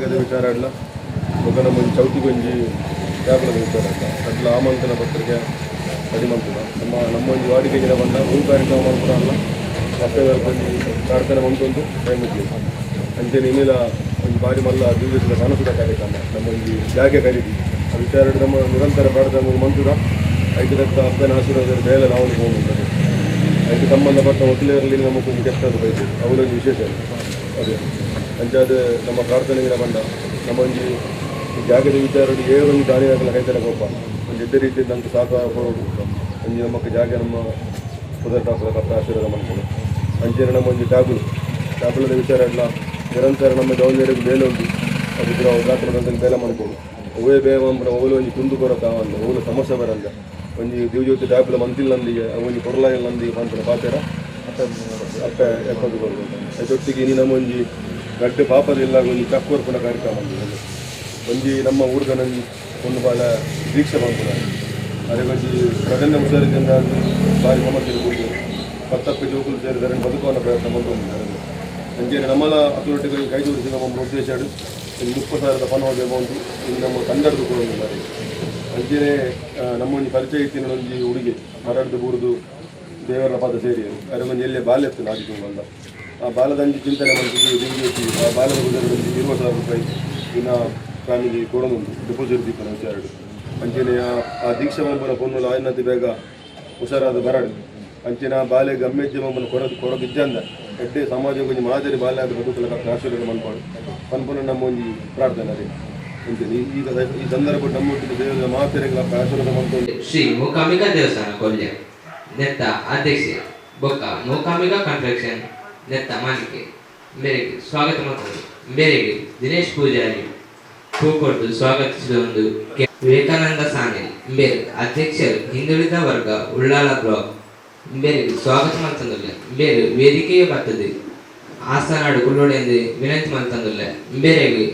ಜಾಗದ ವಿಚಾರ ಅಡ್ಲ ಬೊಕ ನಮ್ಮ ಒಂಜಿ ಚೌತಿಗೊಂಜಿ ಟ್ಯಾಬ್ಲದ ವಿಚಾರ ಅಡ್ಲ ಅಡ್ಲ ಆಮಂತ್ರಣ ಪತ್ರಿಕೆ ರೆಡಿ ಮಲ್ಪುನ. ನಮ್ಮ ನಮ್ಮ ಒಂಜಿ ವಾಡಿಕೆ ಗಿಡ ಬಂದ ಹೂ ಕಾರ್ಯಕ್ರಮ ಮಲ್ಪುನ ಅಲ್ಲ, ಅಪ್ಪೆ ಒಂಜಿ ಪ್ರಾರ್ಥನೆ ಮಂತೊಂದು ಟೈಮ್ ಇಡ್ಲಿ. ಅಂಚೆನೆ ಇನ್ನಿಲ ಒಂಜಿ ಬಾರಿ ಮಲ್ಲ ದಿವಸದ ಕನಸುದ ಕಾರ್ಯಕ್ರಮ, ನಮ್ಮ ಒಂಜಿ ಜಾಗೆ ಖರೀದಿ ಆ ವಿಚಾರ ನಮ್ಮ ನಿರಂತರ ಪ್ರಾರ್ಥನೆ ಮಂತುದ. ಐದು ತಕ್ಕ ಅಪ್ಪನ ಆಶೀರ್ವಾದ ಬೇಲೆ ನಾವು ಹೋಗುತ್ತದೆ. ಅದಕ್ಕೆ ಸಂಬಂಧಪಟ್ಟ ವಕೀಲರಲ್ಲಿ ನಮಗೆ ಒಂದು ಕೆಟ್ಟದ್ದು ಬೈದು ಅವರೊಂದು ವಿಶೇಷ ಅದೇ. ಅಂಚಾದ ನಮ್ಮ ಪ್ರಾರ್ಥನೆಗಳ ಬಂಡ ನಮ್ಮ ಒಂಜಿ ಜಾಗದ ವಿಚಾರ ಏರೊಂದು ದಾನಿಯಾಗಲ ಕೈತನ ಕೋಪ ಒಂದು ಎಡ್ಡೆ ರೀತಿಯಿಂದ ನಮ್ಗೆ ಸಹಕಾರ ಕೊಡೋದು. ಒಂಜಿ ನಮ್ಮಕ್ಕೆ ಜಾಗ ನಮ್ಮ ಪುದರ್ ಕಪ್ಪ ಆಶೀರ್ವಾದ ಮಾಡ್ಕೊಂಡು. ಅಂಚೆನೆ ನಮ್ಮ ಒಂಜಿ ಟ್ಯಾಬ್ಲು ಟ್ಯಾಬ್ಲದ ವಿಚಾರ ಎಲ್ಲ ನಿರಂತರ ನಮ್ಮ ಜವಾಬ್ದಾರಿಗೆ ಬೇಲೆ ಉಂಟು. ಅದಕ್ಕೆ ನಾವು ಗಾತ್ರದ ಬೇಲೆ ಮಾಡ್ಬೋದು. ಅವೇ ಬೇವ ಒವ್ವೆ ಒಂಜಿ ಕುಂದು ಕೊರತ ಅಂದ ಒವ್ವೆ ಸಮಸ್ಯೆ ಬರಂದ ಒಂಜಿ ದಿವ್ಯಜ್ಯೋತಿ ಟ್ಯಾಬ್ಲ ಮಂತಿಲ್ಲಂದಿಗೆ ಒಂಜಿ ಕೊರಲಾಗಿಲ್ಲಂದಿಗೆ ಪನ್ಪಿನ ಪಾತೆರ ಅಪ್ಪೆ ಎಪ್ಪತ್ತು ಕೊರದು. ಅದೊಟ್ಟಿಗೆ ಇನಿ ನಮ್ಮ ಒಂಜಿ ಗಡ್ಡೆ ಪಾಪದ ಇಲ್ಲ ಒಂಜಿ ಚಕ್ಕು ಕೊರ್ಪುನ ಕಾರ್ಯಕ್ರಮ ಅಂದಿದೆ. ಒಂಜಿ ನಮ್ಮ ಊರ್ದ ಒಂಜಿ ಒಂದು ಬಾಳ ದೀಕ್ಷೆ ಪನ್ಪುನ ಅದೇ ಒಂಜಿ ಪ್ರಜನ್ನ ಹುಷಾರಿದ್ದಿಂದ ಭಾರಿ ಸಮಸ್ಯೆ ಕೂಡಿದೆ. ಪತ್ತಪ್ಪೆ ಜೋಕುಲು ಸೇರಿದರೆ ಬದುಕುವ ಪ್ರಯತ್ನ ಮಂತೊಂದುಲ್ಲೆರ್. ಅಂಚೆನೆ ನಮ್ಮಲ ಅಥಾರಿಟಿಗೆ ಕೈ ಜೋಡಿಸಿ ನಮ್ಮ ಉದ್ದೇಶ ಒಂದು 30,000ದ ಪನವು ಅಮೌಂಟ್ ಇಲ್ಲಿ ನಮ್ಮ ತಂಡದ್ದು ಕೊಡೋದಿದ್ದಾರೆ. ಅಂಚೆನೆ ನಮ್ಮ ಒಂಜಿ ಪರಿಚಯ ಇತ್ತಿನ ಒಂಜಿ ಹುಡುಗಿ ಮರಡ್ದು ಬೂರ್ದು ದೇವರ ಪಾದ ಸೇರಿ ಅರೆ ಒಂಜಿ ಎಲ್ಲೇ ಬಾಲ್ಯ ಇತ್ತು ನಾಡಿ ತಿಂಗಳ ಆ ಬಾಲದಂಜಿ ಚಿಂತನೆ ಮಂತಿದ್ದು ದಿವ್ಯಜ್ಯೋತಿ ಆ ಬಾಲದ ಗುಜರ ಒಂಜಿ ₹20,000 ಇನ್ನ ಫ್ಯಾಮಿಲಿ ಕೊಡೋದುಂಟು ಡಿಪಾಸಿಟ್ ದೀಪನ ವಿಚಾರಡು. ಅಂಚೆನೆ ಆ ಆ ದೀಕ್ಷೆ ಮಂಬನ ಪೊನ್ನುಲ ಆಯ್ನತಿ ಬೇಗ ಹುಷಾರಾದ ಬರಡು. ಅಂಚೆನೆ ಆ ಬಾಲೆ ಗಮ್ಮೆಜ್ಜೆ ಮಂಬನ ಕೊರದು ಕೊರಗಿಜ್ಜಂದ ಎಡ್ಡೆ ಸಮಾಜಕ್ಕೆ ಒಂಜಿ ಮಾದರಿ ಬಾಲ್ಯ ಆದ ಬದುಕಲ ಆಶೀರ್ವಾದ ಮನ್ಪಾಡು ಪನ್ಪುನ ನಮ್ಮ ಒಂಜಿ ಪ್ರಾರ್ಥನೆ. ಅದೇ ಅಂಚೆನೆ ಈಗ ಈ ಸಂದರ್ಭ ನಮ್ಮ ದೇವರ ಮಾತೆರೆಗಳ ಆಶೀರ್ವಾದ ಮಂತೊಂದು. ಶ್ರೀ ಮೂಕಾಂಬಿಕಾ ದೇವಸ್ಥಾನ ಕೊಲ್ಯ ನೆತ್ತ ಅಧ್ಯಕ್ಷೆ ಬೊಕ್ಕ ಮೂಕಾಂಬಿಕಾ ಕನ್ಸ್ಟ್ರಕ್ಷನ್ ನೆತ್ತ ಮಾಲಿಕೆ ಮೇರೆಗೆ ಸ್ವಾಗತ ಮಾಡ್ತದೆ. ಮೇರೆಗೆ ದಿನೇಶ್ ಪೂಜಾರಿ ಹೂಕೊಡ್ದು ಸ್ವಾಗತಿಸಿದ ಒಂದು ವಿವೇಕಾನಂದ ಸಾನಿಲ್ ಮೇರೆ ಅಧ್ಯಕ್ಷರು, ಹಿಂದುಳಿದ ವರ್ಗ ಉಳ್ಳಾಲ ಬ್ಲಾಕ್ ಮೇರೆಗೆ ಸ್ವಾಗತ ಮಲ್ತಂದುಲ್ಲೆ. ಮೇರೆ ವೇದಿಕೆಯ ಬರ್ತದೆ ಆಸನಾಡು ಕುಲ್ಲೋಡೆಂದು ವಿನಂತಿ ಮಲ್ತಂದುಲ್ಲೆ. ಮೇರೆಗೆ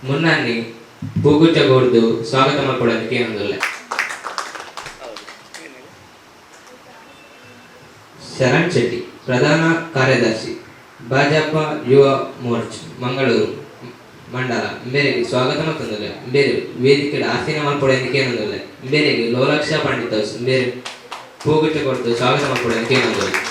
ಮುನ್ನನ್ನಿ ಹೂಗುಚ್ಚ ಕೊಡ್ದು ಸ್ವಾಗತ ಮಲ್ಪೊಡಂದು ಕೇನೊಂದುಲ್ಲೆ. ಶರಣ್ ಶೆಟ್ಟಿ, ಪ್ರಧಾನ ಕಾರ್ಯದರ್ಶಿ, ಭಾಜಪ ಯುವ ಮೋರ್ಚ್ ಮಂಗಳೂರು ಮಂಡಲ ಮೇರೆಗೆ ಸ್ವಾಗತ ಮಲ್ತೊಂದುಲ್ಲೆ. ಬೇರೆ ವೇದಿಕೆ ಆಸೀನ ಮಲ್ಪೊಡೆಂದು ಕೇನೊಂದುಲ್ಲೆ. ಮೇರೆಗೆ ಲೋಲಕ್ಷ ಪಂಡಿತ ಮೇರೆ ಹೂಗುಚ್ಚ ಕೊಡ್ದು ಸ್ವಾಗತ ಮಲ್ಪೊಡೆಂದು ಕೇನೊಂದುಲ್ಲೆ.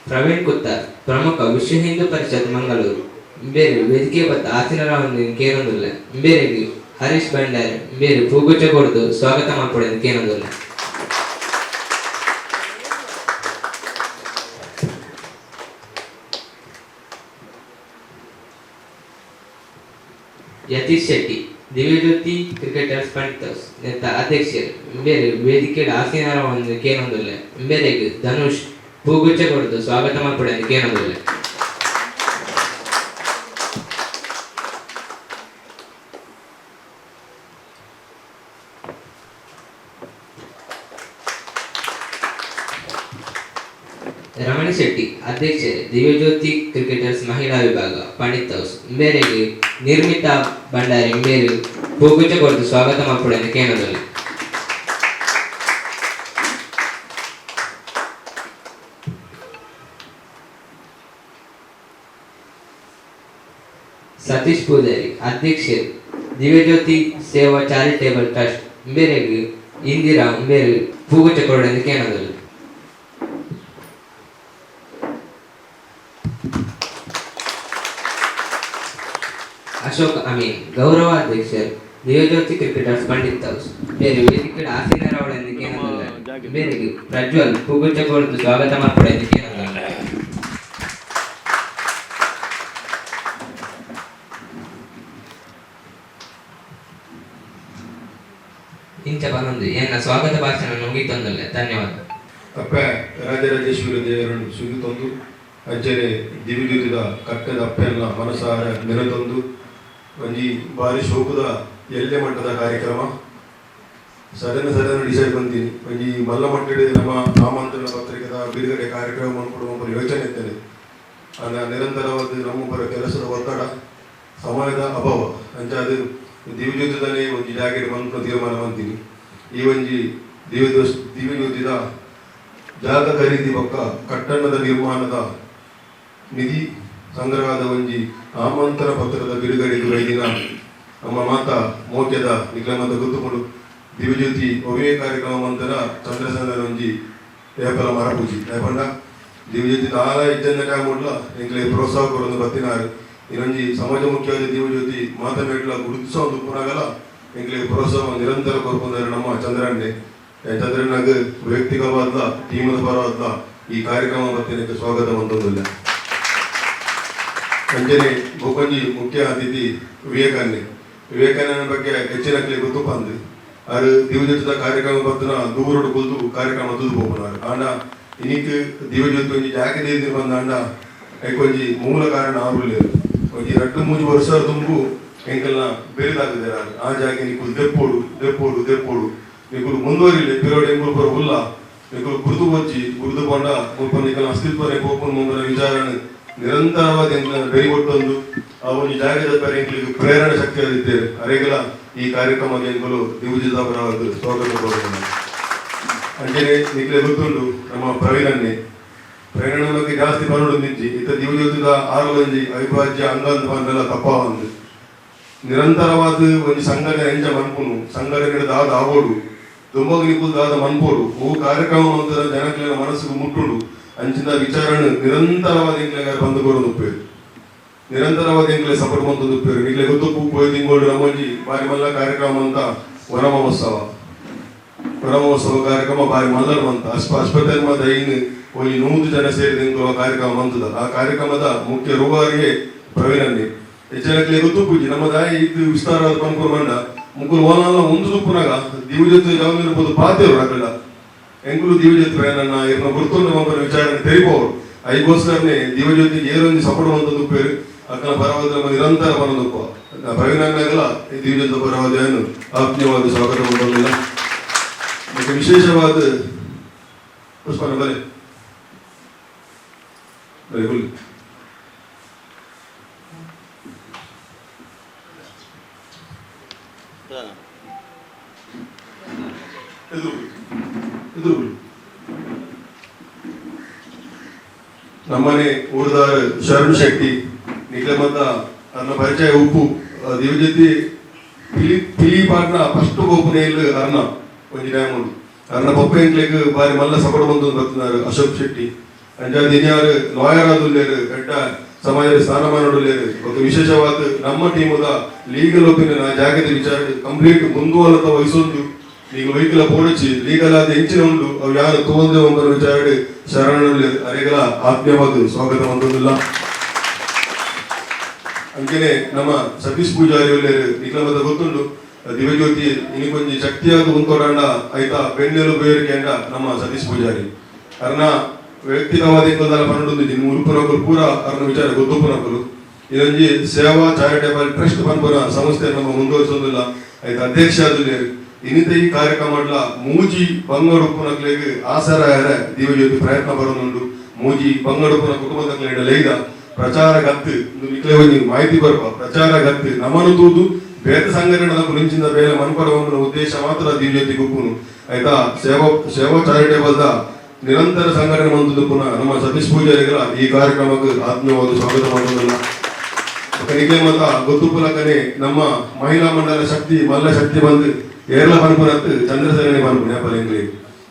ಪ್ರವೀಣ್ ಕುತ್ತಾರ್, ಪ್ರಮುಖ, ವಿಶ್ವ ಹಿಂದೂ ಪರಿಷತ್ ಮಂಗಳೂರು ಬೇರೆ ವೇದಿಕೆ ಬತ್ತ ಆಸೀನರಾವಂದು ಕೇನೊಂದುಲ್ಲೆ. ಬೇರೆಗೆ ಹರೀಶ್ ಭಂಡಾರಿ ಬೇರೆ ಹೂಗುಚ್ಚ ಕೊಡ್ದು ಸ್ವಾಗತ ಮಲ್ಪೊಡೆಂದು ಕೇನೊಂದುಲ್ಲೆ. ಯತೀಶ್ ಶೆಟ್ಟಿ, ದಿವ್ಯಜ್ಯೋತಿ ಕ್ರಿಕೆಟರ್ಸ್ ಪಂಡಿತಸ್ ನೆತ್ತ ಅಧ್ಯಕ್ಷರು ಬೇರೆ ವೇದಿಕೆ ಆಸೀನರಾವಂದು ಕೇನೊಂದುಲ್ಲೆ. ಬೇರೆಗೆ ಧನುಷ್ ಹೂಗುಚ್ಚ ಕೊಡ್ದು ಸ್ವಾಗತ ಮಲ್ಪೊಡೆಂದು ಕೇನೊಂದುಲ್ಲೆ. ರಮಣಿ ಶೆಟ್ಟಿ, ಅಧ್ಯಕ್ಷರು, ದಿವ್ಯಜ್ಯೋತಿ ಕ್ರಿಕೆಟರ್ಸ್ ಮಹಿಳಾ ವಿಭಾಗ ಪಂಡಿತ್ ಹೌಸ್ ಮೇರೆಗೆ ನಿರ್ಮಿತಾ ಭಂಡಾರಿ ಮೇರು ಹೂಗುಚ್ಚ ಕೊಡ್ದು ಸ್ವಾಗತ ಮಲ್ಪೊಡೆಂದು ಕೇನೊಂದುಲ್ಲೆ. ಸತೀಶ್ ಪೂಜಾರಿ, ಅಧ್ಯಕ್ಷರು, ದಿವ್ಯಜ್ಯೋತಿ ಸೇವಾ ಚಾರಿಟೇಬಲ್ ಟ್ರಸ್ಟ್ ಮೇರೆಗೆ ಇಂದಿರಾ ಮೇರು ಹೂಗುಚ್ಚ ಕೊಡೊಂದು ಕೇನೊಂದುಲ್ಲೆ. ಅಶೋಕ್ ಅಮೀನ್, ಗೌರವ ಅಧ್ಯಕ್ಷರು, ದಿವ್ಯಜ್ಯೋತಿ ಕ್ರಿಕೆಟರ್ಸ್ ಪಂಡಿತ್ ಹೌಸ್ ಬೇರೆ ವೇದಿಕೆ ಆಸೀನರಾವೊಡೆಂದು ಕೇನೊಂದುಲ್ಲೆ. ಬೇರೆಗೆ ಪ್ರಜ್ವಲ್ ಹೂಗುಚ್ಚ ಕೊಡ್ದು ಸ್ವಾಗತ ಮಲ್ಪೊಡೆಂದು ಕೇನೊಂದುಲ್ಲೆ. ಇಂಚ ಪನೊಂದು ಎನ್ನ ಸ್ವಾಗತ ಭಾಷಣ ಮುಗಿತೊಂದುಲ್ಲೆ. ಧನ್ಯವಾದ. ಅಪ್ಪೆ ರಾಜರಾಜೇಶ್ವರಿ ದೇವರನ್ನು ಸುಗಿತೊಂದು, ಅಂಚನೆ ದಿವ್ಯಜ್ಯೋತಿದ ಕಟ್ಟದ ಅಪ್ಪೆಲ್ಲ ಮನಸಾರ ನೆನೆತೊಂದು, ಒಂಜಿ ಬಾರಿ ಶೋಕುದ ಎಲ್ಲೆ ಮಟ್ಟದ ಕಾರ್ಯಕ್ರಮ. ಸಡನ್ ಸಡನ್ ಡಿಸೈಡ್ ಬಂದೀನಿ. ಒಂಜಿ ಮಲ್ಲ ಮಟ್ಟದ ನಮ್ಮ ಆಮಂತ್ರಣ ಪತ್ರಿಕೆದ ಬಿಡುಗಡೆ ಕಾರ್ಯಕ್ರಮ ಮನ್ಪೊಡು ಯೋಚನೆ ಇದ್ದೇನೆ. ಆಂಡ ನಿರಂತರವಾದ ನಮ್ಮೊಬ್ಬರ ಕೆಲಸದ ಒತ್ತಡ, ಸಮಯದ ಅಭಾವ, ಅಂಚಾದ್ ದಿವ್ಯಜ್ಯೋತಿದನೇ ಒಂಜಿ ಜಾಗೆಡ್ ಮನ್ಪುನ ತೀರ್ಮಾನ ಮಂತೀನಿ. ಈ ಒಂಜಿ ದಿವ್ಯಜ್ಯೋತಿದ ಜಾಗ ಖರೀದಿ ಬೊಕ್ಕ ಕಟ್ಟಣದ ನಿರ್ಮಾಣದ ನಿಧಿ ಸಂಗ್ರಹದ ಒಂಜಿ ಆಮಂತ್ರಣ ಪತ್ರದ ಬಿಡುಗಡೆಗೆ ಬೈದಿನ ನಮ್ಮ ಮಾತಾ ಮೋಕ್ಯದ ನಿಗ್ರಮದ ಗೊತ್ತುಕೊಂಡು ದಿವ್ಯಜ್ಯೋತಿ ಒವೇ ಕಾರ್ಯಕ್ರಮ ಮಂತರ ಚಂದ್ರಸೇನ ಒಂಜಿ ಏಪಲ ಮರಪೂಜಿ ಏಪಂಡ ದಿವ್ಯಜ್ಯೋತಿ ದಾಲ ಇಜ್ಜಂದ ಟೈಮ್ ಎಂಕ್ಲೆ ಪ್ರೋತ್ಸಾಹ ಕೊರೊಂದು ಬತ್ತಿನಾರು. ಇನ್ನೊಂಜಿ ಸಮಾಜ ಮುಖ್ಯವಾದ ದಿವ್ಯಜ್ಯೋತಿ ಮಾತ ಮೇಟ್ಲ ಗುರುತಿಸ ಒಂದು ಪುನಗಲ ಎಂಕ್ಲೆ ಪ್ರೋತ್ಸಾಹ ನಿರಂತರ ಕೊರ್ಪುಂದಾರೆ ನಮ್ಮ ಚಂದ್ರಣ್ಣೆ. ಚಂದ್ರಣ್ಣಗ್ ವೈಯಕ್ತಿಕವಾದ, ಟೀಮದ ಪರವಾದ ಈ ಕಾರ್ಯಕ್ರಮ ಬತ್ತಿನಕ್ಕೆ ಸ್ವಾಗತ ಮಂತೊಂದುಲ್ಲ. ಅಂಚನೆ ಬೊಕೊಂಜಿ ಮುಖ್ಯ ಅತಿಥಿ ವಿವೇಕಾನ್ನೆ. ವಿವೇಕಾನಂದನ ಬಗ್ಗೆ ಹೆಚ್ಚಿನ ಗೊತ್ತು ಪಂದ್ ಆರು ದಿವ್ಯಜ್ಯೋತಿದ ಕಾರ್ಯಕ್ರಮ ಬತ್ತನ ದೂರಡು ಕುಲ್ದು ಕಾರ್ಯಕ್ರಮ ತೂದು ಪೋಪುನಾರು. ಆಂಡ ಇನಿಕ್ ದಿವ್ಯಜ್ಯೋತಿ ಒಂಜಿ ಜಾಗೆ ದೇದಿ ಬಂದಾಂಡ ಐಕೊಂಜಿ ಮೂಲ ಕಾರಣ ಆರುಲೇರು. ಒಂಜಿ 2-3 ವರ್ಷ ದುಂಬು ಎಂಕಲ್ನ ಬೇರೆದಾಗುದೇರ ಆ ಜಾಗೆ ನಿಕುಲು ದೆಪ್ಪೋಡು, ದೆಪ್ಪೋಡು, ದೆಪ್ಪೋಡು, ನಿಕುಲು ಮುಂದುವರಿಲೆ, ಪಿರೋಡ್ ಎಂಕುಲು ಪೂರ ಉಲ್ಲ, ನಿಕುಲು ಗುರುತು ಬೊಚ್ಚಿ, ಗುರುತು ಪಂಡ ಮುಲ್ಪ ನಿಕಲ್ನ ಅಸ್ತಿತ್ವನೇ ಪೋಪುನ ಮುಂದಿನ ವಿಚಾರಣ ನಿರಂತರವಾದ ಎಂಕಲ್ನ ಬೆರಿ ಕೊಟ್ಟೊಂದು ಆ ಒಂಜಿ ಜಾಗದ ಪರ ಎಂಕಲಿಗೆ ಪ್ರೇರಣೆ ಶಕ್ತಿ ಆದಿದ್ದೇವೆ. ಅರೆಗಲ ಈ ಕಾರ್ಯಕ್ರಮಕ್ಕೆ ಎಂಕುಲು ದಿವ್ಯಜಿತಾಪುರವಾದ ಸ್ವಾಗತ ಕೋರುತ್ತೇನೆ. ಅಂಚನೆ ನಿಕ್ಲೆ ಗೊತ್ತುಂಡು ನಮ್ಮ ಪ್ರವೀಣನ್ನೇ. ಪ್ರವೀಣನ ಬಗ್ಗೆ ಜಾಸ್ತಿ ಪನೊಡು ನಿಜ್ಜಿ. ಇತ್ತ ದಿವ್ಯಜ್ಯೋತಿದ ಆರು ಒಂಜಿ ಅವಿಭಾಜ್ಯ ಅಂಗ ಅಂತ ಪಂಡಲ ತಪ್ಪಾವಂದು. ನಿರಂತರವಾದ ಒಂಜಿ ಸಂಘಟನೆ ಎಂಚ ಮನ್ಪುನು, ಸಂಘಟನೆ ದಾದ ಆವೋಡು, ದುಂಬಗ್ ನಿಕುಲು ದಾದ ಮನ್ಪೋಡು, ಓ ಕಾರ್ಯಕ್ರಮ ಮಂತರ ಜನಕ್ಲೆನ ಮನಸ್ಸುಗು ಮುಟ್ಟುಂಡು, ಅಂಚಿನ ವಿಚಾರಣೆ ನಿರಂತರವಾದ ಎಂಕ್ಲೆಗ್ ಬಂದು ಕೊರೊಂದು ಉಪ್ಪೇರು, ನಿರಂತರವಾದ ಎಂಕ್ಲೆ ಸಪೋರ್ಟ್ ಮಂತೊಂದು ಉಪ್ಪೇರು. ನಿಕ್ಲೆ ಗೊತ್ತುಪ್ಪು, ಪೋಯಿ ತಿಂಗಳು ನಮ್ಮೊಂಜಿ ಬಾರಿ ಮಲ್ಲ ಕಾರ್ಯಕ್ರಮ ಅಂತ ವನ ಮಹೋತ್ಸವ. ವನ ಮಹೋತ್ಸವ ಕಾರ್ಯಕ್ರಮ ಬಾರಿ ಮಲ್ಲರ್ ಮಂತ ಆಸ್ಪತ್ರೆ ಮಾತ 5 ಒಂಜಿ 100 ಜನ ಸೇರಿದ ಎಂಕುಲು ಕಾರ್ಯಕ್ರಮ ಮಂತದ. ಆ ಕಾರ್ಯಕ್ರಮದ ಮುಖ್ಯ ರೂವಾರಿಯೇ ಪ್ರವೀಣನ್ನೇ. ಹೆಚ್ಚಿನಕ್ಲೆ ಗೊತ್ತುಪ್ಪುಜಿ ನಮ್ಮ ದಾಯಿ ಇದು ವಿಸ್ತಾರವಾದ ಪನ್ಪುನ ಮಂಡ ಮುಕುಲು ಓನಾಲ ಒಂದು ತುಪ್ಪುನಾಗ ದಿವ್ಯಜ್ಯೋತಿ ಜವಾಬ್ದಾರಿ ಪಾತೆರು ಅಕಲ್ಡ ಎಂಕುಲು ದಿವ್ಯಜ್ಯೋತಿ ನನ್ನ ಇರ್ನ ಗುರ್ತುಂಡು ಮಂಪನ ವಿಚಾರಣೆ ತೆರಿಪೋರು. ಐಗೋಸ್ಕರನೇ ದಿವ್ಯಜ್ಯೋತಿಗೆ ಏರೊಂಜಿ ಸಪೋರ್ಟ್ ಮಂತೊಂದು ಉಪ್ಪೇರು. ಅಕ್ಕನ ಪರವಾದ ನಮ್ಮ ನಿರಂತರ ಪನೊಂದುಪ್ಪ ಪ್ರವೀಣಣ್ಣಗಲ ಈ ದಿವ್ಯಜ್ಯೋತಿ ಪರವಾದ ಏನು ಆತ್ಮೀಯವಾದ ಸ್ವಾಗತ ಮಂತೊಂದಿಲ್ಲ. ಮತ್ತೆ ವಿಶೇಷವಾದ ಪುಷ್ಪನ ಬಲೆ ಬಲೆ ಹುಲ್ಲು ಎದುರು ಎದುರು. ನಮ್ಮನೆ ಊರ್ದಾರ್ ಶರಣ್ ಶೆಟ್ಟಿ. ನಿಖಿಲ ಮತ್ತ ಅರ್ನ ಪರಿಚಯ ಉಪ್ಪು. ದಿವ್ಯಜ್ಯೋತಿ ಪಿಲಿ ಪಿಲಿ ಪಾಟ್ನ ಫಸ್ಟ್ ಗೋಪುನ ಅರ್ನ ಒಂಜಿ ಟೈಮ್ ಉಂಡು. ಅರ್ನ ಪಪ್ಪ ಎಂಕ್ಲೆಗ್ ಬಾರಿ ಮಲ್ಲ ಸಪೋರ್ಟ್ ಬಂದು ಬರ್ತಿನಾರು ಅಶೋಕ್ ಶೆಟ್ಟಿ. ಅಂಚಾದ್ ಇನ್ಯಾರು ಲಾಯರ್ ಆದುಲ್ಲೇರು, ಎಡ್ಡ ಸಮಾಜದ ಸ್ಥಾನಮಾನ ಉಲ್ಲೇರು. ಒಂದು ವಿಶೇಷವಾದ ನಮ್ಮ ಟೀಮುದ ಲೀಗಲ್ ಒಪಿನಿಯನ್, ಆ ಜಾಗದ ವಿಚಾರ ಕಂಪ್ಲೀಟ್ ಮುಂದುವರೆದ ವಹಿಸೊಂದು ನೀವು ವೆಹಿಕಲ್ ಪೋಡಿಚಿ ಲೀಗಲ್ ಆದ ಎಂಚಿನ ಉಂಡು ಅವು ಯಾರು ತೋಂದೆ ಒಂಬರ ವಿಚಾರ ಶರಣಲ್ಲಿ ಅರೆಗಲ ಆತ್ಮೀಯವಾದ ಸ್ವಾಗತ ಮಂತೊಂದುಲ್ಲ. ಅಂಚನೆ ನಮ್ಮ ಸತೀಶ್ ಪೂಜಾರಿ ಉಲ್ಲೇರು. ನಿಖಿಲ ಮತ್ತ ಗೊತ್ತುಂಡು, ದಿವ್ಯಜ್ಯೋತಿ ಇನಿಕೊಂಜಿ ಶಕ್ತಿಯಾದ ಉಂತೋಡಂಡ ಆಯ್ತಾ ಬೆನ್ನೆಲು ಬೇರಿಕೆ ಅಂಡ ನಮ್ಮ ಸತೀಶ್ ಪೂಜಾರಿ. ಅರ್ನ ವೈಯಕ್ತಿಕವಾದ ಇಂಕೊಲ್ದಾಲ ಪನ್ನೊಂದು ಉರುಪುನಕುಲು ಪೂರ ಅರ್ನ ವಿಚಾರ ಗೊತ್ತುಪುನಕುಲು. ಇದೊಂಜಿ ಸೇವಾ ಚಾರಿಟೇಬಲ್ ಟ್ರಸ್ಟ್ ಪನ್ಪುನ ಸಂಸ್ಥೆ ನಮ್ಮ ಮುಂದುವರಿಸೊಂದಿಲ್ಲ, ಆಯ್ತು ಅಧ್ಯಕ್ಷ ಆದುಲ್ಲೇರು. ಇನ್ನಿತ ಈ ಕಾರ್ಯಕ್ರಮ ಮೂಜಿ ಬಂಗಡುಪ್ಪುನಕ್ಲೆಗ್ ಆಸರ ದಿವ್ಯಜ್ಯೋತಿ ಪ್ರಯತ್ನ ಬರೋದುಂಡು. ಮೂಜಿ ಬಂಗಡುಪ್ಪುನ ಕುಟುಂಬದಕ್ಲೆಡ ಲೈದ ಪ್ರಚಾರ ಗತ್ತು ನಿಕ್ಲೆ ಒಂಜಿ ಮಾಹಿತಿ ಬರ್ಪ ಪ್ರಚಾರ ಗತ್ತು ನಮನು ತೂದು ಬೇತೆ ಸಂಘಟನೆದ ನಿಂಚಿಂದ ಬೇಲೆ ಮನ್ಪಡ ಉದ್ದೇಶ ಮಾತ್ರ ದಿವ್ಯಜ್ಯೋತಿ ಗುಪ್ಪುನು ಆಯ್ತಾ. ಸೇವಾ ಸೇವಾ ಚಾರಿಟೇಬಲ್ the ನಿರಂತರ ಸಂಘಟನೆ ಮಂತದ್ದು ಪುನಃ ನಮ್ಮ ಸತೀಶ್ ಪೂಜಾರಿಗಳ ಈ ಕಾರ್ಯಕ್ರಮಕ್ಕೆ ಆತ್ಮೀಯವಾದ ಸ್ವಾಗತ ಮಾಡೋದಿಲ್ಲ. ನಿಖಿಲ ಮತ ಗೊತ್ತುಪುಲಕನೆ ನಮ್ಮ ಮಹಿಳಾ ಮಂಡಲ ಶಕ್ತಿ ಮಲ್ಲ ಶಕ್ತಿ ಬಂದು ಏರ್ಲ ಪನ್ಪುನತ್ತು ಚಂದ್ರಸೇನೆ ಪನ್ಪುನ ಪಲೆಂಗ್ಲಿ.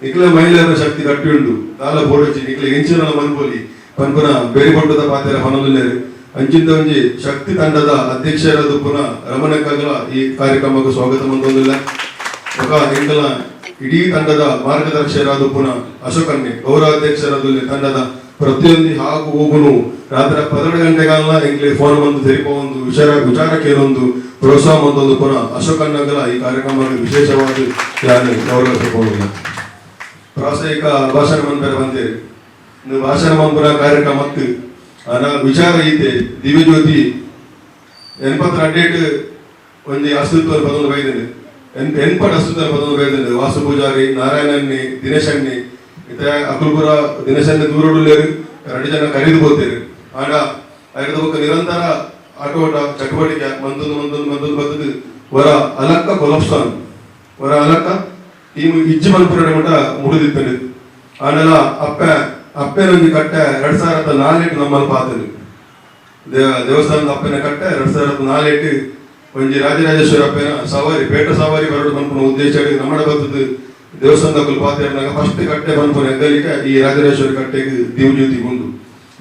ನಿಖಿಲ ಮಹಿಳೆಯರ ಶಕ್ತಿ ಗಟ್ಟಿ ಉಂಡು, ದಾಲ ಬೋಡಚಿ ನಿಖಿಲ ಎಂಚಿನ ಮನ್ಪೊಲಿ ಪನ್ಪುನ ಬೇರಿಪಟ್ಟದ ಪಾತೆರ ಪನೊಂದುಲ್ಲೇರು. ಅಂಚಿಂದ ಒಂಜಿ ಶಕ್ತಿ ತಂಡದ ಅಧ್ಯಕ್ಷರಾದ ಪುನಃ ರಮಣಕ್ಕಗಲ ಈ ಕಾರ್ಯಕ್ರಮಕ್ಕೆ ಸ್ವಾಗತ ಮಂತೊಂದಿಲ್ಲ. ఒక ಎಂಕಲ ಇಡೀ ತಂಡದ ಮಾರ್ಗದರ್ಶಕರಾದ ಪುನಃ ಅಶೋಕನ್ನೇ ಗೌರವಾಧ್ಯಕ್ಷರಾದ ತಂಡದ ಪ್ರತಿಯೊಂದು ಹಾಗೂ ಹೋಗುನು ರಾತ್ರಿ 12 ಗಂಟೆಗಾಲ ಎಂಕ್ಲೆ ಫೋನ್ ಬಂದು ತೆರಿಪೊಂದು ವಿಚಾರ ವಿಚಾರ ಕೇಳೊಂದು ಪ್ರೋತ್ಸಾಹ ಮಂತೊಂದು ಪುನಃ ಅಶೋಕನ್ನಗಲ ಈ ಕಾರ್ಯಕ್ರಮಕ್ಕೆ ವಿಶೇಷವಾಗಿ ಯಾರು ಗೌರವಿಸಿಕೊಳ್ಳಿಲ್ಲ. ಪ್ರಾಸಂಗಿಕ ಭಾಷಣ ಮಂದಿರ ಬಂದೇರಿ. ಇನ್ನು ಭಾಷಣ ಮಂಪುರ ಕಾರ್ಯಕ್ರಮಕ್ಕೆ ಅನ ವಿಚಾರ ಐತೆ. ದಿವ್ಯಜ್ಯೋತಿ 82 ಒಂಜಿ ಅಸ್ತಿತ್ವ ಪದೊಂದು ಬೈದಿದೆ, ಎನ್ಪಟ್ ಅಸ್ತಿತ್ವ ಪದೊಂದು ಬೈದಿದೆ. ವಾಸು ಪೂಜಾರಿ, ನಾರಾಯಣನ್ನಿ, ದಿನೇಶಣ್ಣಿ ಇತ್ತೆ ಅಕುಲ್ಪುರ ದಿನೇಶಣ್ಣಿ ದೂರಡುಲ್ಲೇರು, ಎರಡು ಜನ ಕರೀದು ಹೋಗ್ತೇವೆ. ಆಂಡ ಐರದ ಬೊಕ್ಕ ನಿರಂತರ ಆಟೋಟ ಚಟುವಟಿಕೆ ಮಂತೊಂದು ಮಂತೊಂದು ಮಂತೊಂದು ಬತ್ತದು. ವರ ಅಲಕ್ಕ ಕೊಲಪ್ಸಾನ್ ವರ ಅಲಕ್ಕ ಟೀಮ್ ಇಜ್ಜಿ ಮನ್ಪುರ ಮಟ ಮುಡಿದಿತ್ತನು. ಆಂಡಲ ಅಪ್ಪೆ ಅಪ್ಪೆನೊಂಜಿ ಕಟ್ಟೆ 2004 ನಮ್ಮಲ್ಲಿ ಪಾತನು. ದೇವಸ್ಥಾನದ ಅಪ್ಪನ ಕಟ್ಟೆ 2004 ಒಂಜಿ ರಾಜರಾಜೇಶ್ವರ ಅಪ್ಪೆನ ಸವಾರಿ ಪೇಟ ಸವಾರಿ ಬರಡು ಮನ್ಪುನ ಉದ್ದೇಶ ನಮ್ಮಡ ಬತ್ತದ ದೇವಸ್ಥಾನದ ಪಾತೆರ್ನಾಗ ಫಸ್ಟ್ ಕಟ್ಟೆ ಮನ್ಪುನ ಹೆಗ್ಗಲಿಕ ಈ ರಾಜರಾಜೇಶ್ವರಿ ಕಟ್ಟೆಗೆ ದಿವ್ಜ್ಯೋತಿ ಗುಂಡು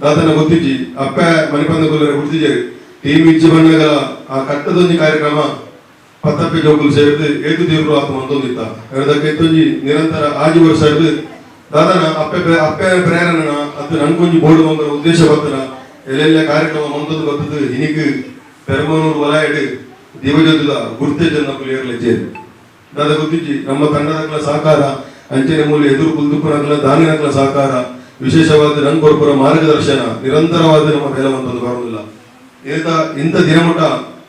ದಾತನ ಗೊತ್ತಿಜ್ಜಿ. ಅಪ್ಪೆ ಮಣಿಪಂದ ಕುಲ್ಲರ ಗುರ್ತಿಜೇರು. ಟೀಮ್ ಇಜ್ಜಿ ಬಂದಾಗ ಆ ಕಟ್ಟದೊಂಜಿ ಕಾರ್ಯಕ್ರಮ ಪತ್ತಪ್ಪೆ ಜೋಕುಲು ಸೇರಿದು ಏತು ತೀವ್ರ ಆತ್ಮ ಅಂತೊಂದಿತ್ತ ಎರದಕ್ಕೆ ಎತ್ತೊಂಜಿ ನಿರಂತರ ಆಜಿ ವರ್ಷ ಹಿಡಿದು ದಾದನ ಅಪ್ಪೆ ಅಪ್ಪೆ ಪ್ರೇರಣನ ಅದು ನನ್ಕೊಂಜಿ ಬೋರ್ಡ್ ಬಂದ ಉದ್ದೇಶ ಬತ್ತನ ಎಲ್ಲೆಲ್ಲ ಕಾರ್ಯಕ್ರಮ ಮಂತದ್ದು ಬತ್ತದು. ಇನಿಕ್ ಪೆರಮನೂರು ವಲಯಡ್ ದಿವಜ್ಯೋತಿದ ಗುರ್ತೆ ಜನ ಏರ್ಲೆಜ್ಜೇರು. ದಾದ ಗೊತ್ತಿಜ್ಜಿ, ನಮ್ಮ ತಂಡದಕ್ಲ ಸಹಕಾರ, ಅಂಚನೆ ಮೂಲ ಎದುರು ಕುಲ್ದುಪ್ಪನಕ್ಲ ದಾನಿನಕ್ಲ ಸಹಕಾರ, ವಿಶೇಷವಾದ ನನ್ ಕೊರ್ಪುರ ಮಾರ್ಗದರ್ಶನ ನಿರಂತರವಾದ ನಮ್ಮ ಬೇಲೆ ಮಂತದ್ದು ಬರುವುದಿಲ್ಲ. ಏತ ಇಂಥ ದಿನಮುಟ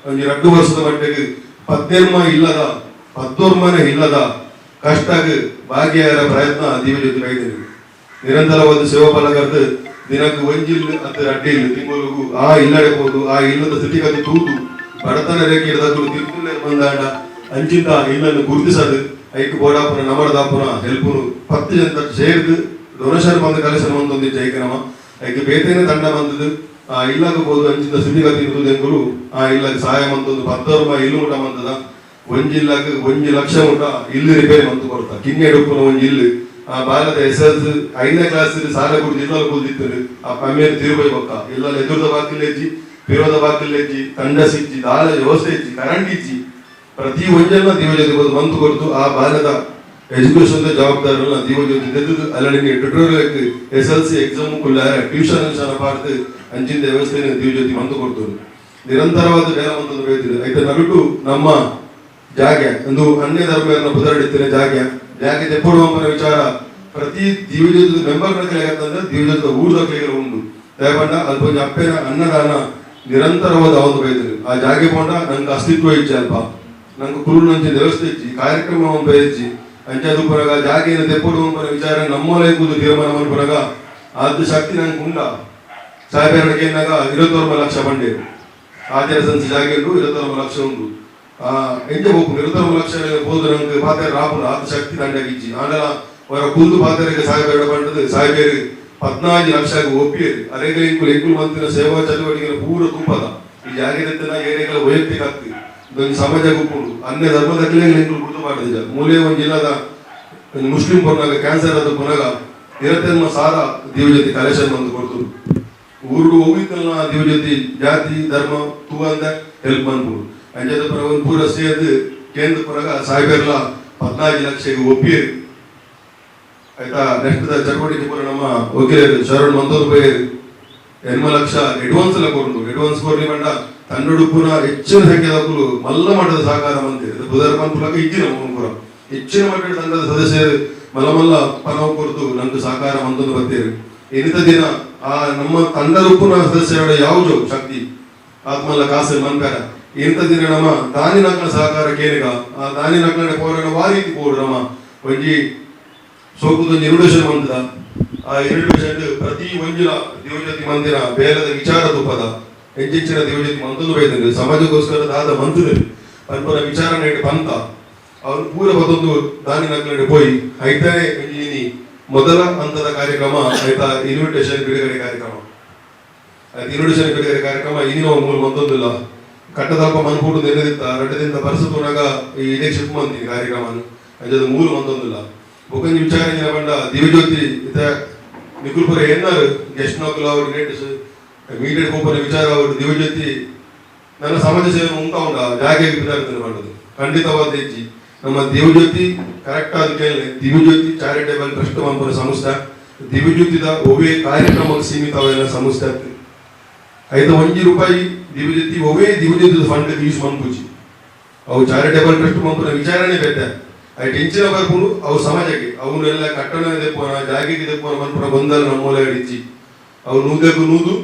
ಒಂಜಿ 2 ವರ್ಷದ ಮಟ್ಟಿಗೆ ಪದ್ದೆರ್ಮ ಇಲ್ಲದ ಪದ್ದೋರ್ಮನೆ ಇಲ್ಲದ ಕಷ್ಟಗ್ ಭಾಗಿಯಾರ ಪ್ರಯತ್ನ ದಿವ್ಯಜ್ಯೋತಿ ಬೈದಿರಿ. ನಿರಂತರವಾದ ಸೇವಾ ಫಲಕರ್ದು ದಿನಕ್ಕೆ ಒಂಜಿಲ್ ಅತ್ತ ಅಡ್ಡಿ ಇಲ್ಲ ತಿಂಗಳಿಗೂ ಆ ಇಲ್ಲಡೆ ಹೋದು ಆ ಇಲ್ಲದ ಸ್ಥಿತಿಗತಿ ತೂದು ಬಡತನ ರೇಖೆ ಹಿಡಿದಾಗಲು ತಿರುಪುಲೆ ಬಂದಾಂಡ ಅಂಚಿಂತ ಇಲ್ಲನ್ನು ಗುರುತಿಸದು ಐಕ್ ಬೋಡಾಪುನ ನಮರದಾಪುನ ಹೆಲ್ಪುನು 10 ಜನ ಸೇರ್ದು ಡೊನೇಷನ್ ಬಂದು ಕಲೆಕ್ಷನ್ ಒಂದೊಂದು ಐಕ್ ನಮ ಐಕ್ ಬೇತೇನೆ ತಂಡ ಬಂದದ್ದು. ಆ ಇಲ್ಲಗ ಹೋದು ಅಂಚಿಂತ ಸ್ಥಿತಿಗತಿ ಇರುವುದು ಎಂಕುಲು ಆ ಇಲ್ಲಗ ಸಹಾಯ ಮಂತೊಂದು 10 ರೂಪಾಯಿ ಇಲ್ಲು ಮುಟ ಮಂತದ. ಒಂಜಿ ಇಲ್ಲಗ 1 ಲಕ್ಷ ಮುಟ ಇಲ್ಲು ರಿಪೇರಿ ಮಂತು ಕೊಡ್ತಾ. ಕಿನ್ನೆ ಉಪ್ಪುನ ಒಂಜಿ ಇಲ್ಲು ಆ ಬಾಲದ ಎಸ್ ಎಸ್ ಐದನೇ ಕ್ಲಾಸ್ ಸಾಲ ಕುಡ್ದು ಇಲ್ಲಲ್ಲಿ ಕೂದಿತ್ತು. ಆ ಪಮ್ಮೇರು ತಿರುಪೈ ಬೊಕ್ಕ ಇಲ್ಲಲ್ಲಿ ಎದುರದ ಬಾಕಿಲ್ ಹೆಜ್ಜಿ, ಪಿರೋದ ಬಾಕಿಲ್ ಹೆಜ್ಜಿ, ತಂಡ ಸಿಜ್ಜಿ, ದಾಲ ವ್ಯವಸ್ಥೆ ಇಜ್ಜಿ, ಕರೆಂಟ್ ಇಜ್ಜಿ. ಪ್ರತಿ ಒಂಜನ್ನ ದಿವಜ್ಯೋತಿ ಮಂತು ಕೊಡ್ತು. ಆ ಬಾಲದ ಎಜುಕೇಶನ್ ಜವಾಬ್ದಾರನ್ನ ದಿವಜ್ಯೋತಿ ತೆಗೆದು ಅಲ್ಲಡಿಗೆ tutorial SLC exam ಕುಲ್ಲಾರ tuition ಶಾನ ಪಾಡ್ದು ಅಂಚಿಂದ ವ್ಯವಸ್ಥೆಯನ್ನು ದಿವಜ್ಯೋತಿ ಮಂತು ಕೊಡ್ತು. ನಿರಂತರವಾದ ಬೇರೆ ಮಂತೊಂದು ಬೈತಿದೆ. ಐತ ನಡುಟು ನಮ್ಮ ಜಾಗೆ ಒಂದು ಅನ್ಯ ಧರ್ಮವನ್ನು ಪುದರಡಿತ್ತಿನ ಜಾಗೆ ಜಾಗೆ ದೆಪ್ಪಡುವ ವಿಚಾರ ಪ್ರತಿ ದಿವಜ್ಯೋತಿ ಮೆಂಬರ್ ಕೈಲಿ ದಿವಜ್ಯೋತಿ ಊರ್ದ ಕೈಗೆ ಉಂಡು. ದಯಪಂಡ ಅಲ್ಪ ಒಂಜಿ ಅಪ್ಪೆನ ಅನ್ನದಾನ ನಿರಂತರವಾದ ಒಂದು ಬೈದಿರು. ಆ ಜಾಗೆ ಪೋಂಡ ನಂಗೆ ಅಸ್ತಿತ್ವ ಇಜ್ಜಿ, ಅಲ್ಪ ನಂಗೆ ಕುರುನಂಚಿನ ವ್ಯವಸ್ಥೆ ಇಜ್ಜಿ, ಕಾರ್ಯಕ್ರಮ ಒಂದು ಇಜ್ಜಿ. ಅಂಚಾದು ಪುನಗ ಜಾಗೆಯನ್ನು ದೆಪ್ಪಡು ವಿಚಾರ ನಮ್ಮೊಲೆ ಕೂದು ತೀರ್ಮಾನ ಮನ್ಪುನಗ ಅದು ಶಕ್ತಿ ನಂಗೆ ಉಂಡ. ಸಾಹೇಬರ ಕೇನಾಗ 29 ಲಕ್ಷ ಬಂಡೇರು ಆಚಾರ ಸಂಸ್ಥೆ ಜಾಗೆ ಉಂಟು, 29 ಲಕ್ಷ ಉಂಟು. ಆ ಎಂಚ ಬೋಪು 29 ಲಕ್ಷ ಹೋದು ನಂಗೆ ಪಾತೆರ ರಾಪುನ ಆತ ಶಕ್ತಿ ದಂಡಗಿಜ್ಜಿ. ಆಂಡಲ ಅವರ ಕುಂದು ಪಾತೆರಗೆ ಸಾಹೇಬರ ಬಂಡದು ಸಾಹೇಬೇರು 14 ಲಕ್ಷ ಒಪ್ಪಿಯರು. ಅರೇಗ ಇಂಕುಲು ಎಂಕುಲು ಮಂತಿನ ಸೇವಾ ಚಟುವಟಿಕೆ ಪೂರ ತೂಪದ ಈ ಜಾಗೆದತ್ತಿನ ಏರಿಯಾಗಳ ವೈಯಕ್ತಿಕ ಆಗ್ತದೆ. ಇದೊಂದು ಸಮಾಜ ಗುಪ್ಪುಂಡು. ಅನ್ಯ ಧರ್ಮದ ಎಂಕುಲು ಗುರ್ತು ಮಾಡಿದ ಮೂಲೆ ಒಂದು ಜಿಲ್ಲಾದ ಒಂದು ಮುಸ್ಲಿಂ ಪೊನ್ನಾಗ ಕ್ಯಾನ್ಸರ್ ಆದ ಪೊನಗ 28 ಸಾವಿರ ದಿವಜ್ಯೋತಿ ಕಲೆಕ್ಷನ್ ಬಂದು ಕೊಡ್ತು. ಊರು ಹೋಗಿತ್ತಲ್ಲ ದಿವಜ್ಯೋತಿ ಜಾತಿ ಧರ್ಮ ತೂವಂದ ಹೆಲ್ಪ್ ಮನ್ಪುಡು. ಅಂಜದ ಪರ ಒಂದು ಪೂರ ಸೇರ್ದು ಕೇಂದ್ರ ಪರಗ ಸಾಹೇಬರ್ಲ 14 ಲಕ್ಷ ಒಪ್ಪಿಯರು. ಆಯ್ತಾ, ನೆಕ್ಸ್ಟ್ ಚಟುವಟಿಕೆ ಪೂರ ನಮ್ಮ ವಕೀಲರು ಶರಣ್ ಮಂತೋದು ಬೈಯರು 8 ಲಕ್ಷ ಅಡ್ವಾನ್ಸ್ ಎಲ್ಲ ಕೊರ್ದು. ಅಡ್ವಾನ್ಸ್ ಕೊರ್ಲಿ ಬಂಡ ತನ್ನುಡುಪುನ ಹೆಚ್ಚಿನ ಸಂಖ್ಯೆದಕ್ಕಲು ಮಲ್ಲ ಮಟ್ಟದ ಸಹಕಾರ ಮಂತಿರು. ಬುಧರ ಪಂಪುಲಕ ಇಜ್ಜಿನ ಪೂರ ಹೆಚ್ಚಿನ ಮಟ್ಟದ ತಂಡದ ಸದಸ್ಯರು ಮಲ್ಲ ಮಲ್ಲ ಪನವು ಕೊರ್ದು ನಂಗೆ ಸಹಕಾರ ಮಂತೊಂದು ಬರ್ತೇವೆ. ಇನ್ನಿತ ದಿನ ಆ ನಮ್ಮ ತಂಡದ ಸದಸ್ಯರ ಯಾವುದು ಶಕ್ತಿ ಆತ್ಮಲ್ಲ ಕಾಸು ಮನ್ಪೆರ. ಇಂಥ ದಿನ ನಮ್ಮ ದಾನಿ ನಕಲ ಸಹಕಾರ ಕೇನಿಗ ಆ ದಾನಿ ನಕಲ ಪೋರನ ವಾರೀತಿ ಪೋಡು ನಮ್ಮ ಒಂಜಿ ಸೋಕುದೊಂಜಿ ಇನ್ವಿಟೇಷನ್ ಮಂತದ. ಆ ಇನ್ವಿಟೇಷನ್ ಪ್ರತಿ ಒಂಜಿಲ ದಿವಜ್ಯೋತಿ ಮಂದಿರ ಬೇಲದ ವಿಚಾರ ತುಪ್ಪದ ಹೆಚ್ಚೆಚ್ಚಿನ ದಿವಜ್ಯೋತಿ ಮಂತೊಂದು ಬೈದಂಗೆ ಸಮಾಜಕ್ಕೋಸ್ಕರ ದಾದ ಮಂತುದು ಪನ್ಪನ ವಿಚಾರ ನೆಟ್ ಪಂತ ಅವ್ರು ಪೂರ ಬದೊಂದು ದಾನಿ ನಕಲಡೆ ಪೋಯಿ ಐತಾನೆ. ಒಂಜಿ ಮೊದಲ ಹಂತದ ಕಾರ್ಯಕ್ರಮ ಆಯ್ತಾ ಇನ್ವಿಟೇಷನ್ ಬಿಡುಗಡೆ ಕಾರ್ಯಕ್ರಮ ಆಯ್ತು. ಇನ್ವಿಟೇಷನ್ ಬಿಡುಗಡೆ ಕಾರ್ಯಕ್ರಮ ಇನ್ನೂ ಮೂಲ ಮಂತೊಂದಿಲ್ಲ. ಕಟ್ಟದಲ್ಪ ಮನ್ಪೂಡು ನೆನೆದಿತ್ತ ರಡ್ಡದಿಂದ ಪರಸತುನಾಗ ಈ ಇದೇ ಶಿಫ್ಟ್ ಮಂತೀನಿ ಕಾರ್ಯಕ್ರಮ ಅಂಜದ ಮೂಲ ಮಂತೊಂದಿಲ್ಲ. ಬೊಕ್ಕಂಜಿ ವಿಚಾರ ಏನ ಪಂಡ ದಿವ್ಯಜ್ಯೋತಿ ಇತ ನಿಕುಲ್ಪುರ ಎನ್ನಾರು ಗೆಸ್ಟ್ ನೌಕಲ್ ಅವರು ಲೇಟಸ್ ಮೀಟೆಡ್ ಪೋಪನ ವಿಚಾರ ಅವರು ದಿವ್ಯಜ್ಯೋತಿ ನನ್ನ ಸಮಾಜ ಸೇವೆ ಉಂಟಾ ಉಂಡ ಜಾಗೆ ಬಿದ್ದಾಡ್ತಾನೆ ಪಂಡದು ಖಂಡಿತವಾದ ಹೆಜ್ಜಿ. ನಮ್ಮ ದಿವ್ಯಜ್ಯೋತಿ ಕರೆಕ್ಟ್ ಆದ ಕೇಳಿ ದಿವ್ಯಜ್ಯೋತಿ ಚಾರಿಟೇಬಲ್ ಟ್ರಸ್ಟ್ ಮಂಪುನ ಸಂಸ್ಥೆ ದಿವ್ಯಜ್ಯೋತಿದ ಒವ್ವೇ ಕಾರ್ಯಕ್ರಮಕ್ಕೆ ಸೀಮಿತವಾದ ಸಂಸ್ಥೆ. ಐತ 1 ರೂಪಾಯಿ ದಿವ್ಯಜ್ಯೋತಿ ಒವ್ವೇ ದಿವ್ಯಜ್ಯೋತಿ ಫಂಡ್ ಯೂಸ್ ಮನ್ಪುಜಿ. ಅವು ಚಾರಿಟೇಬಲ್ ಟ್ರಸ್ಟ್ ಮಂಪುನ ವಿಚಾರಣೆ ಬೇತೆ. ಐಟ್ ಹೆಂಚಿನ ಬರ್ಪುಂಡು ಅವು ಸಮಾಜಕ್ಕೆ ಅವನ್ನೆಲ್ಲ ಕಟ್ಟಣ ದೆಪ್ಪುವನ ಜಾಗೆಗೆ ದೆಪ್ಪುವನ ಮನ್ಪುನ ಗೊಂದಲ ನಮ್ಮೂಲ ಇಜ್ಜಿ. ಅವು ನೂದಕ್ಕೂ ನೂದು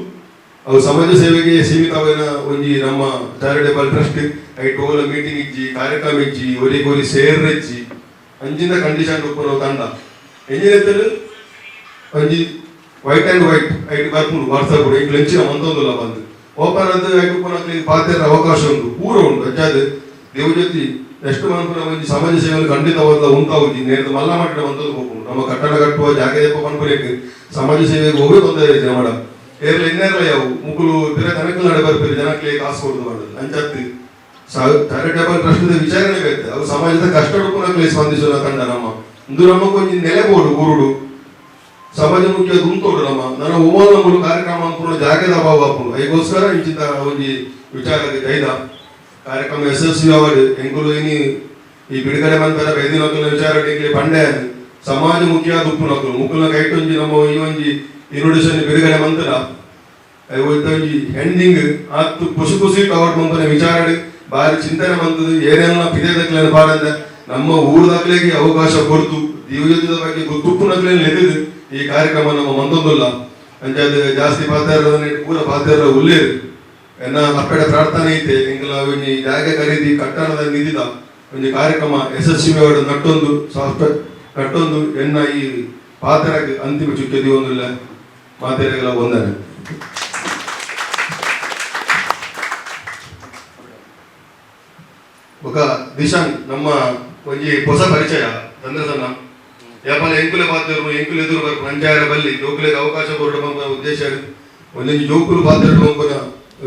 ಅವು ಸಮಾಜ ಸೇವೆಗೆ ಸೀಮಿತವಾದ ಒಂಜಿ ನಮ್ಮ ಚಾರಿಟೇಬಲ್ ಟ್ರಸ್ಟ್. ಐಟ್ ಓಲ ಮೀಟಿಂಗ್ ಇಜ್ಜಿ, ಕಾರ್ಯಕ್ರಮ ಇಜ್ಜಿ, ಒರಿಗೊರಿ ಸೇರ್ರೆಜ್ಜಿ. ಅಂಚಿನ ಕಂಡೀಷನ್ ಉಪ್ಪುನ ತಂಡ ಎಂಜಿನ ಒಂಜಿ white and white ಐಟ್ ಬರ್ಪುಂಡು ವಾಟ್ಸಪ್ ಎಂಕ್ಲು ಎಂಚಿನ ಮಂತೊಂದುಲ್ಲ ಬಂದು ಓಪನ್ ಅದು ಐಟ್ ಉಪ್ಪುನ ಪಾತೆರ ಅವಕಾಶ ಉಂಟು, ಪೂರ ಉಂಟು. ಅಂಚಾದ್ Devajyothi ಎಷ್ಟು ಮನ್ಪುನ ಒಂಜಿ ಸಮಾಜ ಸೇವೆ ಖಂಡಿತವಾದ ಉಂತಾವುಜಿ ನೇರದ ಮಲ್ಲ ಮಟ್ಟದ ಬಂದದ್ದು ಹೋಗುಂಡು. ನಮ್ಮ ಕಟ್ಟಡ ಕಟ್ಟುವ ಜಾಗ ಪನ್ಪುರೇಕ್ ಸಮಾಜ ಸೇವೆಗೆ ಹೋಗಿ ತೊಂದರೆ ಇದೆ ಮಾಡ ಏರ್ಲ ಇನ್ನೇರ್ಲ ಯಾವು ಮುಕುಲು ಬೇರೆ ಜನಕ್ಕೂ ನಡೆ ಬರ್ಪೇರು ಜನಕ್ಕೆ ಕಾಸು ಕೊಡುದು ಮಾಡೋದು ಅಂಚತ್ತು ಚಾರಿಟೇಬಲ್ ಟ್ರಸ್ಟ್ ವಿಚಾರಣೆ ಬೇಕು. ಅವು ಸಮಾಜದ ಕಷ್ಟ ಸ್ಪಂದಿಸುವ ತಂಡ ನಮ್ಮ ಇಂದು ನಮ್ಮಕ್ಕೊಂಜಿ ನೆಲೆ ಬೋಡು ಊರುಡು ಸಮಾಜ ಮುಖ್ಯ ಉಂತೋಡು ನಮ್ಮ ನನ್ನ ಉಮಾನ ಮೂಲ ಕಾರ್ಯಕ್ರಮ ಅನ್ಕೊಂಡು ಜಾಗದ ಅಭಾವ ಆಪುಂಡು. ಐಗೋಸ್ಕರ ಇಂಚಿತ ಒಂಜಿ ವಿಚಾರ ಐದ ಕಾರ್ಯಕ್ರಮ ಯಶಸ್ವಿ ಅವಾರ್ಡ್ ಎಂಕುಲು ಇನಿ ಈ ಬಿಡುಗಡೆ ಮಂತರ ಬೈದಿನಕುಲ ವಿಚಾರ ಪಂಡೆ ಸಮಾಜ ಮುಖ್ಯ ಉಪ್ಪುನಕುಲು ಮುಕುಲ ಕೈಟೊಂಜಿ ನಮ್ಮ ಈ ಒಂಜಿ ಇನ್ವಿಟೇಷನ್ ಬಿಡುಗಡೆ ಮಂತರ ಒಂಜಿ ಎಂಡಿಂಗ್ ಆತು ಖುಷಿ ಖುಷಿ ಅವಾರ್ಡ್ ಮಂತನ ವಿಚಾರ ಬಾರಿ ಚಿಂತನೆ ಬಂತದ್ದು. ಏನೆಲ್ಲ ಪಿದೇದಕ್ಲೇನ ಪಾಡಂದೆ ನಮ್ಮ ಊರದಾಕ್ಲೆಗೆ ಅವಕಾಶ ಕೊಡ್ತು ದಿವ್ಯದ ಬಗ್ಗೆ ಗೊತ್ತುಪ್ಪುನಕ್ಲೇನು ಎದಿದು ಈ ಕಾರ್ಯಕ್ರಮ ನಮ್ಮ ಮಂದೊಂದುಲ್ಲ. ಅಂಚಾದ ಜಾಸ್ತಿ ಪಾತ್ರ ಪೂರ ಪಾತ್ರ ಉಲ್ಲೇರು ಎನ್ನ ಅಪ್ಪಡ ಪ್ರಾರ್ಥನೆ ಐತೆ. ಎಂಕಲ ಒಂಜಿ ಜಾಗ ಖರೀದಿ ಕಟ್ಟಣದ ನಿಧಿದ ಒಂಜಿ ಕಾರ್ಯಕ್ರಮ ಯಶಸ್ವಿ ನಟ್ಟೊಂದು ಸಾಫ್ಟ್ವೇರ್ ನಟ್ಟೊಂದು ಎನ್ನ ಈ ಪಾತ್ರಕ್ಕೆ ಅಂತಿಮ ಚುಕ್ಕೆ ದಿವೊಂದುಲ್ಲ. ಮಾತೆರೆಗಳ ವಂದನೆ. ಬೊಕ ದಿಶಾನ್ ನಮ್ಮ ಒಂಜಿ ಹೊಸ ಪರಿಚಯ ಚಂದ್ರಸನ್ನ ಯಾಪಲ ಎಂಕುಲೆ ಪಾತ್ರರು ಎಂಕುಲೆ ಎದುರು ಬರ್ಪು ನಂಚಾಯರ ಬಲ್ಲಿ ಜೋಕುಲೆಗೆ ಅವಕಾಶ ಕೊರಡು ಪಂಪನ ಉದ್ದೇಶ. ಒಂದೊಂಜಿ ಜೋಕುಲು ಪಾತ್ರ ಪಂಪನ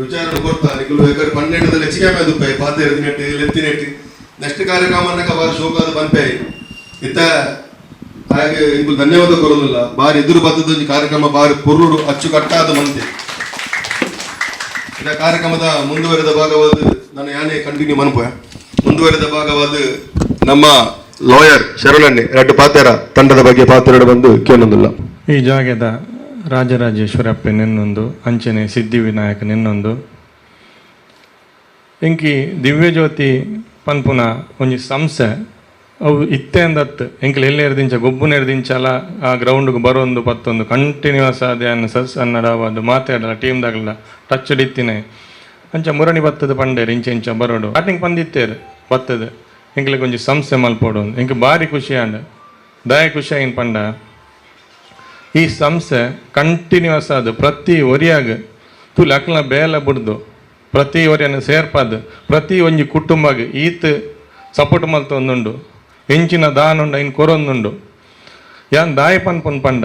ವಿಚಾರ ಕೊರ್ತಾ ನಿಕುಲು ಬೇಕಾದ್ರೆ 12ದಲ್ಲಿ ಹೆಚ್ಚಿಗೆ ದುಪ್ಪೆ ಪಾತ್ರ ನೆಟ್ಟು ಲೆತ್ತಿನೆಟ್ಟು ನೆಕ್ಸ್ಟ್ ಕಾರ್ಯಕ್ರಮ ಅನ್ನಕ ಬಾರಿ ಶೋಕಾದ ಪನ್ಪೆ ಇತ್ತ. ಹಾಗೆ ಇಂಕುಲು ಧನ್ಯವಾದ ಕೊರೋದಿಲ್ಲ. ಬಾರಿ ಎದುರು ಬತ್ತದ ಒಂಜಿ ಕಾರ್ಯಕ್ರಮ ಬಾರಿ ಪೊರ್ಲುಡು ಅಚ್ಚುಕಟ್ಟಾದ ಮಂತೆ. ಇದ ಕಾರ್ಯಕ್ರಮದ ಮುಂದುವರೆದ ಭಾಗವಾದ ನಾನು ಯಾನೇ ಕಂಟಿನ್ಯೂ ಮನ್ಪುವೆ. ಮುಂದುವರೆದ ಭಾಗವಾದ ನಮ್ಮ ಲಾಯರ್ ಶರಣಣ್ಣೆ ರಡ್ಡು ಪಾತೆರ ತಂಡದ ಬಗ್ಗೆ ಪಾತೆರಡು ಬಂದು ಕೇಳೊಂದಿಲ್ಲ. ಈ ಜಾಗದ ರಾಜರಾಜೇಶ್ವರಪ್ಪೆ ನಿನ್ನೊಂದು, ಅಂಚನೆ ಸಿದ್ಧಿವಿನಾಯಕ ನಿನ್ನೊಂದು, ಎಂಕಿ ದಿವ್ಯಜ್ಯೋತಿ ಪನ್ಪುನ ಒಂಜಿ ಸಂಸ್ಥೆ ಅವು ಇತ್ತೆ ಅಂದತ್ತು. ಎಂಕಲ್ ಎಲ್ಲೇರ್ದಿಂಚ ಗೊಬ್ಬುನೇರ್ದಿಂಚಲ ಆ ಗ್ರೌಂಡ್ಗೆ ಬರೋಂದು ಪತ್ತೊಂದು ಕಂಟಿನ್ಯೂಸ್ ಆದ ಸಸ್ ಅನ್ನಡವಾದ ಮಾತಾಡಲ್ಲ ಟೀಮ್ದಾಗಲ್ಲ ಟಚ್ ಇತ್ತಿನೇ. ಅಂಚ ಮುರಣಿ ಬತ್ತದ ಪಂಡೇರು ಇಂಚ ಇಂಚ ಬರೋಡು ಸ್ಟಾರ್ಟಿಂಗ್ ಪಂದಿತ್ತೇರು ಬತ್ತದ ಎಂಕ್ಲೆಗ್ ಒಂಜಿ ಸಂಸ್ಥೆ ಮಲ್ಪೋಡು. ಎಂಕ್ ಬಾರಿ ಖುಷಿ ಆಂಡ್. ದಾಯ ಖುಷಿ ಆಯಿನ ಪಂಡ ಈ ಸಂಸ್ಥೆ ಕಂಟಿನ್ಯೂಸ್ ಆದ್ ಪ್ರತಿ ಒರಿಯಾಗ ತೂಲೆ ಅಕ್ಲ ಬೇಲೆ ಬುಡ್ದು ಪ್ರತಿ ಒರಿಯನ ಸೇರ್ಪಾದ್ ಪ್ರತಿ ಒಂಜಿ ಕುಟುಂಬಗ್ ಈತ್ ಸಪೋರ್ಟ್ ಮಲ್ತೊಂದುಂಡು. ಎಂಚಿನ ದಾನುಂಡು ಐನ್ ಕೊರೊಂದುಂಡು. ಯಾನ್ ದಾಯ ಪನ್ಪುನ್ ಪಂಡ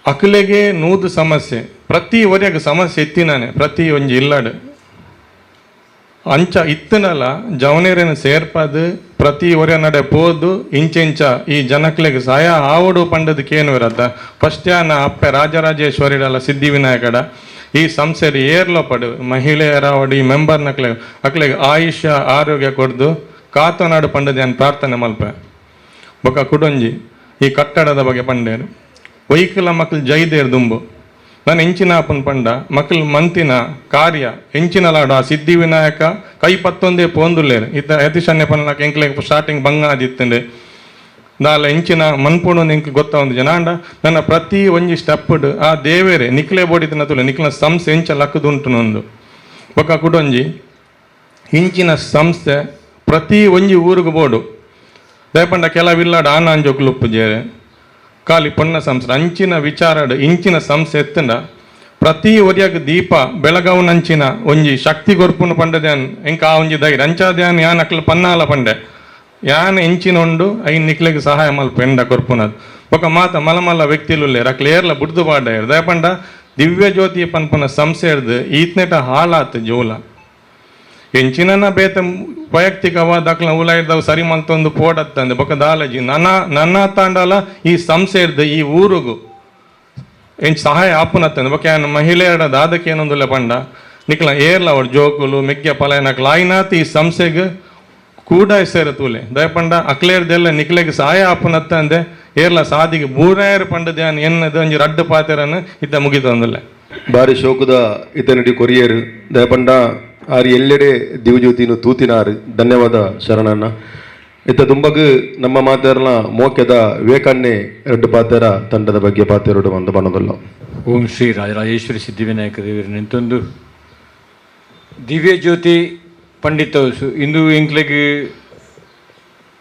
ಅಕ್ಲೆಗೆ ನೂದು ಸಮಸ್ಯೆ ಪ್ರತಿ ಒರಿಯಾಗ ಸಮಸ್ಯೆ ಇತ್ತಿನಾನೆ ಪ್ರತಿ ಒಂಜಿ ಇಲ್ಲಡ್ ಅಂಚ ಇತ್ತನಲ ಜವನೇರನ ಸೇರ್ಪಾದ್ ಪ್ರತಿ ಒರಿಯ ನಡೆ ಪೋದು ಇಂಚ ಈ ಜನಕ್ಲೆಗ್ ಸಹಾಯ ಆವಡು ಪಂಡದ ಕೇನುವಿರತ್ತ. ಫಸ್ಟ್ ಯಾನ ಅಪ್ಪೆ ರಾಜರಾಜೇಶ್ವರಿಡಲ ಸಿದ್ಧಿವಿನಾಯಕಡ ಈ ಸಂಸ್ಥೆ ಏರ್ಲೋ ಪಡು ಮಹಿಳೆಯರಾವಡು ಈ ಮೆಂಬರ್ ನಕ್ಲೆ ಅಕ್ಲೆಗ್ ಆಯುಷ್ಯ ಆರೋಗ್ಯ ಕೊಡ್ದು ಕಾತನಾಡು ಪಂಡದ ಯಾನ್ ಪ್ರಾರ್ಥನೆ ಮಲ್ಪೆ. ಬೊಕ ಕುಡೊಂಜಿ ಈ ಕಟ್ಟಡದ ಬಗ್ಗೆ ಪಂಡೇರು ವೈಕಲ ಮಕ್ಳು ಜೈದೇರ್ ದುಂಬು ನಾನು ಎಂಚಿನ ಆಪನ್ ಪಂಡ ಮಕ್ಕಳು ಮಂತಿನ ಕಾರ್ಯ ಎಂಚಿನ ಲಾಡು ಆ ಸಿದ್ಧಿವಿನಾಯಕ ಕೈ ಪತ್ತೊಂದೇ ಪೋಂದುಲ್ಲೇರು. ಇತ್ತ ಯತೀಶನ್ಯ ಪನ್ನ ಎಂಕ್ಲೆ ಸ್ಟಾರ್ಟಿಂಗ್ ಬಂಗ ಆದಿತ್ತಂಡೆ ದಾಲ ಎಂಚಿನ ಮನ್ಪುಣು ಎಂಕ್ ಗೊತ್ತಾವಂದು ಜನಾಂಡ ನನ್ನ ಪ್ರತಿ ಒಂಜಿ ಸ್ಟೆಪ್ ಆ ದೇವೇರೆ ನಿಕ್ಲೆ ಬೋಡಿತನ ತುಲೆ ನಿಕ್ಲ ಸಂಸ್ಥೆ ಎಂಚ ಲಕ್ಕದುಂಟು ನೊಂದು. ಬೊಕ ಕುಡೊಂಜಿ ಇಂಚಿನ ಸಂಸ್ಥೆ ಪ್ರತಿ ಒಂಜಿ ಊರುಗು ಬೋಡು. ದಯಪಂಡ ಕೆಲವಿಲ್ಲಾಡ ಆನಾಂಜೋಕುಲು ಉಪ್ಪುಜೇರೆ ಖಾಲಿ ಪೊಣ್ಣ ಸಂಸ್ಥೆ ಅಂಚಿನ ವಿಚಾರಡ್ ಇಂಚಿನ ಸಂಸ್ಥೆ ಎತ್ತಂಡ ಪ್ರತಿ ಒರಿಯಾಗ ದೀಪ ಬೆಳಗಾವ್ನಂಚಿನ ಒಂಜಿ ಶಕ್ತಿ ಕೊರ್ಪುನು ಪಂಡದ್ಯಾನ್ ಎಂಕ ಆ ಒಂಜಿ ಧೈರ್ಯ ಅಂಚಾದ್ಯಾನ್ ಯಾನ್ ಅಕ್ಲ ಪನ್ನಾಲ ಪಂಡೆ ಯಾನ್ ಎಂಚಿನ ಉಂಡು ಐನ್ ನಿಕ್ಲೆಗ್ ಸಹಾಯ ಮಲ್ಪ ಎಂಡ ಕೊರ್ಪುನದು. ಬೊಕ ಮಾತ ಮಲ ಮಲ್ಲ ವ್ಯಕ್ತಿಲು ಅಕ್ಲ ಏರ್ಲ ಬುಡ್ದು ಪಾಡ್ಯಾರ್. ದಯಪಂಡ ದಿವ್ಯ ಜ್ಯೋತಿ ಪನ್ಪುನ ಸಂಸ್ಥೆ ಹಿಡ್ದು ಈತ್ನೆಟ ಹಾಳಾತ್ ಜೋಲ ಎಂಚಿನ ಬೇತ ವೈಯಕ್ತಿಕವಾದ ಅಕ್ಲ ಉಲಾಯಿದವು ಸರಿ ಮಲ್ತೊಂದು ಪೋಡತ್ತಂದೆ. ಬೊಕ ದಾಲಜಿ ನನ್ನ ನನ್ನ ತಾಂಡಲ ಈ ಸಂಸ್ಥೆ ಹಿಡ್ದು ಈ ಊರುಗು ಎಂಚ್ ಸಹಾಯ ಆಪುನತ್ತಂದೆ. ಬೊಕ ಯಾನ್ ಮಹಿಳೆಯರ ದಾದಕ್ಕೆ ಏನೊಂದುಲ್ಲ ಪಂಡ ನಿಕ್ಲ ಏರ್ಲ ಅವ್ರ ಜೋಕುಲು ಮೆಗ್ಯ ಪಲಯನಕ್ಲ ಆಯ್ನಾತ್ ಈ ಸಂಸ್ಥೆಗ್ ಕೂಡ ಸೇರ ತೂಲೆ. ದಯಪಂಡ ಅಕ್ಲೇರ್ದೆಲ್ಲ ನಿಕ್ಲೆಗ್ ಸಹಾಯ ಆಪುನತ್ತಂದೆ ಏರ್ಲ ಸಾದಿಗೆ ಬೂರಾಯರ್ ಪಂಡದ ಯಾನ್ ಎನ್ನದು ಒಂಜಿ ರಡ್ಡು ಪಾತೆರನ್ನು ಇದ್ದ ಮುಗಿತೊಂದುಲ್ಲ. ಬಾರಿ ಶೋಕದ ಇತನಡಿ ಕೊರಿಯರ್. ದಯಪಂಡ ಆರ್ ಎಲ್ಲೆಡೆ ದಿವಜ್ಯೋತಿನು ತೂತಿನಾರ್. ಧನ್ಯವಾದ ಶರಣಣ್ಣ. ಇತ್ತ ದುಂಬಗ್ ನಮ್ಮ ಮಾತಾರನ ಮೋಕ್ಯದ ವಿವೇಕನ್ನೇ ಎರಡು ಪಾತೆರ ತಂಡದ ಬಗ್ಗೆ ಪಾತೆರಡು ಒಂದು ಬಣ್ಣದಲ್ಲ. ಓಂ ಶ್ರೀ ರಾಜರಾಜೇಶ್ವರಿ ಸಿದ್ಧಿವಿನಾಯಕ ದೇವರ ನಿಂತೊಂದು ದಿವ್ಯ ಜ್ಯೋತಿ ಪಂಡಿತ ಹೌಸು ಇಂದು ಎಂಕ್ಲೆಗ್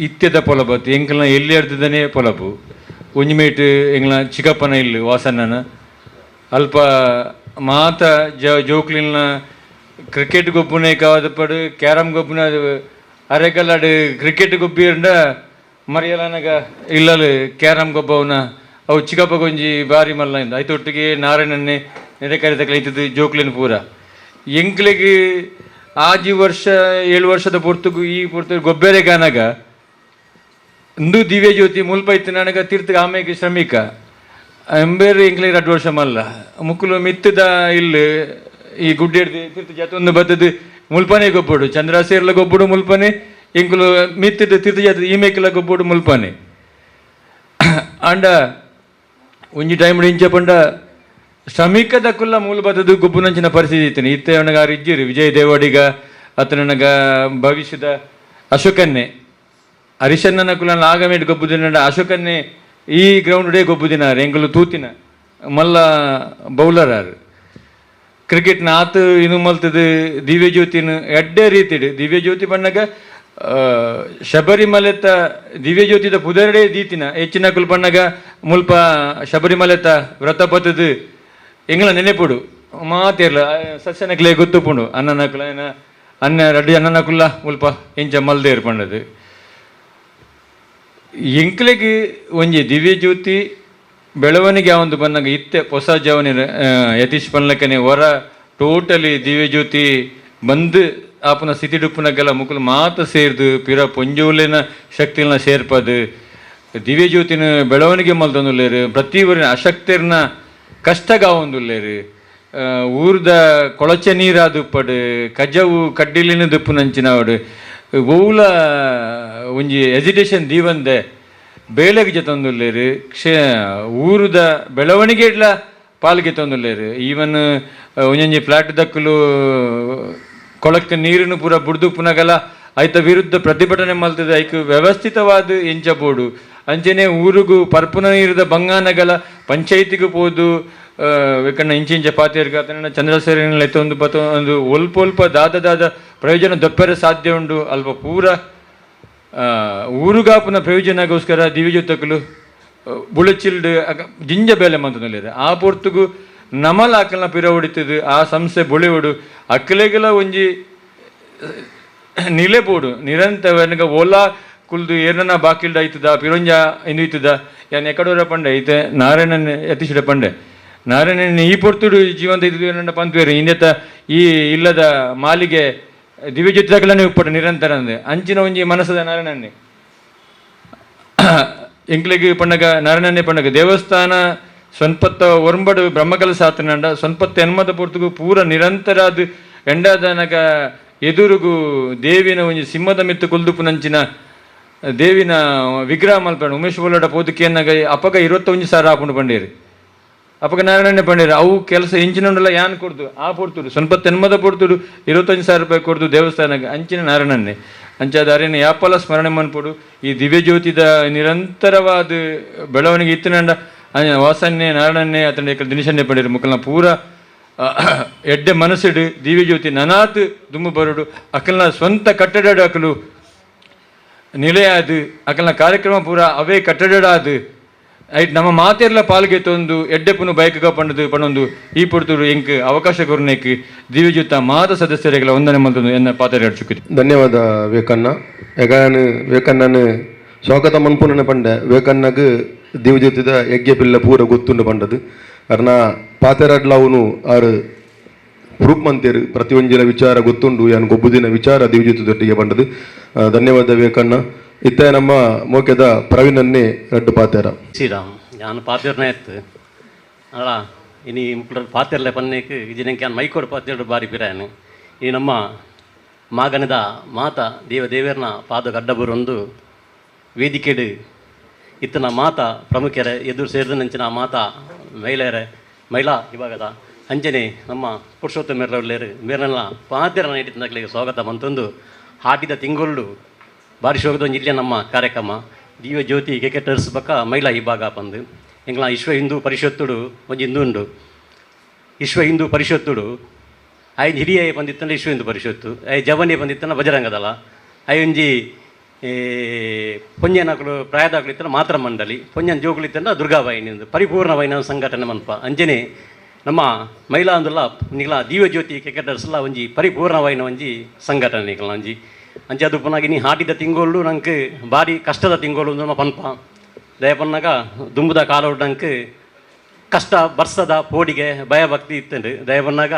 ಇತ್ಯದ ಪೊಲಬತ್ತು ಎಂಕ್ಲನ ಎಲ್ಲಿ ಅರ್ಧದನೇ ಪೊಲಬು ಒಂಜಿ ಮೇಟ್ ಎಂಗ್ಲ ಚಿಕ್ಕಪ್ಪನ ಇಲ್ಲು ವಾಸಣ್ಣನ ಅಲ್ಪ ಮಾತ ಜ ಜೋಕ್ಲಿನ Cricket ಗೊಬ್ಬುನೆ ಕಾವದಪಡು carrom ಗೊಬ್ಬುನ ಅರೆಕಲ್ಲಾಡು cricket ಗೊಬ್ಬಿರಂಡ ಮರಿಯಲನಗ ಇಲ್ಲಲು carrom ಗೊಬ್ಬವನ ಅವು ಚಿಕ್ಕಪ್ಪ ಗೊಂಜಿ ಬಾರಿ ಮಲ್ಲ ಇಂದ ಐತೊಟ್ಟಿಗೆ ನಾರಾಯಣನ್ನೇ ನೆರೆಕರಿತಕ್ಲೆ ಇತ್ತದು ಜೋಕ್ಲಿನ ಪೂರ ಎಂಕ್ಲೆಗ್ ಆಜಿ ವರ್ಷ 7 ವರ್ಷದ ಪೊರ್ತುಗು ಈ ಪೊರ್ತು ಗೊಬ್ಬೆರೆ ಗಾನಗ ಇಂದು ದಿವ್ಯ ಜ್ಯೋತಿ ಮುಲ್ಪ ಇತ್ತು ನನಗ ತೀರ್ಥ ಆಮೇಗೆ ಶ್ರಮಿಕ ಎಂಬೇರು ಎಂಕ್ಲೆಗ್ 2 ವರ್ಷ ಮಲ್ಲ ಮುಕ್ಕುಲು ಮಿತ್ತದ ಇಲ್ಲು ಈ ಗುಡ್ಡೆ ಹಿಡ್ದು ತೀರ್ಥ ಜಾತಿ ಒಂದು ಬತ್ತದು ಮುಲ್ಪನೆ ಗೊಬ್ಬಡು ಚಂದ್ರಸೇರ್ಲ ಗೊಬ್ಬಡು ಮುಲ್ಪನೆ ಎಂಕುಲು ಮಿತ್ತದ ತೀರ್ಥ ಜಾತಿ ಈ ಮೇಕಲ ಗೊಬ್ಬಡು ಮುಲ್ಪನೆ ಅಂಡ ಒಂಜಿ ಟೈಮ್ ಇಂಚ ಪಂಡ ಶ್ರಮಿಕದ ಕುಲ್ಲ ಮೂಲ ಬತ್ತದು ಗೊಬ್ಬುನಂಚಿನ ಪರಿಸ್ಥಿತಿ ಇತ್ತು ಇತ್ತೆ ಅವನಿಗೆ ಇಜ್ಜಿರು ವಿಜಯ್ ದೇವಾಡಿಗ ಅತನಗ ಭವಿಷ್ಯದ ಅಶೋಕನ್ನೇ ಹರಿಶಣ್ಣನ ಕುಲ ಆಗಮೇಟ್ ಗೊಬ್ಬುದಿನ ಅಶೋಕನ್ನೇ ಈ ಗ್ರೌಂಡ್ ಡೇ ಗೊಬ್ಬುದಿನ ಎಂಕುಲು ತೂತಿನ ಮಲ್ಲ ಬೌಲರ್ ಆರು ಕ್ರಿಕೆಟ್ನ ಆತು ಇನ್ನು ಮಲ್ತದು ದಿವ್ಯ ಜ್ಯೋತಿನ ಎಡ್ಡೆ ರೀತಿಡ್ ದಿವ್ಯ ಜ್ಯೋತಿ ಬಣ್ಣಗ ಶಬರಿಮಲೆತ ದಿವ್ಯ ಜ್ಯೋತಿದ ಪುದರಡೆ ದೀತಿನ ಹೆಚ್ಚಿನ ಕುಲ್ ಬಣ್ಣಗ ಮುಲ್ಪ ಶಬರಿಮಲೆತ ವ್ರತ ಪತ್ತದು ಎಂಗ್ಲ ನೆನೆಪುಡು ಮಾತೇರ್ಲ ಸಸ್ಯನಕ್ಲೆ ಗೊತ್ತುಪುಂಡು ಅಣ್ಣನಕುಲ ಏನ ಅನ್ನ ರಡ್ಡಿ ಅಣ್ಣನಕುಲ್ಲ ಮುಲ್ಪ ಎಂಚ ಮಲ್ದೇರ್ ಪಂಡದು ಎಂಕ್ಲೆಗ್ ಒಂಜಿ ದಿವ್ಯ ಜ್ಯೋತಿ ಬೆಳವಣಿಗೆ ಒಂದು ಬನ್ನಗ ಇತ್ತೆ ಹೊಸ ಜವನಿ ಯತೀಶ್ ಪನ್ಲಕನೆ ಹೊರ ಟೋಟಲಿ ದಿವ್ಯ ಜ್ಯೋತಿ ಬಂದು ಆಪನ ಸ್ಥಿತಿ ಡುಪ್ಪುನಗೆಲ್ಲ ಮುಕುಲು ಮಾತ ಸೇರ್ದು ಪಿರ ಪೊಂಜೋಲೆನ ಶಕ್ತಿನ ಸೇರ್ಪದು ದಿವ್ಯ ಜ್ಯೋತಿನ ಬೆಳವಣಿಗೆ ಮಲ್ತೊಂದುಲ್ಲೇರು ಪ್ರತಿ ಊರಿನ ಅಶಕ್ತಿರ್ನ ಕಷ್ಟಗಾವೊಂದುಲ್ಲೇರು ಊರ್ದ ಕೊಳಚೆ ನೀರಾದುಪ್ಪಡು ಕಜವು ಕಡ್ಡಿಲಿನ ದುಪ್ಪುನಂಚಿನವಡು ಓಲ ಒಂಜಿ ಎಜಿಟೇಷನ್ ದೀವಂದೆ ಬೇಲೆಗ್ ಜೊತೊಂದುಲ್ಲೇರು ಕ್ಷೇ ಊರುದ ಬೆಳವಣಿಗೆ ಇಡ್ಲ ಪಾಲ್ಗೆ ತೊಂದುಲ್ಲೇರು ಈವನ್ ಒಂಜೊಂಜಿ ಫ್ಲಾಟ್ ದಕ್ಕಲು ಕೊಳಕ್ಕೆ ನೀರನ್ನು ಪೂರ ಬುಡ್ದು ಪುನಗಲ ಐತ ವಿರುದ್ಧ ಪ್ರತಿಭಟನೆ ಮಲ್ತದೆ ಐಕ್ ವ್ಯವಸ್ಥಿತವಾದ ಎಂಚ ಬೋಡು ಅಂಚನೆ ಊರುಗು ಪರ್ಪುನ ನೀರದ ಬಂಗಾನಗಲ ಪಂಚಾಯಿತಿಗೆ ಪೋದು ವೇಕಣ್ಣ ಇಂಚ ಇಂಚ ಪಾತಿಯರ್ಗ ಅತನ ಚಂದ್ರಸೇನ ಎತ್ತೊಂದು ಬತ್ತ ಒಂದು ಒಲ್ಪ ಒಲ್ಪ ದಾದ ದಾದ ಪ್ರಯೋಜನ ದೊಪ್ಪರೆ ಸಾಧ್ಯ ಉಂಡು ಅಲ್ಪ ಪೂರ ಊರುಗಾಪುನ ಪ್ರಯೋಜನಗೋಸ್ಕರ ದಿವ್ಯಜ್ಯೋತಕುಲು ಬುಳಚಿಲ್ಡ್ ಜಿಂಜ ಬೇಲೆ ಮಂತೊಂದುಲ್ಲೆರ್ ಆ ಪೊರ್ತುಗು ನಮಲ ಅಕಲ್ನ ಪಿರ ಹೊಡಿತದು ಆ ಸಂಸ್ಥೆ ಬುಳೆವಡು ಅಕ್ಲೆಗಲ ಒಂಜಿ ನಿಲೆ ಬೋಡು ನಿರಂತರ ಓಲಾ ಕುಲ್ದು ಏರ್ನ ಬಾಕಿಲ್ಡ ಐತದ ಪಿರೊಂಜ ಇಂದು ಇತ್ತದ ಯಾನ್ ಎಕಡೋರ ಪಂಡೆ ಐತೆ ನಾರಾಯಣನ್ ಯತೀಶಿಡ ಪಂಡೆ ನಾರಾಯಣನ್ ಈ ಪೊರ್ತುಡು ಜೀವಂತ ಇದ್ದು ಏನಂಡ ಪಂತ್ವೇರು ಇಂದೆತ ಈ ಇಲ್ಲದ ಮಾಲಿಗೆ ದಿವ್ಯಜ್ಯೋತಿ ಉಪ್ಪಟ ನಿರಂತರ ಅಂದೆ ಅಂಚಿನ ಒಂಜಿ ಮನಸ್ಸದ ನಾರಾಯಣನ್ನೇ ಎಂಕ್ಲೆಗ್ ಪಂಡಗ ನಾರಾಯಣನೇ ಪಂಡಗ ದೇವಸ್ಥಾನ ಸ್ವಂಪತ್ತ ಒರ್ಂಬಡು ಬ್ರಹ್ಮಕಲಶ ಆತನಂಡ ಸ್ವಂಪತ್ತ ಎನ್ಮದ ಪೊರ್ತುಗು ಪೂರ ನಿರಂತರ ಅದು ಎಂಡಾದನಗ ಎದುರುಗು ದೇವಿನ ಒಂಜಿ ಸಿಂಹದ ಮಿತ್ತು ಕುಲ್ದುಪುನಂಚಿನ ದೇವಿನ ವಿಗ್ರಹ ಮಲ್ಪಂಡು ಉಮೇಶ್ ಬೋಲಡ ಪೋದುಕೇನಾಗ ಅಪಗ 21,000 ಆಪುಂಡು ಪಂಡೇರು ಅಪಗ ನಾರಾಯಣನೇ ಪಂಡೇರು ಅವು ಕೆಲಸ ಇಂಚಿನ ಯಾನ್ ಕೊಡ್ದು ಆ ಪೊರ್ತುಡು ಸ್ವಂಪತ್ತ ಎನ್ಮದ ಪೊರ್ತುಡು 25,000 ರೂಪಾಯಿ ಕೊಡ್ದು ದೇವಸ್ಥಾನಕ್ಕೆ ಅಂಚಿನ ನಾರಾಯಣನ್ನೇ ಅಂಚಾದ ಅರೇನ ಯಾಪಲ ಸ್ಮರಣೆ ಮನ್ಪೊಡು ಈ ದಿವ್ಯಜ್ಯೋತಿದ ನಿರಂತರವಾದ ಬೆಳವಣಿಗೆ ಇತ್ತಿನಂಡ ವಾಸನ್ನೇ ನಾರಾಯಣನ್ನೇ ಅತನ ದಿನಶನ್ನೇ ಪಂಡೇರು ಮುಕ್ಕಲ್ನ ಪೂರ ಎಡ್ಡೆ ಮನಸ್ಸಿಡು ದಿವ್ಯಜ್ಯೋತಿ ನನಾತ್ ದುಮ್ಮು ಬರುಡು ಅಕಲ್ನ ಸ್ವಂತ ಕಟ್ಟಡ ಅಕಲು ನಿಲೆಯಾದು ಅಕಲ್ನ ಕಾರ್ಯಕ್ರಮ ಪೂರ ಅವೇ ಕಟ್ಟಡಾದು ಐಟ್ ನಮ್ಮ ಮಾತೆರ್ಲ ಪಾಲ್ಗೆ ತೊಂದು ಎಡ್ಡೆಪುನು ಬೈಕ್ಗ ಪಂಡದು ಪಣೊಂದು ಈ ಪೊರ್ತುಡು ಎಂಕ್ ಅವಕಾಶ ಕೊರ್ನೇಕ್ ದಿವ್ಯಜ್ಯೋತ ಮಾತ ಸದಸ್ಯರಿಗೆಲ್ಲ ವಂದನೆ ಮಂತೊಂದು ಎನ್ನ ಪಾತ್ರ ಚುಕ್ಕಿತು. ಧನ್ಯವಾದ ವೇಕಣ್ಣ. ಎಗಾನು ವೇಕಣ್ಣನ ಸ್ವಾಗತ ಮನ್ಪುನನೆ ಪಂಡೆ ವೇಕಣ್ಣಗ್ ದಿವ್ಯಜ್ಯೋತಿದ ಯಜ್ಞ ಪಿಲ್ಲ ಪೂರ ಗೊತ್ತುಂಡು ಪಂಡದು ಅರ್ನ ಪಾತೆರಡ್ಲ ಅವನು ಆರು ಪ್ರೂಫ್ ಮಂತೇರು ಪ್ರತಿಯೊಂಜಿನ ವಿಚಾರ ಗೊತ್ತುಂಡು ಯಾನ್ ಗೊಬ್ಬುದಿನ ವಿಚಾರ ದಿವ್ಯಜ್ಯೋತಿ ದೊಟ್ಟಿಗೆ ಪಂಡದು. ಧನ್ಯವಾದ ವೇಕಣ್ಣ. ಇತ್ತ ನಮ್ಮ ಮೋಕೆದ ಪ್ರವೀಣನ್ನೇ ರಡ್ಡು ಪಾತೆರ. ಶ್ರೀರಾಮ್ ಯಾನ್ ಪಾತೆರ್ನ ಎತ್ತು ಅಲ್ಲ ಇನಿ ಮುಕ್ಕುಲ ಪಾತೆರ್ಲೆ ಪನ್ನೇಕ್ ಇಜಿನಂಕೆ ಯಾನ್ ಮೈಕೋಡು ಪಾತೆರ್ಡು ಬಾರಿ ಪಿರಾಯನ್ ಈ ನಮ್ಮ ಮಾಗನದ ಮಾತ ದೇವ ದೇವೇರ್ನ ಪಾದ ಗಡ್ಡಬುರೊಂದು ವೇದಿಕೆಡು ಇತ್ತನ ಮಾತ ಪ್ರಮುಖರ ಎದುರು ಸೇರಿದ ಮಾತ ಮಹಿಳೆಯರ ಮಹಿಳಾ ವಿಭಾಗದ ಅಂಜನೆ ನಮ್ಮ ಪುರುಷೋತ್ತಮ ಮೇರ್ರವ್ಲೇರು ಮೇರ್ನೆಲ್ಲ ಪಾತೆರನ ಇಟ್ಟಿದ್ದಕ್ಲಿಗೆ ಸ್ವಾಗತ ಮಂತೊಂದು ಹಾಟಿದ ತಿಂಗೊಳ್ಳು ಬಾರಿ ಶೋಕದ ಒಂಜಿ ಇಲ್ಲೇ ನಮ್ಮ ಕಾರ್ಯಕ್ರಮ ದಿವ್ಯ ಜ್ಯೋತಿ ಕ್ರಿಕೆಟರ್ಸ್ ಬಕ್ಕ ಮಹಿಳಾ ವಿಭಾಗ ಪಂದು ಎಂಗ್ಲ ವಿಶ್ವ ಹಿಂದೂ ಪರಿಷತ್ತುಡು ಒಂಜಿ ಹಿಂದೂ ಉಂಡು ವಿಶ್ವ ಹಿಂದೂ ಪರಿಷತ್ತುಡು ಐದು ಹಿರಿಯ ಬಂದಿತ್ತಂದ್ರೆ ವಿಶ್ವ ಹಿಂದೂ ಪರಿಷತ್ತು I ಜವನಿ ಬಂದಿತ್ತಂದ್ರೆ ಬಜರಂಗದಳ I ಒಂಜಿ ಪೊಂಜನಕುಲು ಪ್ರಾಯದಾಕುಲು ಇತ್ತಂದ್ರೆ ಮಾತ್ರ ಮಂಡಳಿ ಪೊಂಜನ ಜೋಕುಲು ಇತ್ತಂದ್ರೆ ದುರ್ಗಾವಾಹಿನಿ ಪರಿಪೂರ್ಣವಾಹಿನ ಸಂಘಟನೆ ಮನ್ಪ ಅಂಜನೆ ನಮ್ಮ ಮಹಿಳಾ ಅಂದುಲ ನಿಗಲ ದಿವ್ಯಜ್ಯೋತಿ ಕ್ರಿಕೆಟರ್ಸ್ಲ ಒಂಜಿ ಪರಿಪೂರ್ಣವಾಯಿನ ಒಂಜಿ ಸಂಘಟನೆ ನಿಕಲ್ನ ಒಂಜಿ ಅಂಚೆ ಅದು ಪುನಗ ಇನಿ ಹಾಟಿದ ತಿಂಗೋಳು ನಂಗೆ ಭಾರಿ ಕಷ್ಟದ ತಿಂಗೋಳು ನಮ್ಮ ಪನ್ಪ ದಯಪನ್ನಾಗ ದುಂಬುದ ಕಾಲೋಡು ನಂಗೆ ಕಷ್ಟ ಬರ್ಸದ ಪೋಡಿಗೆ ಭಯಭಕ್ತಿ ಇತ್ತಂಡು. ದಯಪನ್ನಾಗ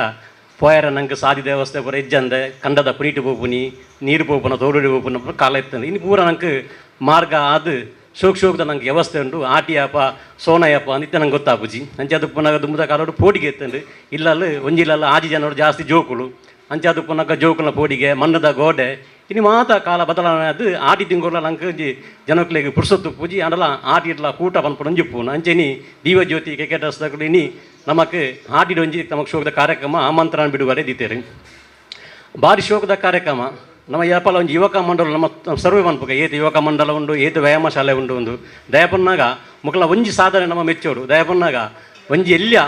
ಪೋಯರ ನಂಗೆ ಸಾದಿ ದೇವಸ್ಥೆ ಪೂರ ಇಜ್ಜಂದೆ ಕಂಡದ ಪುನೀಟು ಪೋಪುನಿ ನೀರು ಪೋಪುನ ತೋಡುಡಿ ಪೋಪುನ ಕಾಲ ಇತ್ತಂಡು. ಇನ್ನು ಪೂರ ನಂಗೆ ಮಾರ್ಗ ಆದು ಶೋಕ್ ಶೋಕ್ದ ನಂಗೆ ವ್ಯವಸ್ಥೆ ಉಂಟು. ಆಟಿಯಪ್ಪ ಸೋನಯಪ್ಪ ಅಂದಿತ್ತೆ ನಂಗೆ ಗೊತ್ತಾಪುಜಿ. ಅಂಚೆ ಅದು ಪುನಗ ದುಂಬುದ ಕಾಲೋಡು ಪೋಡಿಗೆ ಇತ್ತಂಡು. ಇಲ್ಲಲ್ಲಿ ಒಂಜಿಲ್ಲಲ್ಲ ಆಜಿ ಜನರು ಜಾಸ್ತಿ ಜೋಕುಳು. ಅಂಚೆ ಅದು ಪುನಗ ಜೋಕುಲ ಪೋಡಿಗೆ ಮಣ್ಣದ ಗೋಡೆ ಇನ್ನು ಮಾತ ಕಾಲ ಬದಲಾವಣೆ ಅದು ಆಟಿ ತಿಂಗೊಳ ನಂಗೆ ಒಂಜಿ ಜನಕ್ಲೆಗ್ ಪುರ್ಸೊತ್ತು ಪೂಜಿ ಅಂಡಲ ಆಟಿ ಇಡ್ಲ ಕೂಟ ಪನ್ಪುನ ಒಂಜಿ ಅಂಚೆನಿ ದಿವ್ಯಜ್ಯೋತಿ ಕ್ರಿಕೆಟರ್ಸ್ ದಕುಲು ಇನಿ ನಮಕ್ ಆಟಿಡ್ ಒಂಜಿ ನಮಕ್ ಶೋಕದ ಕಾರ್ಯಕ್ರಮ ಆಮಂತ್ರಣ ಬಿಡುಗಡೆ ದೀತೇರು. ಭಾರಿ ಶೋಕದ ಕಾರ್ಯಕ್ರಮ. ನಮ್ಮ ಯಾಪಲ ಒಂಜಿ ಯುವಕ ಮಂಡಲ ನಮ್ಮ ಸರ್ವೆ ಮನ್ಪುಗ ಏತ್ ಯುವಕ ಮಂಡಲ ಉಂಡು ಏತ್ ವ್ಯಾಯಾಮ ಶಾಲೆ ಉಂಡು ಒಂದು ದಯಪನ್ನಾಗ ಮುಕಲ ಒಂಜಿ ಸಾಧನೆ ನಮ್ಮ ಮೆಚ್ಚೋಡು. ದಯಪನ್ನಾಗ ಒಂಜಿ ಎಲ್ಲಿಯ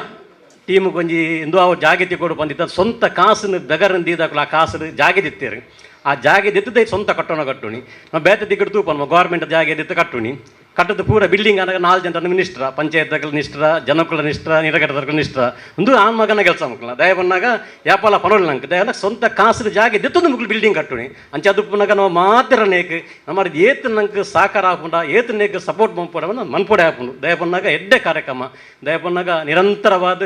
ಟೀಮುಗೆ ಒಂಜಿ ಇಂದು ಅವು ಜಾಗೆ ತಿಕ್ಕೋಡು ಬಂದಿದ್ದ ಸ್ವಂತ ಕಾಸನ್ನು ಬೆಗರನ್ನು ದೀದಾಕುಲು ಆ ಕಾಸು ಜಾಗೆ ದಿತ್ತೇರು. ಆ ಜಾಗೆ ದಿತ್ತದೆ ಸ್ವಂತ ಕಟ್ಟೋಣ ಕಟ್ಟುಣಿ ನಾವು ಬೇತೆ ದಿಕ್ಕಡು ತೂಪ ನಮ್ಮ ಗೌರ್ಮೆಂಟ್ ಜಾಗೆ ದಿತ್ತು ಕಟ್ಟುಣಿ ಕಟ್ಟದ ಪೂರ ಬಿಲ್ಡಿಂಗ್ ಅನಾಗ 4 ಜನ ಮಿನಿಸ್ಟ್ರ ಪಂಚಾಯತ್ ನಿಷ್ಟ್ರ ಜನಕುಲ ನಿಷ್ಟ್ರ ನಿರಗಟದ ನಿಷ್ಟ್ರ ಒಂದು ಆ ಮಗನ ಕೆಲಸ ಮಕ್ಕಳ ದಯ ಬಂದಾಗ ಯಾಪಲ ಪನೋಲ್ ನಂಗೆ ದಯ ಸ್ವಂತ ಕಾಸಿನ ಜಾಗೆ ದಿತ್ತೊಂದು ಮುಗ್ಲು ಬಿಲ್ಡಿಂಗ್ ಕಟ್ಟುಣಿ ಅಂಚೆ ಅದು ಪುನಗ ನಾವು ಮಾತ್ರ ನೇಕ್ ನಮ್ಮ ಏತ್ ನಂಗೆ ಸಹಕಾರ ಹಾಪುಂಡ ಏತ್ ನೇಕ್ ಸಪೋರ್ಟ್ ಮಂಪೋಡ ಮನ್ಪೊಡೆ ಹಾಪುಂಡು. ದಯ ಬಂದಾಗ ಎಡ್ಡೆ ಕಾರ್ಯಕ್ರಮ. ದಯ ಬಂದಾಗ ನಿರಂತರವಾದ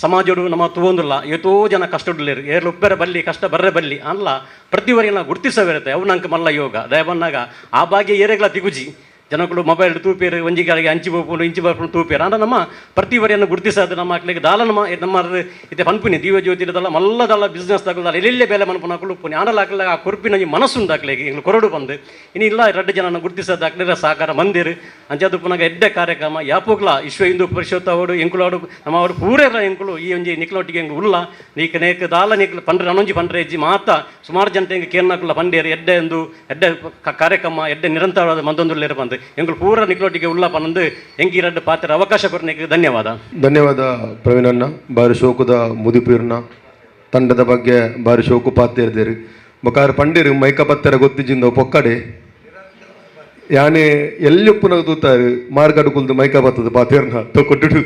ಸಮಾಜಡು ನಮ್ಮ ತುವೊಂದಿಲ್ಲ ಏತೋ ಜನ ಕಷ್ಟಡುಲ್ಲೇರು ಏರ್ಲು ಉಪ್ಪೆರೆ ಬಲ್ಲಿ ಕಷ್ಟ ಬರ್ರೆ ಬಲ್ಲಿ ಅಲ್ಲ ಪ್ರತಿವರಿನ ಗುರ್ತಿಸವಿರುತ್ತೆ ಅವು ನಂಗೆ ಮಲ್ಲ ಯೋಗ. ದಯ ಬಂದಾಗ ಆ ಭಾಗ್ಯ ಏರೆಗಳ ತಿಗುಜಿ ಜನಗಳು ಮೊಬೈಲ್ ತೂಪೇರು ಒಂಜಿಗಾಳಿಗೆ ಅಂಚಿ ಬೋಪುಂಡು ಇಂಚಿ ಬೋಪುಂಡು ತೂಪೇರು ಅಂದ್ರೆ ನಮ್ಮ ಪ್ರತಿವರಿಯನ್ನು ಗುರುತಿಸೋದು ನಮ್ಮ ಮಕ್ಕಳಿಗೆ ದಾಲ ನಮ್ಮ ನಮ್ಮ ಇತ್ತೆ ಪನ್ಪುನಿ ದಿವ್ಯಜ್ಯೋತಿದಲ್ಲ ಮಲ್ಲದಲ್ಲ ಬಿಸ್ನೆಸ್ ತಗೊಳ್ದಲ್ಲ ಎಲ್ಲೆಲ್ಲೇ ಬೇಲೆ ಮನ್ಪುನ ಉಪ್ಪುನಿ ಆಂಡಲ ಹಾಕಲ ಆ ಕೊರ್ಪಿನ ಈ ಮನಸ್ಸುಂಡು ಹಾಕ್ಲಿಗೆ ಎಂಗ್ಳು ಕೊರಡು ಬಂದು ಇನ್ನು ಇಲ್ಲ 2 ಜನನ ಗುರುತಿಸೋದು ಹಾಕ್ಲಿರ ಸಹಕಾರ ಮಂದಿರು ಅಂಚೆ ಅದು ಪುನಗ ಎಡ್ಡೆ ಕಾರ್ಯಕ್ರಮ ಯಾಪೋಗ್ಲ ವಿಶ್ವ ಹಿಂದೂ ಪರಿಷತ್ ಅವರು ಎಂಕುಲಾಡು ನಮ್ಮ ಅವರು ಪೂರೇರ ಎಂಕುಲು ಈ ಒಂಜಿ ನಿಕ್ಲೊಟ್ಟಿಗೆ ಎಂಗ್ಳು ಉಲ್ಲ ನೀಕ ನೇಕ ದಾಲ ನಿಕ್ಲು ಪಂಡ್ರೆ ನನೊಂಜಿ ಪಂಡ್ರೆ ಹೆಜ್ಜಿ ಮಾತ ಸುಮಾರು ಜನತೆ ಎಂಗ್ ಕೇರ್ನಾಕುಲ ಪಂಡೇರು ಎಡ್ಡೆ ಎಂದು ಎಡ್ಡೆ ಕಾರ್ಯಕ್ರಮ ಎಡ್ಡೆ ನಿರಂತರವಾದ ಮಂದೊಂದುಲ್ಲೇರು ಬಂದು ಎಂಗಳು ಪೂರ ನಿಕ್ಲೊಟ್ಟಿಗೆ ಉಲ್ಲ ಪನ್ನೊಂದು ಎಂಕಿ ರಡ್ಡು ಪಾತ್ರ ಅವಕಾಶ ಕೊರನಿಗೆ ಧನ್ಯವಾದ. ಧನ್ಯವಾದ ಪ್ರವೀಣಣ್ಣ. ಬಾರಿ ಶೋಕದ ಮುದಿಪೀರ್ನ ತಂಡದ ಬಗ್ಗೆ ಬಾರಿ ಶೋಕು ಪಾತೇರ್ದೇರು ಬೊಕಾರ ಪಂಡೇರು ಮೈಕ ಪತ್ತೆರ ಗೊತ್ತಿಜಿಂದ ಪೊಕ್ಕಡೆ ಯಾನೆ ಎಲ್ಲಿಪ್ಪುನ ತೂತಾರೆ ಮಾರ್ಗಾಡು ಕುಲ್ದು ಮೈಕ ಬತ್ತದ ಪಾತೇರ್ನ ತೊಕೊಟ್ಟು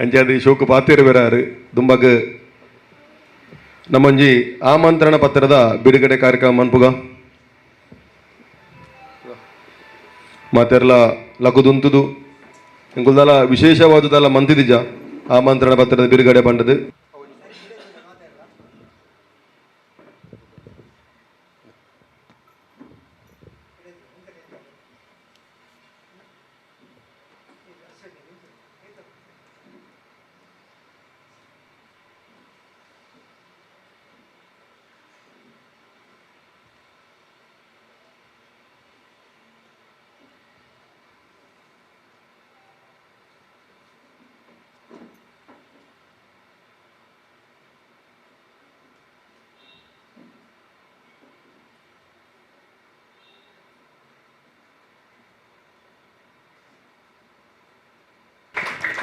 ಅಂಚಾದ ಶೋಕು ಪಾತೇರು ಬೇರಾರು ದುಂಬಾಗ ನಮ್ಮಂಜಿ ಆಮಂತ್ರಣ ಪತ್ರದ ಬಿಡುಗಡೆ ಕಾರ್ಯಕ್ರಮ ಮನ್ಪುಗ ಮಾತೆರ್ಲ ಲಕುದುಂತುದು ಎಂಕುಲ್ದಲ ವಿಶೇಷವಾದುದಲ್ಲ ಮಂತಿದಿಜ ಆಮಂತ್ರಣ ಪತ್ರದ ಬಿಡುಗಡೆ ಬಂಡದು.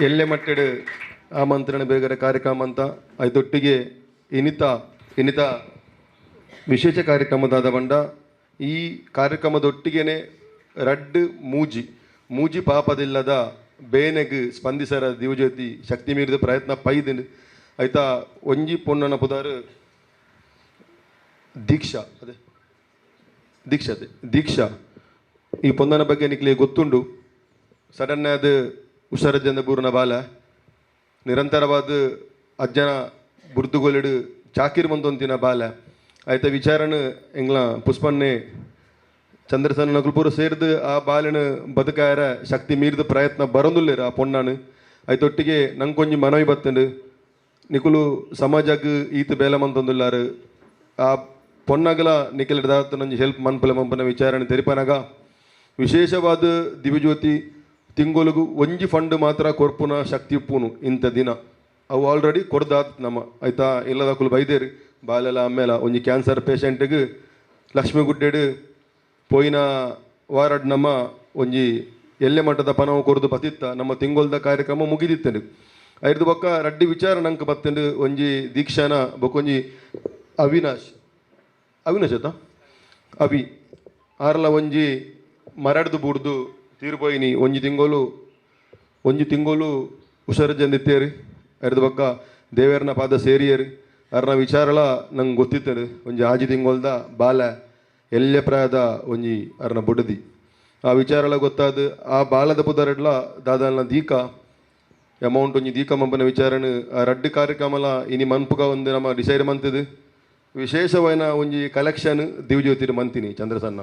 ಎಲ್ಲೆ ಮಟ್ಟೆಡು ಆಮಂತ್ರಣ ಬೇಗರೆ ಕಾರ್ಯಕ್ರಮ ಅಂತ ಐತೊಟ್ಟಿಗೆ ಇನಿತ ಇನಿತ ವಿಶೇಷ ಕಾರ್ಯಕ್ರಮದಾದ ಬಂಡ ಈ ಕಾರ್ಯಕ್ರಮದೊಟ್ಟಿಗೆನೆ ರಡ್ಡು ಮೂಜಿ ಮೂಜಿ ಪಾಪದಿಲ್ಲದ ಬೇನೆಗ್ ಸ್ಪಂದಿಸರ ದಿವಜ್ಯೋತಿ ಶಕ್ತಿ ಮೀರಿದ ಪ್ರಯತ್ನ ಪೈದಿನ ಆಯ್ತಾ ಒಂಜಿ ಪೊನ್ನನ ಪುದಾರು ದೀಕ್ಷಾ ಅದೇ ದೀಕ್ಷಾ ಅದೇ ದೀಕ್ಷಾ ಈ ಪೊನ್ನನ ಬಗ್ಗೆ ನಿಕ್ಲೆ ಗೊತ್ತುಂಡು. ಸಡನ್ ಅದು ಹುಷಾರಜ್ಜಂದ ಬೂರ್ನ ಬಾಲ ನಿರಂತರವಾದ ಅಜ್ಜನ ಬುರ್ದುಗೊಲಿಡು ಚಾಕಿರ್ ಮಂದೊಂತಿನ ಬಾಲ ಆಯ್ತ ವಿಚಾರನ ಎಂಗ್ಲ ಪುಷ್ಪನ್ನೇ ಚಂದ್ರಸನ ಪೂರ ಸೇರಿದು ಆ ಬಾಲನ ಬದುಕಾಯರ ಶಕ್ತಿ ಮೀರಿದ ಪ್ರಯತ್ನ ಬರೊಂದುಲ್ಲೇರು ಆ ಪೊಣ್ಣನು. ಆಯ್ತೊಟ್ಟಿಗೆ ನಂಗೊಂಜಿ ಮನವಿ ಬತ್ತಂಡು ನಿಕುಲು ಸಮಾಜಕ್ಕೆ ಈತ ಬೇಲೆ ಮಂತೊಂದುಲ್ಲಾರು ಆ ಪೊನ್ನಗಲ ನಿಖಿಲ ಹೆಲ್ಪ್ ಮನ್ಪುಲೆ ಮಂಪನ ವಿಚಾರಣೆ ತೆರಿಪನಾಗ ವಿಶೇಷವಾದ ದಿವ್ಯಜ್ಯೋತಿ ತಿಂಗೊಲುಗು ಒಂಜಿ ಫಂಡ್ ಮಾತ್ರ ಕೊರ್ಪುನ ಶಕ್ತಿ ಉಪ್ಪುನು ಇಂಥ ದಿನ ಅವು ಆಲ್ರೆಡಿ ಕೊಡ್ದಾತ್ ನಮ್ಮ ಆಯ್ತಾ ಇಲ್ಲದಕ್ಕಲು ಬೈದೇರು ಬಾಲೆಲ ಆಮೇಲೆ ಒಂಜಿ ಕ್ಯಾನ್ಸರ್ ಪೇಷಂಟ್ಗೆ ಲಕ್ಷ್ಮೀ ಗುಡ್ಡೆಡು ಪೋಯಿನ ವಾರಡ್ ನಮ್ಮ ಒಂಜಿ ಎಲ್ಲೆ ಮಟ್ಟದ ಪನವು ಕೊರ್ದು ಬತ್ತಿತ್ತ ನಮ್ಮ ತಿಂಗೊಲ್ದ ಕಾರ್ಯಕ್ರಮ ಮುಗಿದಿತ್ತಂಡು. ಐದು ಬೊಕ್ಕ ರಡ್ಡಿ ವಿಚಾರ ನಂಗೆ ಬತ್ತಂಡು ಒಂಜಿ ದೀಕ್ಷಾನ ಬೊಕ್ಕೊಂಜಿ ಅವಿನಾಶ್ ಅವಿನಾಶ್ ಆತ ಅವಿ ಆರ್ಲ ಒಂಜಿ ಮರಡ್ದು ಬೂಡ್ದು ತೀರ್ಪೋಯಿನಿ ಒಂಜಿ ತಿಂಗೊಲು ಹುಷಾರು ಜಂದಿತ್ತೇರಿ. ಅರ್ಧ ಬೊಕ್ಕ ದೇವೇರ್ನ ಪಾದ ಸೇರಿಯರು. ಅರ್ನ ವಿಚಾರಲ ನಂಗೆ ಗೊತ್ತಿತ್ತರು. ಒಂಜಿ ಆಜಿ ತಿಂಗೊಲ್ದ ಬಾಲ ಎಲ್ಲೆ ಪ್ರಾಯದ ಒಂಜಿ ಅರ್ನ ಬುಡದಿ ಆ ವಿಚಾರಲ ಗೊತ್ತಾದ ಆ ಬಾಲದ ಪುದರಡ್ಲ ದಾದಾಲ್ನ ದೀಕ ಅಮೌಂಟ್ ಒಂಜಿ ದೀಕ ಮಂಪನ ವಿಚಾರನ ಆ ರಡ್ಡು ಕಾರ್ಯಕ್ರಮಲ ಇನಿ ಮನ್ಪುಗ ಒಂದು ನಮ್ಮ ಡಿಸೈಡ್ ಮಂತದು. ವಿಶೇಷವಾದ ಒಂಜಿ ಕಲೆಕ್ಷನ್ ದಿವ್ಯಜ್ಯೋತಿರ್ ಮಂತಿನಿ ಚಂದ್ರಸನ್ನ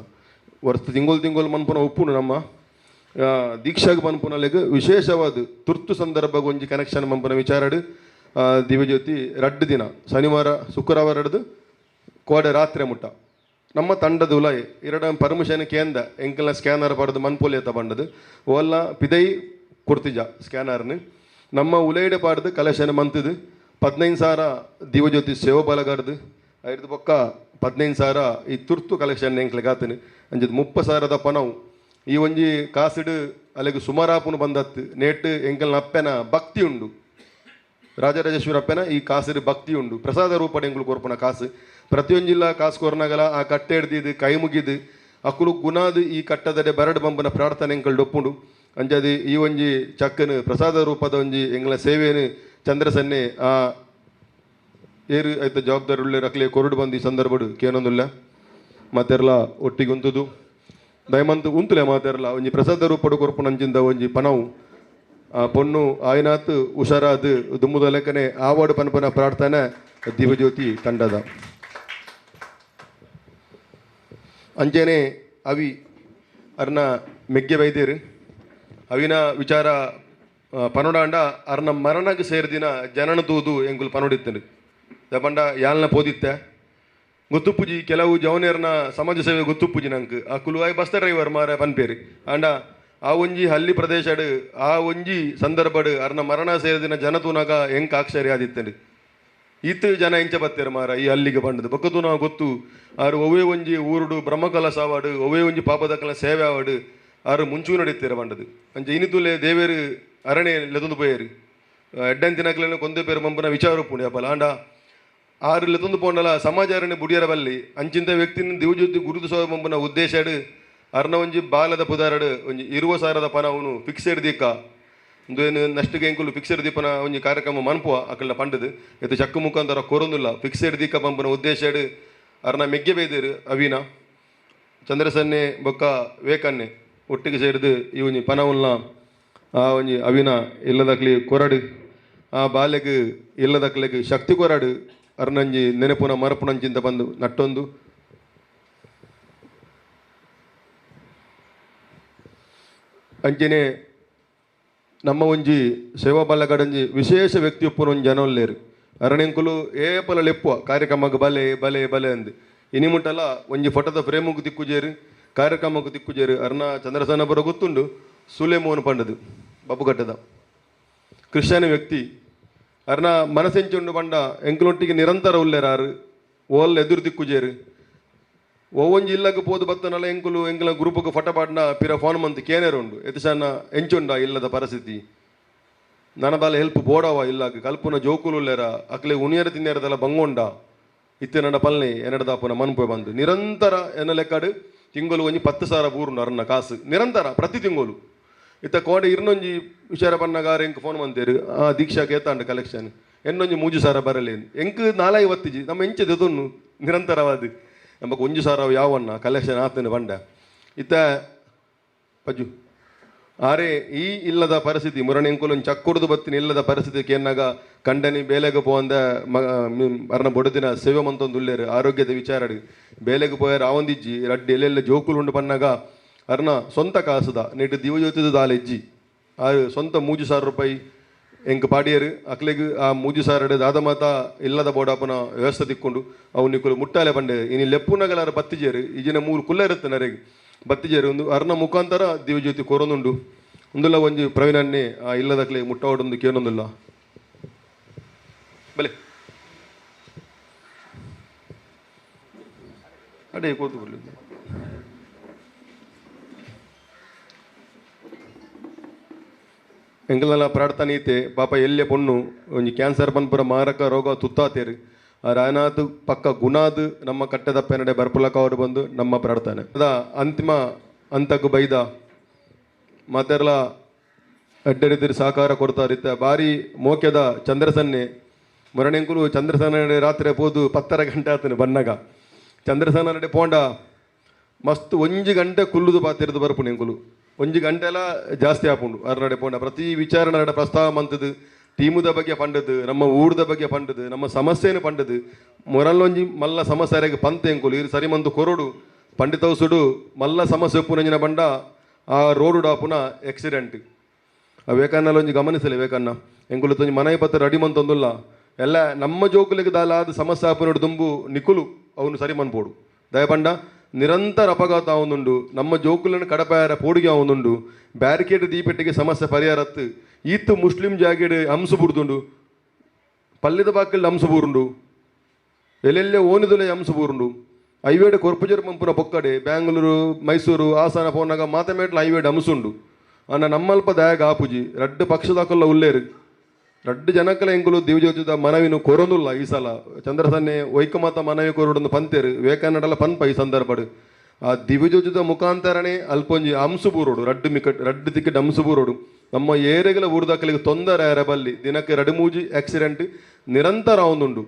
ವರ್ಷ ತಿಂಗೊಲು ತಿಂಗೊಲು ಮನ್ಪುನ ಉಪ್ಪುನು ನಮ್ಮ ದೀಕ್ಷಾಗ್ ಮನ್ಪುನಲೆಗ್ ವಿಶೇಷವಾದ ತುರ್ತು ಸಂದರ್ಭ ಒಂಜಿ ಕನೆಕ್ಷನ್ ಮಂಪುನ ವಿಚಾರಡು ದಿವ್ಯಜ್ಯೋತಿ ರಡ್ಡು ದಿನ ಶನಿವಾರ ಶುಕ್ರವಾರ ಹಿಡ್ದು ಕೋಡೆ ರಾತ್ರಿ ಮುಟ್ಟ ನಮ್ಮ ತಂಡದ ಉಲಾಯ್ ಎರಡ ಪರ್ಮಿಷನ್ ಕೇಂದ ಎಂಕಲ್ನ ಸ್ಕ್ಯಾನರ್ ಪಡೆದು ಮನ್ಪೊಲಿ ಅಂತ ಬಂಡದು ಓಲ್ಲ ಪಿದೈ ಕೊಡ್ತಿಜ ಸ್ಕ್ಯಾನರ್ನ ನಮ್ಮ ಉಲೈಡೆ ಪಾಡ್ದು ಕಲೆಕ್ಷನ್ ಮಂತದು 15,000 ದಿವ್ಯಜ್ಯೋತಿ ಸೇವಾ ಬಲಗಾರ್ದು ಐದು ಪಕ್ಕ 15,000 ಈ ತುರ್ತು ಕಲೆಕ್ಷನ್ ಎಂಕ್ಲೆಗಾತನು ಅಂಜದ್ 30,000 ಪಣವು ಈ ಒಂಜಿ ಕಾಸಿಡು ಅಲ್ಲಿಗೆ ಸುಮಾರಾಪುನು ಬಂದತ್ತು ನೇಟ್ ಎಂಕಲ್ನ ಅಪ್ಪೆನ ಭಕ್ತಿ ಉಂಡು ರಾಜರಾಜೇಶ್ವರ ಅಪ್ಪೆನ ಈ ಕಾಸಿಡು ಭಕ್ತಿ ಉಂಡು ಪ್ರಸಾದ ರೂಪಡೆ ಎಂಕುಲು ಕೊರ್ಪುನ ಕಾಸು ಪ್ರತಿಯೊಂಜಿಲ್ಲ ಕಾಸು ಕೊರ್ನಗಲ ಆ ಕಟ್ಟೆ ಹಿಡ್ದಿದ್ದು ಕೈ ಮುಗಿದು ಅಕುಲು ಗುಣಾದು ಈ ಕಟ್ಟದಡೆ ಬರಡು ಬಂಬನ ಪ್ರಾರ್ಥನೆ ಎಂಕಲ್ ಡೊಪ್ಪುಂಡು ಅಂಜಾದಿ ಈ ಒಂಜಿ ಚಕ್ಕನು ಪ್ರಸಾದ ರೂಪದ ಒಂಜಿ ಎಂಗ್ಲ ಸೇವೆಯನ್ನು ಚಂದ್ರಸನ್ನೆ ಆ ಏರು ಐತ ಜವಾಬ್ದಾರಿ ಉಳ್ಳೆ ರಕ್ಲೆ ಕೊರಡು ಬಂದು ಈ ಸಂದರ್ಭಡು ಕೇನೊಂದುಲ್ಲ ಮಾತೆರ್ಲ ಒಟ್ಟಿಗೆ ಉಂತುದು ದಯಮಂತು ಉಂತುಲೆ ಮಾತೆರ್ಲ ಒಂಜಿ ಪ್ರಸಾದ ರೂಪಡು ಕೊರ್ಪುನಂಚಿಂದ ಒಂಜಿ ಪನವು ಆ ಪೊಣ್ಣು ಆಯ್ನಾತ್ ಹುಷಾರಾದ ದುಮ್ಮುದ ಲೆಕ್ಕನೆ ಆವಾಡು ಪನ್ಪನ ಪ್ರಾರ್ಥನೆ ದಿವ್ಯಜ್ಯೋತಿ ತಂಡದ ಅಂಚೆನೆ ಅವಿ ಅರ್ನ ಮೆಗ್ಗೆ ಬೈದೇರು ಅವಿನ ವಿಚಾರ ಪನೋಡಾಂಡ ಅರ್ನ ಮರಣಕ್ಕೆ ಸೇರಿದಿನ ಜನನ ತೂದು ಎಂಕುಲು ಪನೋಡಿತ್ತನು ದಪಂಡ ಯಾಲ್ನ ಪೋದಿತ್ತೆ ಗೊತ್ತುಪ್ಪುಜಿ ಕೆಲವು ಜವನೇರ್ನ ಸಮಾಜ ಸೇವೆ ಗೊತ್ತುಪ್ಪುಜಿ ನಂಗೆ ಆ ಕುಲುವಾಯಿ ಬಸ್ ಡ್ರೈವರ್ ಮಾರ ಪನ್ಪೇರು ಆಂಡ ಆ ಒಂಜಿ ಹಳ್ಳಿ ಪ್ರದೇಶಡು ಆ ಒಂಜಿ ಸಂದರ್ಭಡು ಅರ್ನ ಮರಣ ಸೇರಿದಿನ ಜನ ತೂನಾಗ ಎಂಕ್ ಆಕ್ಷರಿ ಆದಿತ್ತನು ಈತ ಜನ ಎಂಚ ಬತ್ತೇರು ಮಾರ ಈ ಹಲ್ಲಿಗೆ ಬಂಡದು ಬೊಕ್ಕತು ನಾವು ಗೊತ್ತು ಆರು ಒವ್ವೇ ಒಂಜಿ ಊರುಡು ಬ್ರಹ್ಮಕಲಸ ಆವಾಡು ಒವ್ವೇ ಒಂಜಿ ಪಾಪದಕಲ ಸೇವೆ ಆವಾಡು ಆರು ಮುಂಚೂ ನಡೀತೀರ ಬಂಡದು ಅಂಚೆ ಇನಿತುಲೆ ದೇವೇರು ಅರಣೆ ಲೆತೊಂದು ಪೋಯರು ಎಡ್ಡನ್ ತಿನಕ್ಲೆನ ಕೊಂದೆ ಪೇರು ಮಂಪನ ವಿಚಾರ ಉಪ್ಪುಂಡು ಅಪ್ಪಲ ಆಂಡ ಆರು ಲೆತೊಂದು ಪೋಂಡಲ ಸಮಾಜ ಅರಣೆ ಬುಡಿಯರ ಬಲ್ಲಿ ಅಂಚಿಂತ ವ್ಯಕ್ತಿನ ದಿವಜ್ಯೋತಿ ಗುರುತು ಸೋವ ಮಂಪನ ಉದ್ದೇಶಡು ಅರ್ನ ಒಂಜಿ ಬಾಲದ ಪುದಾರಡು ಒಂಜಿ 20,000 ಪನ ಅವನು ಫಿಕ್ಸೆಡ್ ದೀಕ ಒಂದು ನಷ್ಟಕ್ಕೆ ಎಂಕುಲು ಫಿಕ್ಸೆಡ್ ದೀಪನ ಒಂಜಿ ಕಾರ್ಯಕ್ರಮ ಮನ್ಪುವ ಅಕಲ್ನ ಪಂಡದು ಇದು ಚಕ್ಕು ಮುಖಾಂತರ ಕೊರೊಂದುಲ್ಲ ಫಿಕ್ಸೆಡ್ ದೀಕ ಪಂಪನ ಉದ್ದೇಶಡು ಅರ್ನ ಮೆಗ್ಗೆ ಬೈದೇರು ಅವಿನ ಚಂದ್ರಸನ್ನೆ ಬೊಕ್ಕ ವೇಕನ್ನೆ ಒಟ್ಟಿಗೆ ಸೇರಿದು ಈ ಒಂಜಿ ಪನವುಲ್ನ ಆ ಒಂಜಿ ಅವಿನ ಇಲ್ಲದಕ್ಲಿ ಕೊರಡು ಆ ಬಾಲೆಗ್ ಇಲ್ಲದಕ್ಲೆಗ್ ಶಕ್ತಿ ಕೊರಡು ಅರ್ನಂಜಿ ನೆನಪುನ ಮರಪುನಂಚಿಂತ ಬಂದು ನಟ್ಟೊಂದು ಅಂಚೆನೆ ನಮ್ಮ ಒಂಜಿ ಸೇವಾ ಬಲಗಡಂಜಿ ವಿಶೇಷ ವ್ಯಕ್ತಿ ಉಪ್ಪುನ ಒಂಜಿ ಜನ ಉಲ್ಲೇರು ಅರಣೆಂಕುಲು ಏಪಲ ಲೆಪ್ಪುವ ಕಾರ್ಯಕ್ರಮಕ್ಕೆ ಬಲೆ ಬಲೆ ಬಲೆ ಅಂದು ಇನಿ ಮುಟ್ಟಲ ಒಂಜಿ ಫೋಟೋದ ಫ್ರೇಮುಗ್ ತಿಕ್ಕುಜೇರು ಕಾರ್ಯಕ್ರಮಕ್ಕೆ ತಿಕ್ಕುಜೇರು ಅರ್ನ ಚಂದ್ರಸನ ಬರೋ ಗೊತ್ತುಂಡು ಸುಲೇಮೋನ್ ಪಂಡದು ಬಬ್ಬುಗಟ್ಟದ ಕ್ರಿಶ್ಚಿಯನ್ ವ್ಯಕ್ತಿ ಅರ್ನ ಮನಸೆಂಚುಂಡು ಪಂಡ ಎಂಕುಲೊಟ್ಟಿಗೆ ನಿರಂತರ ಉಲ್ಲೇರಾರು ಓಲ್ ಎದುರು ತಿಕ್ಕುಜೇರು ಒವ್ವೊಂಜಿ ಇಲ್ಲಗ್ ಪೋದು ಬತ್ತನಲ್ಲ ಎಂಕುಲು ಎಂಕಲ ಗ್ರೂಪುಗ್ ಫಟ ಪಾಡ್ನ ಪಿರ ಫೋನ್ ಮಂತ್ ಕೇನೇರು ಉಂಡು ಎತ್ತುಸನ್ನ ಎಂಚುಂಡ ಇಲ್ಲದ ಪರಿಸ್ಥಿತಿ ನನ ಬಾಲ ಹೆಲ್ಪ್ ಬೋಡವ ಇಲ್ಲಾಗ ಕಲ್ಪುನ ಜೋಕುಲು ಉಲ್ಲೇರ ಅಕ್ಲೆ ಉನಿಯರ ತಿನ್ನೇರದಲ್ಲ ಬಂಗೊಂಡ ಇತ್ತೆ ನಡ ಪಲ್ನೆ ಎನ್ನಡದಾಪುನ ಮನ್ಪು ಬಂದು ನಿರಂತರ ಎನ್ನ ಲೆಕ್ಕಾಡು ತಿಂಗಳು ಒಂಜಿ 10,000 ಬೂರುಂಡು ಅರ್ನ ಕಾಸು ನಿರಂತರ ಪ್ರತಿ ತಿಂಗಳು ಇತ್ತ ಕೋಡೆ ಇರ್ನೊಂಜಿ ವಿಚಾರ ಪನ್ನಗಾರ ಎಂಕ್ ಫೋನ್ ಮಂತೇರು ಆ ದೀಕ್ಷಾ ಕೇತಾಂಡು ಕಲೆಕ್ಷನ್ ಎನ್ನೊಂಜಿ 3,000 ಬರಲೇನು ಎಂಕ್ ನಾಲಾಯಿ ಒತ್ತಿಜಿ ನಮ್ಮ ಎಂಚೆ ದೆತೊನ್ನು ನಿರಂತರವಾದ ನಮಕ್ 1,000 ಯಾವನ್ನ ಕಲೆಕ್ಷನ್ ಆತನ ಬಂಡ ಇತ್ತ ಪಜ್ಜು ಆರೆ ಈ ಇಲ್ಲದ ಪರಿಸ್ಥಿತಿ ಮುರಣೆಂಕುಲು ಚಕ್ಕುಡ್ದು ಬತ್ತಿನ ಇಲ್ಲದ ಪರಿಸ್ಥಿತಿ ಕೇನ್ನಾಗ ಕಂಡನಿ ಬೇಲೆಗೆ ಪೋಂದ ಅರ್ನ ಬೊಡದಿನ ಸೇವೆ ಮಂತೊಂದು ಉಲ್ಲೇರು ಆರೋಗ್ಯದ ವಿಚಾರಡು ಬೇಲೆಗೆ ಪೋಯಾರ ಆವಂದಿಜ್ಜಿ ರಡ್ಡಿ ಎಲ್ಲೆಲ್ಲ ಜೋಕುಲು ಉಂಡು ಪನ್ನಾಗ ಅರ್ನ ಸ್ವಂತ ಕಾಸುದ ನೆಟ್ಟು ದಿವಜ್ಯೋತಿದ ದಾಲೆಜ್ಜಿ ಆ ಸ್ವಂತ 3,000 ರೂಪಾಯಿ ಎಂಕ್ ಪಾಡಿಯರು ಅಕ್ಲೆಗ್ ಆ 3,000 ದಾದ ಮಾತ ಇಲ್ಲದ ಬೋಡಾಪನ ವ್ಯವಸ್ಥೆ ತಿಕ್ಕೊಂಡು ಅವು ನಿಕ್ಕುಲು ಮುಟ್ಟಾಲೆ ಪಂಡೆ ಇನಿ ಲೆಪ್ಪುನಗಲಾರ ಬತ್ತಿಜೇರು ಈಜಿನ 3 ಕುಲ್ಲ ಇರುತ್ತೆ ನರೆಗ್ ಬತ್ತಿಜೇರು ಒಂದು ಅರ್ನ ಮುಖಾಂತರ ದಿವಜ್ಯೋತಿ ಕೊರೊಂದುಂಡು ಒಂದುಲ್ಲ ಒಂಜಿ ಪ್ರವೀಣನ್ನೇ ಆ ಇಲ್ಲದಕ್ಲೆ ಮುಟ್ಟವಡೊಂದು ಕೇನೊಂದುಲ್ಲ ಬಲೆ ಅಡೇ ಕೂತು ಬರ್ಲಿ ಎಂಕಲ್ನೆಲ್ಲ ಪ್ರಾರ್ಥನೆ ಐತೆ ಪಾಪ ಎಲ್ಲೆ ಪೊಣ್ಣು ಒಂಜಿ ಕ್ಯಾನ್ಸರ್ ಪನ್ಪುರ ಮಾರಕ ರೋಗ ತುತ್ತಾತೇರು ಆ ರಾಯನಾಥ್ ಪಕ್ಕ ಗುಣಾದ್ ನಮ್ಮ ಕಟ್ಟದಪ್ಪೆನಡೆ ಬರ್ಪುಲಕ ಅವರು ಬಂದು ನಮ್ಮ ಪ್ರಾರ್ಥನೆ ಅದ ಅಂತಿಮ ಅಂತಕ್ಕೂ ಬೈದ ಮಾತೆರ್ಲ ಅಡ್ಡರಿದ್ದರು ಸಹಕಾರ ಕೊಡ್ತಾರೆ. ಇತ್ತ ಬಾರಿ ಮೋಕ್ಯದ ಚಂದ್ರಸನ್ನೆ ಮೊರಣೆಂಕುಲು ಚಂದ್ರಸನ್ನ ರಾತ್ರಿ ಪೋದು 10 ಗಂಟೆ ಆತನು ಬನ್ನಗ ಚಂದ್ರಸನ್ನ ನಡೆ ಪೋಂಡ ಮಸ್ತ್ 1 ಗಂಟೆ ಕುಲ್ಲುದು ಪಾತಿರದು ಬರ್ಪುಂಡು ಎಂಕುಲು 1 ಗಂಟೆಲ ಜಾಸ್ತಿ ಆಪುಂಡು ಅರ್ನಡೆ ಪೋಂಡ ಪ್ರತಿ ವಿಚಾರ ನಡೆ ಪ್ರಸ್ತಾವ ಮಂತದು ಟೀಮುದ ಬಗ್ಗೆ ಪಂಡದು ನಮ್ಮ ಊರ್ದ ಬಗ್ಗೆ ಪಂಡದು ನಮ್ಮ ಸಮಸ್ಯೆಯನ್ನು ಪಂಡದು ಮೊರಲ್ಲೊಂಜಿ ಮಲ್ಲ ಸಮಸ್ಯೆಗೆ ಪಂತ ಎಂಕುಲು ಇರು ಸರಿ ಮಂದು ಕೊರಡು ಪಂಡಿತವಸುಡು ಮಲ್ಲ ಸಮಸ್ಯೆ ಉಪ್ಪುನಂಜಿನ ಬಂಡ ಆ ರೋಡು ಡಾಪುನ ಆಕ್ಸಿಡೆಂಟ್ ಆ ವೇಕನ್ನಲ್ಲೊಂಜಿ ಗಮನಿಸಲಿ ವೇಕನ್ನ ಎಂಕುಲು ತೊಂಜಿ ಮನವಿ ಪತ್ರ ರೆಡಿ ಮಂತೊಂದುಲ್ಲ ಎಲ್ಲ ನಮ್ಮ ಜೋಕುಲಿಗೆ ದಾಲಾದ ಸಮಸ್ಯೆ ಆಪುನಡು ದುಂಬು ನಿಕುಲು ಅವನು ಸರಿ ಮನ್ಪೋಡು ದಯಪಂಡ ನಿರಂತರ ಅಪಘಾತ ಆವೊಂದುಂಡು ನಮ್ಮ ಜೋಕುಲನ್ನು ಕಡಪಾಯರ ಪೋಡಿಗೆ ಆವೊಂದುಂಡು ಬ್ಯಾರಿಕೇಡ್ ದೀಪೆಟ್ಟಿಗೆ ಸಮಸ್ಯೆ ಪರಿಹಾರತ್ತು ಈತ್ ಮುಸ್ಲಿಂ ಜಾಗೆಡ್ ಅಂಸು ಬುಡ್ದುಂಡು ಪಲ್ಲಿದ ಬಾಕಿಲ್ ಅಂಸು ಬೂರುಂಡು ಎಲ್ಲೆಲ್ಲೇ ಓನಿದುಲೆ ಅಂಸು ಬೂರುಂಡು ಐವೇಡು ಕೊರ್ಪುಜರ್ ಮಂಪುನ ಪೊಕ್ಕಡೆ ಬ್ಯಾಂಗ್ಳೂರು ಮೈಸೂರು ಹಾಸನ ಪೋನಾಗ ಮಾತಮೇಟ್ಲ ಐವೇಡು ಅಂಸುಂಡು ಅನ್ನ ನಮ್ಮಲ್ಪ ದಯಾಗ ಆಪುಜಿ ರಡ್ಡು ಪಕ್ಷದಾಕಲ್ಲ ಉಲ್ಲೇರು ರಡ್ಡು ಜನಕ್ಕಲ ಎಂಕುಲು ದಿವ್ಯಜ್ಯೋತಿದ ಮನವಿನು ಕೊರೊಂದುಲ್ಲ ಈ ಸಲ ಚಂದ್ರಸನ್ನೆ ವೈಕಮಾತ ಮನವಿ ಕೊರೊಡೊಂದು ಪಂತೇರು ವಿವೇಕಾನಂದಲ ಪನ್ಪ ಈ ಸಂದರ್ಭಡು ಆ ದಿವ್ಯಜ್ಯೋತಿದ ಮುಖಾಂತರನೇ ಅಲ್ಪೊಂಜಿ ಅಂಸು ಬೂರೋಡು ರಡ್ಡು ಮಿಕಟ್ ರಡ್ಡು ತಿಕ್ಕಿಡ್ ಅಂಸು ಬೂರೋಡು ನಮ್ಮ ಏರೆಗಳ ಊರ್ದಾಕಲಿಗೆ ತೊಂದರೆ ಬಲ್ಲಿ ದಿನಕ್ಕೆ ರಡು ಮೂಜಿ ಆಕ್ಸಿಡೆಂಟ್ ನಿರಂತರ ಒಂದುಂಡು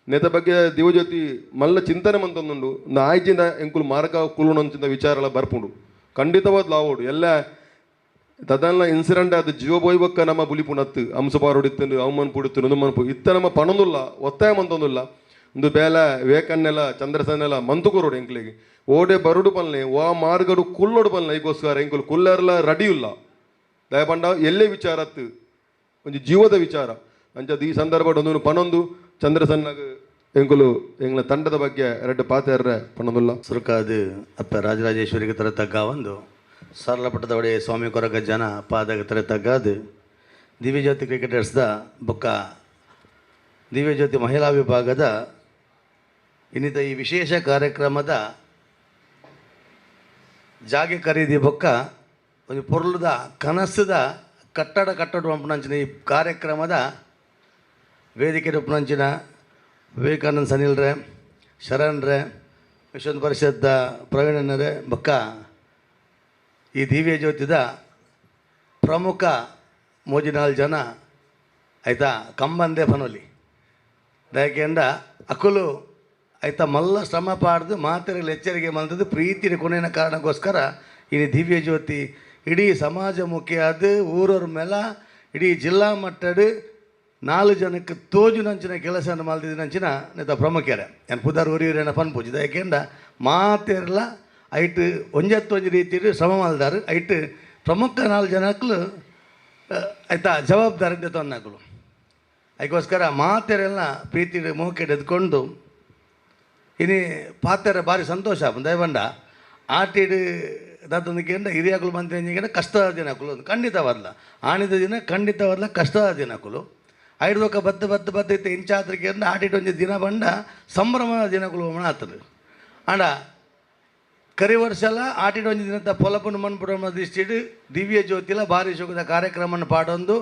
ನೇತ ಬಗ್ಗೆ ದಿವ್ಯಜ್ಯೋತಿ ಮಲ್ಲ ಚಿಂತನೆ ಮಂತೊಂದುಂಡು ಆಯ್ಜಿಂದ ಎಂಕುಲು ಮಾರಕ ಕುಲುನಂಚಿಂದ ವಿಚಾರಲ ಬರ್ಪುಂಡು ಖಂಡಿತವಾದ ಲಾವೋಡು ಎಲ್ಲ ತದಲ್ಲ ಇನ್ಸಿಡೆಂಟ್ ಅದು ಜೀವ ಬೋಯ್ಬಕ್ಕ ನಮ್ಮ ಬುಲಿಪುನತ್ತು ಅಂಸಪಾರುಡಿತ್ತಂದು ಅವಮನ್ ಪುಡಿತ್ತು ನುಂದು ಇತ್ತ ನಮ್ಮ ಪಣೊಂದುಲ್ಲ ಒತ್ತಾಯ ಮಂತೊಂದುಲ್ಲ ಒಂದು ಬೇಲೆ ವೇಕನ್ನೆಲ್ಲ ಚಂದ್ರಸನ್ನೆಲ್ಲ ಮಂತುಕೊರೋಡು ಎಂಕ್ಲಿಗೆ ಓಡೆ ಬರುಡು ಪಲ್ಲೆ ವಾ ಮಾರ್ಗಡು ಕುಲ್ಲೋಡು ಪಲ್ಲೆ ಈಗೋಸ್ಕರ ಎಂಕುಲು ಕುಲ್ಲರ್ಲ ರೆಡಿ ಇಲ್ಲ ದಯಪಂಡ ಎಲ್ಲೇ ವಿಚಾರತ್ತು ಒಂಜಿ ಜೀವದ ವಿಚಾರ ಅಂಚದ ಈ ಸಂದರ್ಭ ಒಂದು ಪನೊಂದು ಚಂದ್ರಸನ್ನಾಗ ಎಂಕುಲು ಎಂಗ್ಲ ತಂಡದ ಬಗ್ಗೆ ಎರಡು ಪಾತೆರ್ರೆ ಪಣೊಂದುಲ್ಲ. ಸುರುಕಾದು ಅಪ್ಪ ರಾಜರಾಜೇಶ್ವರಿಗೆ ತರ ತಗ್ಗ ಒಂದು ಸರಳಪಟ್ಟದ ಒಡೆಯ ಸ್ವಾಮಿ ಕೊರಗ ಜನ ಪಾದಗ ತರ ತಗ್ಗಾದು ದಿವ್ಯಜ್ಯೋತಿ ಕ್ರಿಕೆಟರ್ಸ್ದ ಬೊಕ್ಕ ದಿವ್ಯಜ್ಯೋತಿ ಮಹಿಳಾ ವಿಭಾಗದ ಇನ್ನಿತ ಈ ವಿಶೇಷ ಕಾರ್ಯಕ್ರಮದ ಜಾಗೆ ಖರೀದಿ ಬೊಕ್ಕ ಒಂದು ಪೊರ್ಲುದ ಕನಸುದ ಕಟ್ಟಡ ಕಟ್ಟಡ ಪಂಪುನಂಚಿನ ಈ ಕಾರ್ಯಕ್ರಮದ ವೇದಿಕೆ ರೂಪನಂಚಿನ ವಿವೇಕಾನಂದ ಸನಿಲ್ರೆ ಶರಣ್ರೆ ವಿಶ್ವ ಪರಿಷತ್ ಪ್ರವೀಣನರೇ ಬೊಕ್ಕ ಈ ದಿವ್ಯ ಜ್ಯೋತಿದ ಪ್ರಮುಖ ಮೋಜಿನಾಲ್ ಜನ ಆಯಿತಾ ಕಂಬಂದೆ ಫನೋಲಿ ದಯಕೆಂಡ ಅಕುಲು ಆಯ್ತಾ ಮಲ್ಲ ಶ್ರಮ ಪಾಡ್ದು ಮಾತೆರೆಗಳ ಎಚ್ಚರಿಕೆ ಮಲ್ತದ್ದು ಪ್ರೀತಿನ ಕೊನೆಯ ಕಾರಣಕ್ಕೋಸ್ಕರ ಈ ದಿವ್ಯ ಜ್ಯೋತಿ ಇಡೀ ಸಮಾಜಮುಖಿಯಾದ ಊರವ್ರ ಮೇಲೆ ಇಡೀ ಜಿಲ್ಲಾ ಮಟ್ಟದ 4 ಜನಕ್ಕೆ ತೋಜುನಂಚಿನ ಕೆಲಸ ಮಲ್ದಿದ್ದಂಚಿನ ನೇತ ಪ್ರಮುಖರೇ ಏನು ಪುದಾರ್ ಊರಿಯರೇನ ಪನ್ಪೂಜಿ ದಯಕೆಂಡ ಮಾತೆರ್ಲ ಐಟ್ ಒಂಜತ್ತೊಂಜಿ ರೀತಿಯಲ್ಲಿ ಶ್ರಮ ಮಲ್ದಾರು ಐಟ್ ಪ್ರಮುಖ 4 ಜನಕ್ಕೂ ಆಯ್ತಾ ಜವಾಬ್ದಾರಿ ತೊಂದಕಲು ಅದಕ್ಕೋಸ್ಕರ ಮಾತೆರೆಲ್ಲ ಪ್ರೀತಿ ಮೋಕೆ ಎದ್ಕೊಂಡು ಇನಿ ಪಾತೆರ ಭಾರಿ ಸಂತೋಷ ದಯಬಂಡ ಆಟಿಡು ದಾತಂದಕ್ಕೆ ಹಿರಿಯಾಕಲು ಬಂತ ಕಷ್ಟದ ದಿನಕುಲು ಖಂಡಿತವಾದ್ಲ ಆಣಿದ ದಿನ ಖಂಡಿತವಾದ್ಲ ಕಷ್ಟದ ದಿನಕುಲು ಐಡ್ದೊಕ್ಕ ಬದ್ದು ಬದ್ದು ಬದ್ದು ಇತ್ತು ಇಂಚಾತ್ರಿಕೆ ಆಟಿಡು ಒಂಜಿ ದಿನ ಬಂಡ ಸಂಭ್ರಮದ ದಿನಕುಲು ಆತದು ಆಂಡ ಕರಿ ವರ್ಷಲ ಆಟಿಡು ಒಂಜಿ ದಿನದ ಪೊಲಪುನ ಮನ್ಪುರ ದೃಷ್ಟಿಡು ದಿವ್ಯ ಜ್ಯೋತಿಲ ಭಾರಿ ಶೋಕದ ಕಾರ್ಯಕ್ರಮನ ಪಾಡೊಂದು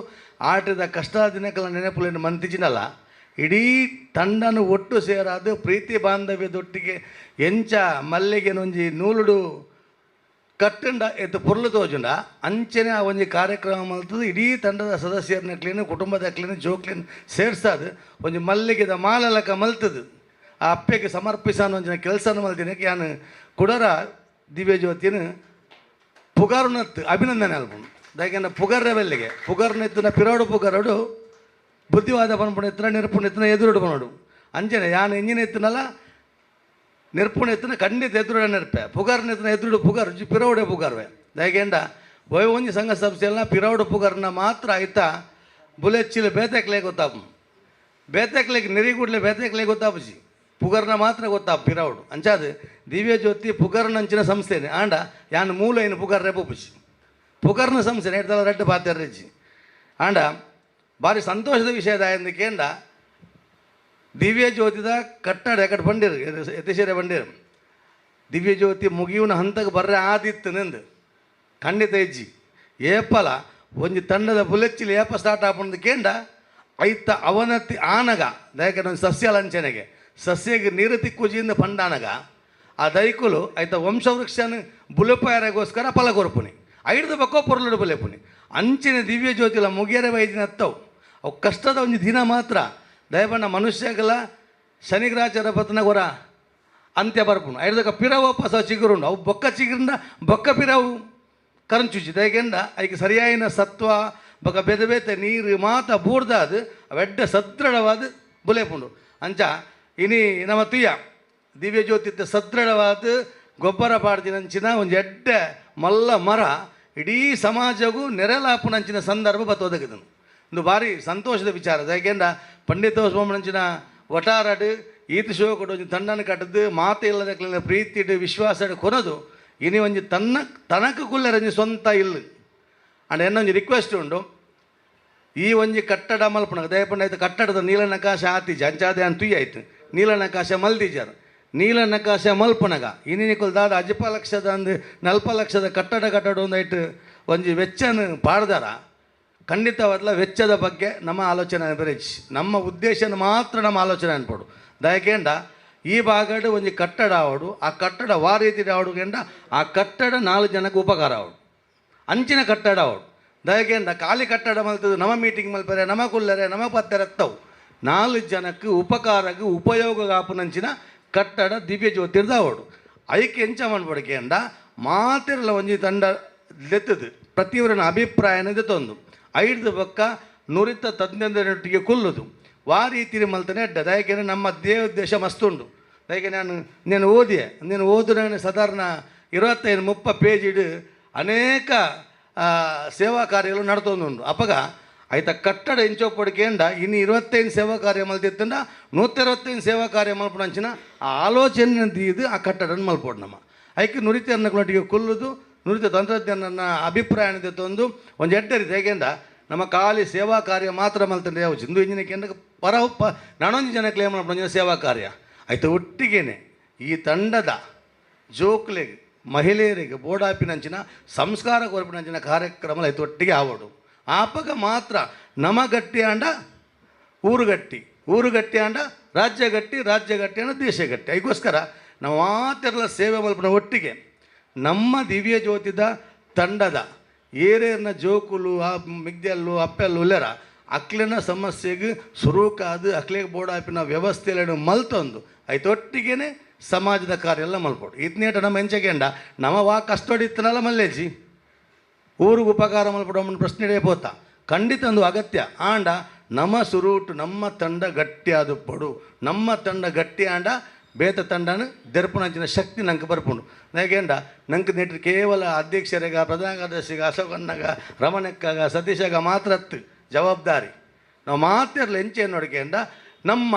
ಆಟದ ಕಷ್ಟದ ದಿನಕಲ ನೆನಪುలను ಮಂತಿಜಿನಲ್ಲ ಇಡೀ ತಂಡನು ಒಟ್ಟು ಸೇರಾದು ಪ್ರೀತಿ ಬಾಂಧವ್ಯದೊಟ್ಟಿಗೆ ಎಂಚ ಮಲ್ಲಿಗೆನೊಂಜಿ ನೂಲುಡು ಕಟ್ಟಂಡ ಎತ್ತು ಪೊರ್ಲು ತೋಜುಂಡ ಅಂಚನೆ ಆ ಒಂಜಿ ಕಾರ್ಯಕ್ರಮ ಮಲ್ತದು ಇಡೀ ತಂಡದ ಸದಸ್ಯರನ್ನ ಕುಟುಂಬದ ಕ್ಲೀನ್ ಜೋಕ್ಲಿನ್ ಸೇರ್ಸಾದು ಒಂಜಿ ಮಲ್ಲಿಗೆದ ಮಾಲಲಕ ಮಲ್ತದು ಆ ಅಪ್ಪೆಗೆ ಸಮರ್ಪಿಸಾನ ಒಂಜಿನ ಕೆಲಸನ ಮಲ್ದಿನಕ್ಕೆ ಯಾನು ಕುಡರ ದಿವ್ಯ ಜ್ಯೋತಿನ ಪುಗಾರುನತ್ತು ಅಭಿನಂದನೆ ಅಲ್ಪುಂಡು ದಾಕೆಂಡ ಪುಗರ್ರೆ ಬೆಲ್ಲಿಗೆ ಪುಗರ್ನೆತ್ತಿನ ಪಿರೋಡು ಪುಗರೋಡು ಬುದ್ಧಿವಾದ ಪನ್ಪುಣ ನಿರ್ಪುಣ ಎತ್ತನ ಎದುರುಡು ಪನೋಡು ಅಂಚನೆ ಯಾನು ಎಂಜಿನ ಎತ್ತನಲ್ಲ ನಿರ್ಪುಣ ಎತ್ತನ ಖಂಡಿತ ಎದುರುಡ ನೆರ್ಪೆ ಪುಗಾರ್ನ ಎತ್ತನ ಎದುರುಡು ಪುಗಾರ್ ಪಿರೋಡೆ ಪುಗಾರ್ವೆ ದಯಕೆಂಡ ಒಂಜಿ ಸಂಘ ಸಂಸ್ಥೆಯಲ್ಲ ಪಿರೋಡು ಪುಗಾರ್ನ ಮಾತ್ರ ಆಯ್ತಾ ಬುಲೆಚ್ಚಿಲು ಬೇತೆಕ್ಲೆ ಗೊತ್ತಾಪು ಬೇತೆಕ್ಲೆಗೆ ನೆರಿಗೂಡ್ಲೆ ಬೇತೆಕ್ಲೆ ಗೊತ್ತಾಪುಜಿ ಪುಗರ್ನ ಮಾತ್ರ ಗೊತ್ತಾಪ ಪಿರೌಡು ಅಂಚಾದು ದಿವ್ಯ ಜ್ಯೋತಿ ಪುಗರ್ನಂಚಿನ ಸಂಸ್ಥೆನೆ ಆಂಡ ಯಾನು ಮೂಲ ಏನು ಪುಗರ್ರೆ ಪುಪುಜಿ ಪುಗರ್ನ ಸಂಸ್ಥೆ ಎಡ್ತಲ ರೆಡ್ಡು ಪಾತೆರ್ರೆಜ್ಜಿ ಆಂಡ ಭಾರಿ ಸಂತೋಷದ ವಿಷಯದ ಕೇಂದ್ರ ದಿವ್ಯ ಜ್ಯೋತಿದ ಕಟ್ಟಡ ಎಕಡೆ ಬಂಡಿರು ಯತೀಶ್ವರ ಬಂಡಿರು ದಿವ್ಯ ಜ್ಯೋತಿ ಮುಗಿಯುವನ ಹಂತಕ್ಕೆ ಬರ್ರೆ ಆದಿತ್ತು ನಿಂದು ಖಂಡಿತ ಹೆಜ್ಜಿ ಏಪಲ ಒಂಜಿ ತಂಡದ ಬುಲೆಚ್ಚಿಲ್ ಏಪ ಸ್ಟಾರ್ಟ್ ಆಪುಂದು ಕೇಂಡ ಐತ ಅವನತಿ ಆನಗ ದಯಕಡೆ ಒಂದು ಸಸ್ಯ ಲಂಚನೆಗೆ ಸಸ್ಯಗೆ ನೀರು ತಿಕ್ಕುಜಿಯಿಂದ ಪಂಡಾನಗ ಆ ದೈಕುಲು ಐತ ವಂಶವೃಕ್ಷನ ಬುಲೆಪಾಯರೆಗೋಸ್ಕರ ಫಲ ಕೊರ್ಪುನಿ ಐಡ್ದು ಬೊಕ್ಕ ಪೊರ್ಲುಡು ಬುಲೆಪುನಿ. ಅಂಚಿನ ದಿವ್ಯ ಜ್ಯೋತಿಲ ಮುಗಿಯರೆ ಬೈದಿನ ಅತ್ತವು. ಅವು ಕಷ್ಟದ ಒಂಜಿ ದಿನ ಮಾತ್ರ. ದಯಪಂಡ ಮನುಷ್ಯಗಲ ಶನಿಗ್ರಾಚಾರ ಪತ್ನ ಗೊರ ಅಂತ್ಯ ಬರ್ಪುನು. ಐಡ್ದಕ ಪಿರವು ಪಸ ಚಿಗುರುಂಡು. ಅವು ಬೊಕ್ಕ ಚಿಗುರಿಂದ ಬೊಕ್ಕ ಪಿರವು ಕರಂಚುಜಿ. ದಯಗೆಂಡ ಐಕ್ ಸರಿಯಾಯಿನ ಸತ್ವ ಬೊಕ್ಕ ಬೇತೆ ಬೇತೆ ನೀರು ಮಾತ ಬೂರ್ದಾದ್ ಅವೆಡ್ಡೆ ಸದೃಢವಾದ ಬುಲೆಪುಂಡು. ಅಂಚ ಇನಿ ನಮ್ಮ ತುಯ್ಯ ದಿವ್ಯ ಜ್ಯೋತಿತ್ತ ಸದೃಢವಾದ ಗೊಬ್ಬರ ಪಾಡ್ದಿನಂಚಿನ ಒಂಜಿ ಎಡ್ಡೆ ಮಲ್ಲ ಮರ ಇಡೀ ಸಮಾಜಗೂ ನೆರಲಾಪುನಂಚಿನ ಸಂದರ್ಭ ಬತ್ತೊದಗಿದನು. ಇಂದು ಭಾರಿ ಸಂತೋಷದ ವಿಚಾರ. ಯಾಕೆಂದ ಪಂಡಿತ ಸ್ವಾಮಿನಂಚಿನ ವಟಾರಡು ಈತ ಶಿವಕೊಡು ಒಂಜಿ ತಂಡನ ಕಟ್ಟದು ಮಾತೆ ಇಲ್ಲದ ಪ್ರೀತಿಡು ವಿಶ್ವಾಸ ಕೊನದು ಇನಿ ಒಂಜಿ ತನ್ನ ತನಕ ಕುಲ್ಲರಂಜಿ ಸ್ವಂತ ಇಲ್ಲು. ಅಂಡ್ ಎನ್ನೊಂಜಿ ರಿಕ್ವೆಸ್ಟ್ ಉಂಡು, ಈ ಒಂಜಿ ಕಟ್ಟಡ ಮಲ್ಪುನಗ ದಯಪಂಡ ಆಯ್ತು ಕಟ್ಟಡದ ನೀಲನಕಾಶ ಆತಿಜ ಅಂಚಾದೆ ಅಂತ ತುಯ್ಯ ಆಯ್ತು ನೀಲನಕಾಶ ಮಲ್ದಿಜಾರ. ನೀಲನಕಾಶ ಮಲ್ಪುನಗ ಇನ್ನಿನಿಕುಲ್ ದಾದ ಅಜಪ ಲಕ್ಷದ ಅಂದು ನಲ್ಪ ಲಕ್ಷದ ಕಟ್ಟಡ ಕಟ್ಟಡ ಒಂದೈಟ್ ಒಂಜಿ ವೆಚ್ಚನ ಪಾಡ್ದಾರ. ಖಂಡಿತವಾದ್ಲ ವೆಚ್ಚದ ಬಗ್ಗೆ ನಮ್ಮ ಆಲೋಚನೆ ಅನ್ಪರೇಜ್, ನಮ್ಮ ಉದ್ದೇಶನ ಮಾತ್ರ ನಮ್ಮ ಆಲೋಚನೆ ಅನ್ಪೋಡು. ದಯಕೇಂಡ ಈ ಭಾಗಡ್ ಒಂಜಿ ಕಟ್ಟಡ ಆವಡು, ಆ ಕಟ್ಟಡ ವಾ ರೀತಿ ಆವಡು ಕೆಂಡ ಆ ಕಟ್ಟಡ 4 ಜನಕ್ಕೆ ಉಪಕಾರ ಆವಡು, ಅಂಚಿನ ಕಟ್ಟಡ ಆವಡು. ದಯಕೇಂಡ ಖಾಲಿ ಕಟ್ಟಡ ಮಲ್ತದು ನಮ್ಮ ಮೀಟಿಂಗ್ ಮಲ್ಪರೆ ನಮ್ಮ ಕುಲ್ಲರೆ ನಮ್ಮ ಪತ್ತೆರತ್ತವು 4 ಜನಕ್ಕೆ ಉಪಕಾರಕ್ಕೆ ಉಪಯೋಗ ಆಪುನಂಚಿನ ಕಟ್ಟಡ ದಿವ್ಯ ಜ್ಯೋತಿರ್ದ ಆವಡು. ಐಕೆ ಎಂಚ ಮನ್ಪೊಡು ಮಾತಿರಲ ಒಂಜಿ ತಂಡ ಲೆತ್ತದು ಪ್ರತಿಯೊರನ ಅಭಿಪ್ರಾಯನ ದೆತ್ತೊಂದು ಐಡ್ದು ಬೊಕ್ಕ ನುರಿತ ತಜ್ಞರೊಟ್ಟಿಗೆ ಕುಲ್ಲುದು ವಾ ರೀತಿ ಮಲ್ತನೆ ಅಡ್ಡ. ದಯಕೆಂದ್ರೆ ನಮ್ಮ ದೇವೋದ್ದೇಶ ಮಸ್ತುಂಡು. ದಯಕೆ ನಾನು ಓದಿಯೆ ನೀನು ಓದಿನ ಸಾಧಾರಣ 25-30 ಪೇಜಿಡು ಅನೇಕ ಸೇವಾ ಕಾರ್ಯಗಳು ನಡ್ತೊಂದುಂಡು. ಅಪಗ ಆಯ್ತ ಕಟ್ಟಡ ಇಂಚೋಪಡಿಕೆಂಡ ಇನ್ನು 25 ಸೇವಾ ಕಾರ್ಯ ಮಲ್ತಿತ್ತಂಡ 125 ಸೇವಾ ಕಾರ್ಯ ಮಲ್ಪುನಂಚಿನ ಆ ಆಲೋಚನೆ ದೀದು ಆ ಕಟ್ಟಡನ ಮಲ್ಪೋಡು ನಮ್ಮ. ಐಕೆ ನುರಿತ ಅನ್ನಕೊಟ್ಟಿಗೆ ಕುಲ್ಲುದು ನುರಿತ ತಂತ್ರಜ್ಞಾನ ಅಭಿಪ್ರಾಯ ತಂದು ಒಂದು ಎಡ್ಡರಿ. ಹೇಗೆಂದ ನಮ್ಮ ಖಾಲಿ ಸೇವಾ ಕಾರ್ಯ ಮಾತ್ರ ಮಲ್ತಂದ್ರೆ ಯಾವ ಇಂದು ಇಂಜಿನ ಕೇಂದ್ರ ಪರ ಪ ನಾನೊಂದು ಜನ ಕ್ಲೇಮ್ ಮಾಡ್ಕೊಂಡು ಸೇವಾ ಕಾರ್ಯ ಆಯ್ತು. ಒಟ್ಟಿಗೇನೆ ಈ ತಂಡದ ಜೋಕ್ಲೆಗ್ ಮಹಿಳೆಯರಿಗೆ ಬೋಡಾಪಿನಂಚಿನ ಸಂಸ್ಕಾರ ಕೊರಪಿನಂಚಿನ ಕಾರ್ಯಕ್ರಮ ಆಯ್ತು ಒಟ್ಟಿಗೆ ಆವಡು. ಆಪಗ ಮಾತ್ರ ನಮ ಗಟ್ಟಿ ಆಂಡ ಊರುಗಟ್ಟಿ, ಊರುಗಟ್ಟಿ ಆಂಡ ರಾಜ್ಯ ಗಟ್ಟಿ, ರಾಜ್ಯ ಗಟ್ಟಿ ಆಂಡ ದೇಶ ಗಟ್ಟಿ. ಅದಕ್ಕೋಸ್ಕರ ನಾವು ಮಾತೆಲ್ಲ ಸೇವೆ ಮಲ್ಪನ ಒಟ್ಟಿಗೆ ನಮ್ಮ ದಿವ್ಯ ಜ್ಯೋತಿದ ತಂಡದ ಏರೇರ್ನ ಜೋಕುಲು ಆ ಮಿಗ್ದೆಲ್ಲು ಅಪ್ಪೆಲ್ಲು ಉಲ್ಲೆರ ಅಕ್ಲಿನ ಸಮಸ್ಯೆಗೆ ಸುರುಕಾದು ಅಕ್ಲಿಗೆ ಬೋಡಾಪಿನ ವ್ಯವಸ್ಥೆಯನ್ನು ಮಲ್ತೊಂದು ಐತೊಟ್ಟಿಗೇನೆ ಸಮಾಜದ ಕಾರ್ಯ ಎಲ್ಲ ಮಲ್ಪೋಡು. ಇತ್ನೇಟ ನಮ್ಮ ಎಂಚಗೆಂಡ ನಮ್ಮ ವಾ ಕಷ್ಟೊಡಿತ್ತನಲ್ಲ ಮಲ್ಲೇಜಿ ಊರಿಗೆ ಉಪಕಾರ ಮಲ್ಪಡು ಅಮ್ಮನ ಪ್ರಶ್ನೆ ಪೋತ ಖಂಡಿತ ಒಂದು ಅಗತ್ಯ. ಆಂಡ ನಮ್ಮ ಸುರೂಟು ನಮ್ಮ ತಂಡ ಗಟ್ಟಿಯಾದ ಪಡು, ನಮ್ಮ ತಂಡ ಗಟ್ಟಿ ಆಂಡ ಬೇತ ತಂಡನ ದೆರ್ಪುನಂಚಿನ ಶಕ್ತಿ ನಂಗೆ ಬರ್ಪುಂಡು. ನಾಗೇಂಡ ನಂಗೆ ನೆಟ್ರಿ ಕೇವಲ ಅಧ್ಯಕ್ಷರಿಗ ಪ್ರಧಾನ ಕಾರ್ಯದರ್ಶಿಗ ಅಶೋಕಣ್ಣಗ ರಮಣಕ್ಕಾಗ ಸತೀಶಗ ಮಾತ್ರ ಅತ್ತು ಜವಾಬ್ದಾರಿ. ನಾವು ಮಾತಿರಲ್ಲ ಎಂಚೆ ನೋಡಿಕೆಂಡ ನಮ್ಮ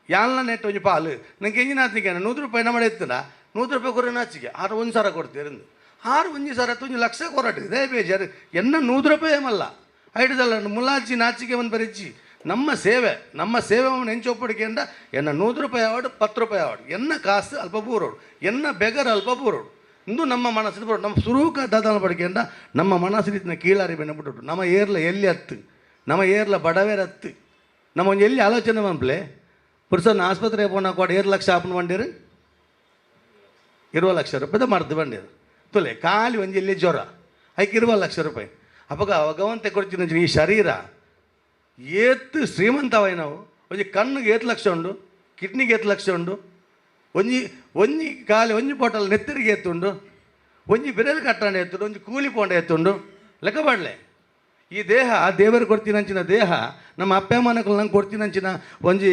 ಯಾಲ್ನ ನೆಟ್ ಒಂಜಿ ಪಾಲು ನಂಗೆ ಎಂಜಿನ ಆತಿಗೆ 100 ರೂಪಾಯಿ ನಮ್ಮ ಎತ್ತುಂಡ 100 ರೂಪಾಯಿ ಕೊರ ನಾಚಿಗೆ ಆರು 1 ಸಾವಿರ ಕೊಡ್ತೀರಿ ಆರು 1 ಸಾವಿರ 1 ಲಕ್ಷ ಕೊರಟು ಇದೇ ಬೇಜಾರು ಎನ್ನ 100 ರೂಪಾಯಿ ಏಮಲ್ಲ ಐಟದಲ್ಲ ಮುಲಾಜಿ ನಾಚಿಗೆ ಒಂದು ಬರಿಚ್ಚಿ. ನಮ್ಮ ಸೇವೆ ನಮ್ಮ ಸೇವೆ ಅವನು ಎಂಚೊಪ್ಪಡಿಕೆಂಡ ಎನ್ನ 100 ರೂಪಾಯಿ ಆವಡು 10 ರೂಪಾಯಿ ಆವಡು ಎನ್ನ ಕಾಸು ಅಲ್ಪ ಬೂರೋಡು ಎನ್ನ ಬೆಗರ್ ಅಲ್ಪ ಬೂರೋಡು ಇಂದು ನಮ್ಮ ಮನಸ್ಸಿನ ಬರೋಡು. ನಮ್ಮ ಸುರೂಕ ದಾದನ ಪಡಿಕೆಂಡ ನಮ್ಮ ಮನಸ್ಸಿನ ಕೀಳಾರಿ ಬೆನ್ನ ಬಿಟ್ಟು ನಮ್ಮ ಏರ್ಲ ಎಲ್ಲಿ ಹತ್ತು ನಮ್ಮ ಏರ್ಲ ಬಡವೇರ ಹತ್ತು ನಮ್ಮ ಒಂದು ಎಲ್ಲಿ ಆಲೋಚನೆ ಮನ್ಪ್ಲೆ ಪುರುಷನ ಆಸ್ಪತ್ರೆ ಪೋಣ ಕೊಡ 7 ಲಕ್ಷ ಆಪನ್ ಬಂಡೀರು 20 ಲಕ್ಷ ರೂಪಾಯಿದ ಮರ್ದು ಬಂಡೀರು ತುಲೆ ಖಾಲಿ ಒಂಜಿ ಎಲ್ಲಿ ಜ್ವರ ಐಕೆ 20 ಲಕ್ಷ ರೂಪಾಯಿ. ಅಪಗ ಭಗವಂತ ಕೊಡ್ತೀನಿ ಈ ಶರೀರ ಏತ್ ಶ್ರೀಮಂತವೈನವು ಒಂಜಿ ಕಣ್ಣಿಗೆ 8 ಲಕ್ಷ ಉಂಡು, ಕಿಡ್ನಿಗೆ 8 ಲಕ್ಷ ಉಂಡು, ಒಂಜಿ ಒಂಜಿ ಖಾಲಿ ಒಂಜಿ ಬಾಟಲ್ ನೆತ್ತರಿಗೆ ಎತ್ತುಂಡು, ಒಂಜಿ ಬಿರಲ್ ಕಟ್ಟಂಡ ಎತ್ತುಂಡು, ಒಂಜಿ ಕೂಲಿ ಪೋಂಡ ಎತ್ತುಂಡು ಲೆಕ್ಕ ಬಾಡ್ಲೆ. ಈ ದೇಹ ದೇವರು ಕೊಡ್ತೀನಂಚಿನ ದೇಹ ನಮ್ಮ ಅಪ್ಪಮ್ಮನಕುಲು ನಂಗೆ ಕೊಡ್ತೀನಂಚಿನ ಒಂಜಿ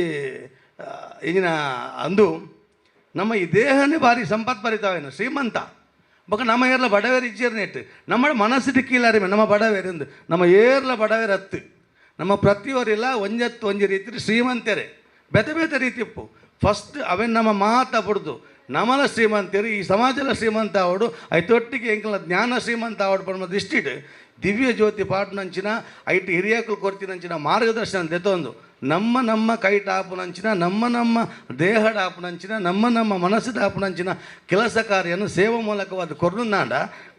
ಇಂಜಿನ ಅಂದು ನಮ್ಮ ಈ ದೇಹನೇ ಭಾರಿ ಸಂಪತ್ಭರಿತವೇನು ಶ್ರೀಮಂತ. ಬೊಕ ನಮ್ಮ ಏರ್ಲ ಬಡವೇರು ಇಜ್ಜೇರ್ನೇಟ್ ನಮ್ಮ ಮನಸ್ಸಿಟ್ಟು ಕೀಳಾರಿಮೆ ನಮ್ಮ ಬಡವೇರಿಂದು ನಮ್ಮ ಏರ್ಲ ಬಡವೇರು ಹತ್ತು ನಮ್ಮ ಪ್ರತಿಯವರಿಲ್ಲ ಒಂಜತ್ತು ಒಂಜಿ ರೀತಿ ಶ್ರೀಮಂತರೇ ಬೇತೆ ಬೇತೆ ರೀತಿ ಇಪ್ಪು. ಫಸ್ಟ್ ಅವೇನು ನಮ್ಮ ಮಾತ ಬುಡ್ದು ನಮಲ ಶ್ರೀಮಂತರು ಈ ಸಮಾಜದ ಶ್ರೀಮಂತ ಆವಡು ಐತೊಟ್ಟಿಗೆ ಎಂಕಲ್ನ ಜ್ಞಾನ ಶ್ರೀಮಂತ ಆವಡು ಪನ್ಮ ದೃಷ್ಟಿಡ್ ದಿವ್ಯ ಜ್ಯೋತಿ ಪಾಟ್ನಂಚಿನ ಐಟ್ ಹಿರಿಯಕುಲು ಕೊರ್ತಿನಂಚಿನ ಮಾರ್ಗದರ್ಶನ ದೆತ್ತೊಂದು ನಮ್ಮ ನಮ್ಮ ಕೈಟಾಪುನಂಚಿನ ನಮ್ಮ ನಮ್ಮ ದೇಹಡಾಪುನಂಚಿನ ನಮ್ಮ ನಮ್ಮ ಮನಸ್ಸುಡಾಪುನಂಚಿನ ಕೆಲಸ ಕಾರ್ಯನು ಸೇವೆ ಮೂಲಕವಾದ ಕೊರ್ನುಂದಾಂಡ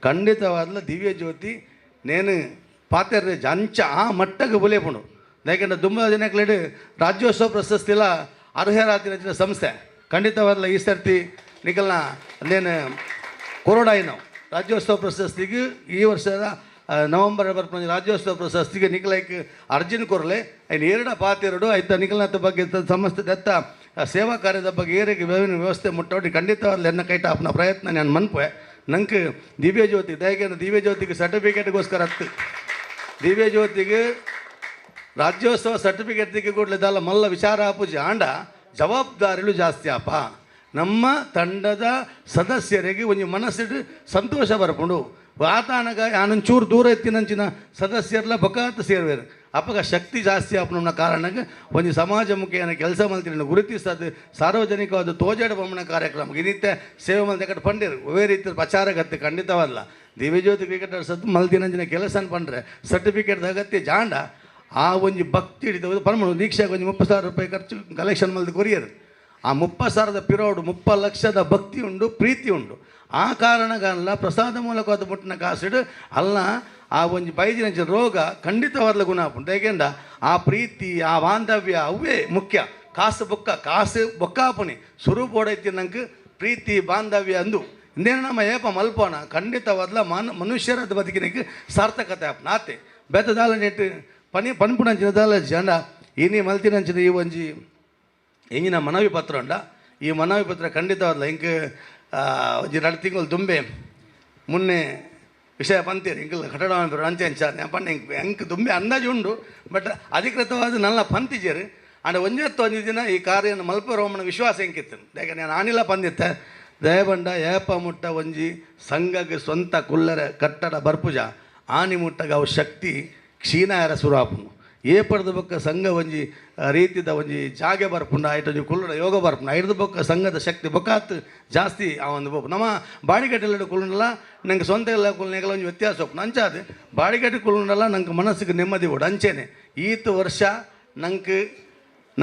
ಖಂಡಿತವಾದ ದಿವ್ಯ ಜ್ಯೋತಿ ನೇನು ಪಾತೆರ್ರೆ ಅಂಚ ಆ ಮಟ್ಟಕ್ಕೆ ಬುಲೇಪುಂಡು. ಯಾಕೆಂದ್ರೆ ದುಂಬ ಜನಕ್ಲೆಡ್ ರಾಜ್ಯೋತ್ಸವ ಪ್ರಶಸ್ತಿಲ ಅರ್ಹರಾತಿನಂಚಿನ ಸಂಸ್ಥೆ ಖಂಡಿತವಾದ ಈ ಸರ್ತಿ ನಿಕಲ್ನ ನೇನು ಕೊರೋಡಾಯಿನವು ರಾಜ್ಯೋತ್ಸವ ಪ್ರಶಸ್ತಿಗೆ ಈ ವರ್ಷದ ನವೆಂಬರ್ ಬರ್ಪುನ ರಾಜ್ಯೋತ್ಸವ ಪ್ರಶಸ್ತಿಗೆ ನಿಕಲೈಕ್ ಅರ್ಜಿನ್ ಕೊರ್ಲೆ. ಐನ್ ಏರಡ ಪಾತೆರಡು ಐತ ನಿಕಲ್ನಾಥ ಬಗ್ಗೆ ಸಂಸ್ಥೆ ದತ್ತ ಸೇವಾ ಕಾರ್ಯದ ಬಗ್ಗೆ ಏರಿಗೆ ವ್ಯವಸ್ಥೆ ಮುಟ್ಟೋಡಿ ಖಂಡಿತವಾಗ್ಲೂ ಎನ್ನ ಕೈಟ ಆಪುನ ಪ್ರಯತ್ನ ನಾನು ಮನ್ಪೆ. ನಂಗೆ ದಿವ್ಯ ಜ್ಯೋತಿ ದಯಗೆ ದಿವ್ಯ ಜ್ಯೋತಿಗೆ ಸರ್ಟಿಫಿಕೇಟ್ಗೋಸ್ಕರ ಹತ್ತು ದಿವ್ಯ ಜ್ಯೋತಿಗೆ ರಾಜ್ಯೋತ್ಸವ ಸರ್ಟಿಫಿಕೇಟ್ ದಿಕ್ಕ ಕೂಡಲೇ ದಾಲ ಮಲ್ಲ ವಿಚಾರ ಆಪುಜಿ ಆಂಡ ಜವಾಬ್ದಾರಿಲು ಜಾಸ್ತಿ ಆಪ. ನಮ್ಮ ತಂಡದ ಸದಸ್ಯರಿಗೆ ಒಂಜಿ ಮನಸ್ಸಿಡು ಸಂತೋಷ ಬರ್ಪುಂಡು. ಆತಾನಗ ಆನಂಚೂರು ದೂರ ಎತ್ತಿನಂಚಿನ ಸದಸ್ಯರ್ಲ ಬಕಾತ್ ಸೇರುವೆರು ಅಪಗ ಶಕ್ತಿ ಜಾಸ್ತಿ ಆಪುನ ಕಾರಣಕ್ಕೆ ಒಂಜಿ ಸಮಾಜಮುಖಿಯನ ಕೆಲಸ ಮಲ್ತಿನ ಗುರುತಿಸದು ಸಾರ್ವಜನಿಕವಾದ ತೋಜಾಡ ಬೊಮ್ಮನ ಕಾರ್ಯಕ್ರಮ ಇನ್ನಿತ್ತೆ ಸೇವೆ ಮಲ್ತೆ ಕಡೆ ಪಂಡಿರು ಒವೇ ರೀತಿ ಪ್ರಚಾರಗತ್ತೆ ಖಂಡಿತವಲ್ಲ. ದಿವ್ಯಜ್ಯೋತಿ ಕ್ರಿಕೆಟರ್ಸ್ ಅದು ಮಲ್ತಿನಂಚಿನ ಕೆಲಸ ಪಂಡ್ರೆ ಸರ್ಟಿಫಿಕೇಟ್ ಅಗತ್ಯ ಜಾಂಡ ಆ ಒಂಜಿ ಭಕ್ತಿ ಹಿಡಿದ ಪರಮಳು ದೀಕ್ಷೆಗೆ ಒಂಜಿ 30,000 ರೂಪಾಯಿ ಖರ್ಚು ಕಲೆಕ್ಷನ್ ಮಲ್ದು ಕೊರಿಯರು. ಆ 30,000 ಪಿರೋಡು 30 ಲಕ್ಷದ ಭಕ್ತಿ ಉಂಡು ಪ್ರೀತಿ ಉಂಡು. ಆ ಕಾರಣಗಲ್ಲ ಪ್ರಸಾದ ಮೂಲಕ ಅದು ಮುಟ್ಟಿನ ಕಾಸಿಡು ಅಲ್ಲ ಆ ಒಂಜಿ ಬೈದಿನ ರೋಗ ಖಂಡಿತವಾದ ಗುಣ ಆಪುಂಡು. ಏಕೆಂದ ಆ ಪ್ರೀತಿ ಆ ಬಾಂಧವ್ಯ ಅವೇ ಮುಖ್ಯ. ಕಾಸು ಬೊಕ್ಕ ಕಾಸು ಬೊಕ್ಕಾಪುನಿ ಸುರುಪೋಡೈತಿ ನಂಗೆ ಪ್ರೀತಿ ಬಾಂಧವ್ಯ ಅಂದು ಇಂದೇನು ನಮ್ಮ ಏಪ ಮಲ್ಪೋಣ ಖಂಡಿತವಾದ್ಲ ಮನುಷ್ಯರದ ಬದುಕಿನಕ್ಕೆ ಸಾರ್ಥಕತೆ ಆಪುನ ಆತೆ ಬೆತ್ತದಾಲ ನೆಟ್ಟು ಪನಿ ಪನ್ಪುನಂಚಿನ ದಾಲ ಜನ ಇನಿ ಮಲ್ತಿನಂಚಿನ ಈ ಒಂಜಿ ಎಂಜಿನ ಮನವಿ ಪತ್ರ ಉಂಡ. ಈ ಮನವಿ ಪತ್ರ ಖಂಡಿತವಾದ್ಲ ಇಂಕ್ ಒಂಜಿ 2 ತಿಂಗಳು ದುಂಬೆ ಮುನ್ನೆ ವಿಷಯ ಪಂತೀರಿ ಇಂಕಲ್ ಕಟ್ಟಡ ಅಂಚೆ ಅಂಚ ಪಂಡ ಇಂಕ್ ಎಂಕ್ ದುಂಬೆ ಅಂದಾಜು ಉಂಡು ಬಟ್ ಅಧಿಕೃತವಾದ ನಲ್ಲ ಪಂತಿಜೇರು. ಅಂಡ ಒಂಜೆತ್ತು ಒಂಜಿ ದಿನ ಈ ಕಾರ್ಯನ ಮಲ್ಪರೋಮನ ವಿಶ್ವಾಸ ಎಂಕಿತ್ತು. ಯಾಕೆ ನಾನು ಆನಿಲ ಪಂದಿತ್ತೆ ದಯಬಂಡ ಏಪ ಮುಟ್ಟ ಒಂಜಿ ಸಂಘಕ್ಕೆ ಸ್ವಂತ ಕುಲ್ಲರ ಕಟ್ಟಡ ಬರ್ಪುಜ ಆನಿ ಮುಟ್ಟಗ ಅವು ಶಕ್ತಿ ಕ್ಷೀಣ ಯಾರ ಸುರು ಆಪುನು. ಏ ಪಡೆದ ಬೊಕ್ಕ ಸಂಘ ಒಂಜಿ ರೀತಿದ ಒಂಜಿ ಜಾಗೆ ಬರ್ಪುಂಡ ಆಯ್ತು ಒಂಜಿ ಕುಲ್ಲುಡ ಯೋಗ ಬರ್ಪುಂಡ ಐಡ್ದ ಬೊಕ್ಕ ಸಂಘದ ಶಕ್ತಿ ಬೊಕ್ಕಾತ್ ಜಾಸ್ತಿ ಆ ಒಂದು ಬೋಪು. ನಮ್ಮ ಬಾಡಿಗಟ್ಟೆಲ್ಲ ಕುಲ್ಲುಂಡಲ್ಲ ನಂಗೆ ಸ್ವಂತ ಎಲ್ಲ ಕುಲ್ಲನೆಗೆಲ್ಲ ಒಂಜಿ ವ್ಯತ್ಯಾಸ ಒಪ್ಪು ಅಂಚಾದು ಬಾಡಿಗಟ್ಟೆ ಕುಲ್ಲುಂಡಲ್ಲ ನಂಗೆ ಮನಸ್ಸಿಗೆ ನೆಮ್ಮದಿ ಓಡು ಅಂಚೇನೆ. ಈತ ವರ್ಷ ನಂಗೆ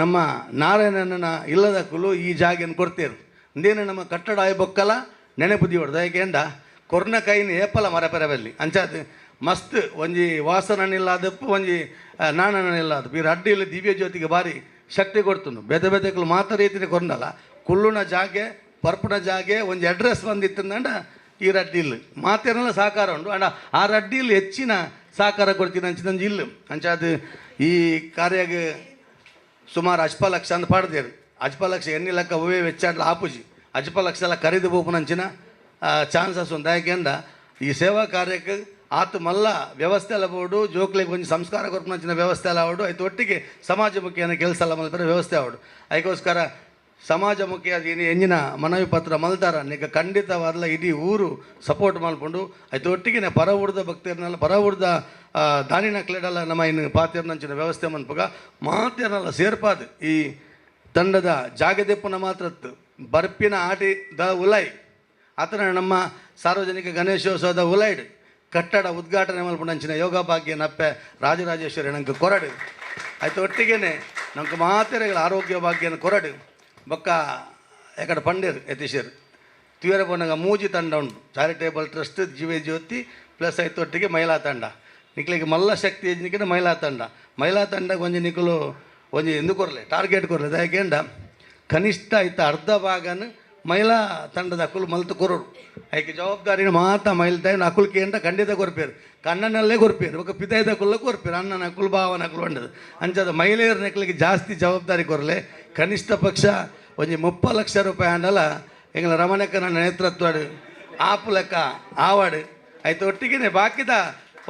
ನಮ್ಮ ನಾರಾಯಣನ ಇಲ್ಲದ ಕುಲು ಈ ಜಾಗೆಯನ್ನು ಕೊಡ್ತೇರು. ಇಂದೇನು ನಮ್ಮ ಕಟ್ಟಡ ಆಯ್ ಬೊಕ್ಕಲ ನೆನಪು ದಿವಡ್ದು ಯಾಕೆಂಡ ಕೊರ್ನ ಕೈನ ಏಪಲ ಮರಪೆರಬಲ್ಲಿ ಅಂಚಾದು ಮಸ್ತ್ ಒಂಜಿ ವಾಸನನಿಲ್ಲಾದಪ್ಪು ಒಂಜಿ ನಾಣನಿಲ್ಲಾದಪ್ಪು ಈ ಅಡ್ಡಿಯಲ್ಲಿ ದಿವ್ಯ ಜ್ಯೋತಿಗೆ ಭಾರಿ ಶಕ್ತಿ ಕೊಡ್ತುಂಡು. ಬೇತೆ ಬೇತೆಗಳು ಮಾತ್ರ ರೀತಿಯ ಕೊರ್ನಲ್ಲ ಕುಳ್ಳುನ ಜಾಗೆ ಪರ್ಪುನ ಜಾಗೆ ಒಂಜಿ ಅಡ್ರೆಸ್ ಬಂದಿತ್ತಂದಂಡ ಈ ರಡ್ಡಿಲ್ ಮಾತೇನೆಲ್ಲ ಸಹಕಾರ ಉಂಡು. ಅಂಡ ಆ ರಡ್ಡಿಲ್ ಹೆಚ್ಚಿನ ಸಹಕಾರ ಕೊಡ್ತೀನಿ ಅಂಚಿನ ಇಲ್ಲು ಅಂಚಾದು ಈ ಕಾರ್ಯಗೆ ಸುಮಾರು ಅಜ್ಪ ಲಕ್ಷ ಅಂತ ಪಾಡ್ದೇರು. ಅಜ್ಪ ಲಕ್ಷ ಎಣ್ಣೆ ಲೆಕ್ಕ ಅವೇ ವೆಚ್ಚಾಡ್ಲ ಆಪುಜಿ ಅಜ್ಪ ಲಕ್ಷ ಎಲ್ಲ ಖರೀದಿ ಬೋಪುನಂಚಿನ ಚಾನ್ಸಸ್ ಉಂಡು. ಯಾಕೆಂದ ಈ ಸೇವಾ ಕಾರ್ಯಕ್ಕೆ ಆತು ಮಲ್ಲ ವ್ಯವಸ್ಥೆ ಎಲ್ಲ ಬೋಡು ಜೋಕ್ಲಿಗೆ ಒಂಜಿ ಸಂಸ್ಕಾರ ಕೊರ್ಪುನಂಚಿನ ವ್ಯವಸ್ಥೆ ಎಲ್ಲ ಅವಡು ಆಯ್ತು ಒಟ್ಟಿಗೆ ಸಮಾಜಮುಖಿಯನ್ನು ಕೆಲಸ ಎಲ್ಲ ಮಲ್ಪರೆ ವ್ಯವಸ್ಥೆ ಅವಡು. ಅದಕ್ಕೋಸ್ಕರ ಸಮಾಜಮುಖಿಯಾಗಿ ಎಂಜಿನ ಮನವಿ ಪತ್ರ ಮಲ್ತಾರ ನಿಗ ಖಂಡಿತವಾದಲ ಇಡೀ ಊರು ಸಪೋರ್ಟ್ ಮಲ್ಪುಂಡು. ಆಯ್ತು ಒಟ್ಟಿಗೆ ಪರ ಊರ್ದ ಭಕ್ತರನ್ನೆಲ್ಲ ಪರ ಊರ್ದ ದಾನಿನ ಕ್ಲೇಡಲ್ಲ ನಮ್ಮ ಇನ್ನು ಪಾತಿರ್ನಂಚಿನ ವ್ಯವಸ್ಥೆ ಮನ್ಪುಗ ಮಾತೇನಲ್ಲ ಸೇರ್ಪಾದು ಈ ತಂಡದ ಜಾಗದೆಪ್ಪನ ಮಾತ್ರ ಬರ್ಪಿನ ಆಟಿ the ಉಲೈ ಆತನ ನಮ್ಮ ಸಾರ್ವಜನಿಕ ಗಣೇಶೋತ್ಸವದ ಉಲೈಡ್ ಕಟ್ಟಡ ಉದ್ಘಾಟನೆ ಮಲ್ಪುಂಡಂಚಿನ ಯೋಗ ಭಾಗ್ಯ ನಪ್ಪೆ ರಾಜರಾಜೇಶ್ವರಿ ನಂಗೆ ಕೊರಡು. ಆಯ್ತು ಒಟ್ಟಿಗೆನೆ ನಮ್ಗೆ ಮಾತೆರೆಗಳ ಆರೋಗ್ಯ ಭಾಗ್ಯನ ಕೊರಡು. ಬೊಕ್ಕ ಎಕಡೆ ಪಂಡೇರು ಯತೀಶರು ತುಯರ ಪೊನ್ನಗ ಮೂಜಿ ತಂಡ ಉಂಟು ಚಾರಿಟೇಬಲ್ ಟ್ರಸ್ಟ್ ಜೀವ ಜ್ಯೋತಿ ಪ್ಲಸ್ ಆಯ್ತು ಒಟ್ಟಿಗೆ ಮಹಿಳಾ ತಂಡ ನಿಕ್ಲಿಗೆ ಮಲ್ಲ ಶಕ್ತಿ ಯಜ್ಞಕ್ಕೆ ಮಹಿಳಾ ತಂಡ ಮಹಿಳಾ ತಂಡಕ್ಕೆ ಒಂಜಿ ನಿಕಲು ಒಂಜಿ ಎಂದು ಕೊರಲೆ ಟಾರ್ಗೆಟ್ ಕೊರಲೆ ಯಾಕೆಂಡ ಕನಿಷ್ಠ ಆಯ್ತು ಅರ್ಧ ಭಾಗನ ಮಹಿಳಾ ತಂಡದ ಅಕುಲು ಮಲ್ತು ಕೊರೋಡು. ಐಕೆ ಜವಾಬ್ದಾರಿನ ಮಾತ ಮಹಿಳೆ ಅಕುಲು ಕೇಂದ್ರ ಖಂಡಿತ ಕೊರ್ಪೇರು ಕಣ್ಣನಲ್ಲೇ ಕೊರ್ಪೇರು ಬೊಕ್ಕ ಪಿದಾಯ್ದ ಅಕುಲ್ಲ ಕೊರ್ಪೇರು ಅಣ್ಣನ ಅಕುಲು ಭಾವನ ಅಕುಲು ಉಂಡದು ಅಂಚಾದ ಮಹಿಳೆಯರ ನೆಕ್ಲಿಗೆ ಜಾಸ್ತಿ ಜವಾಬ್ದಾರಿ ಕೊರಲೆ. ಕನಿಷ್ಠ ಪಕ್ಷ ಒಂಜಿ 30 ಲಕ್ಷ ರೂಪಾಯಿ ಅಂಡಲ ಎಂಗಳ ರಮಣಕ್ಕನ ನೇತೃತ್ವ ಆಪು ಲೆಕ್ಕ ಆವಾಡು ಆಯ್ತು ಒಟ್ಟಿಗೆನೆ ಬಾಕಿದ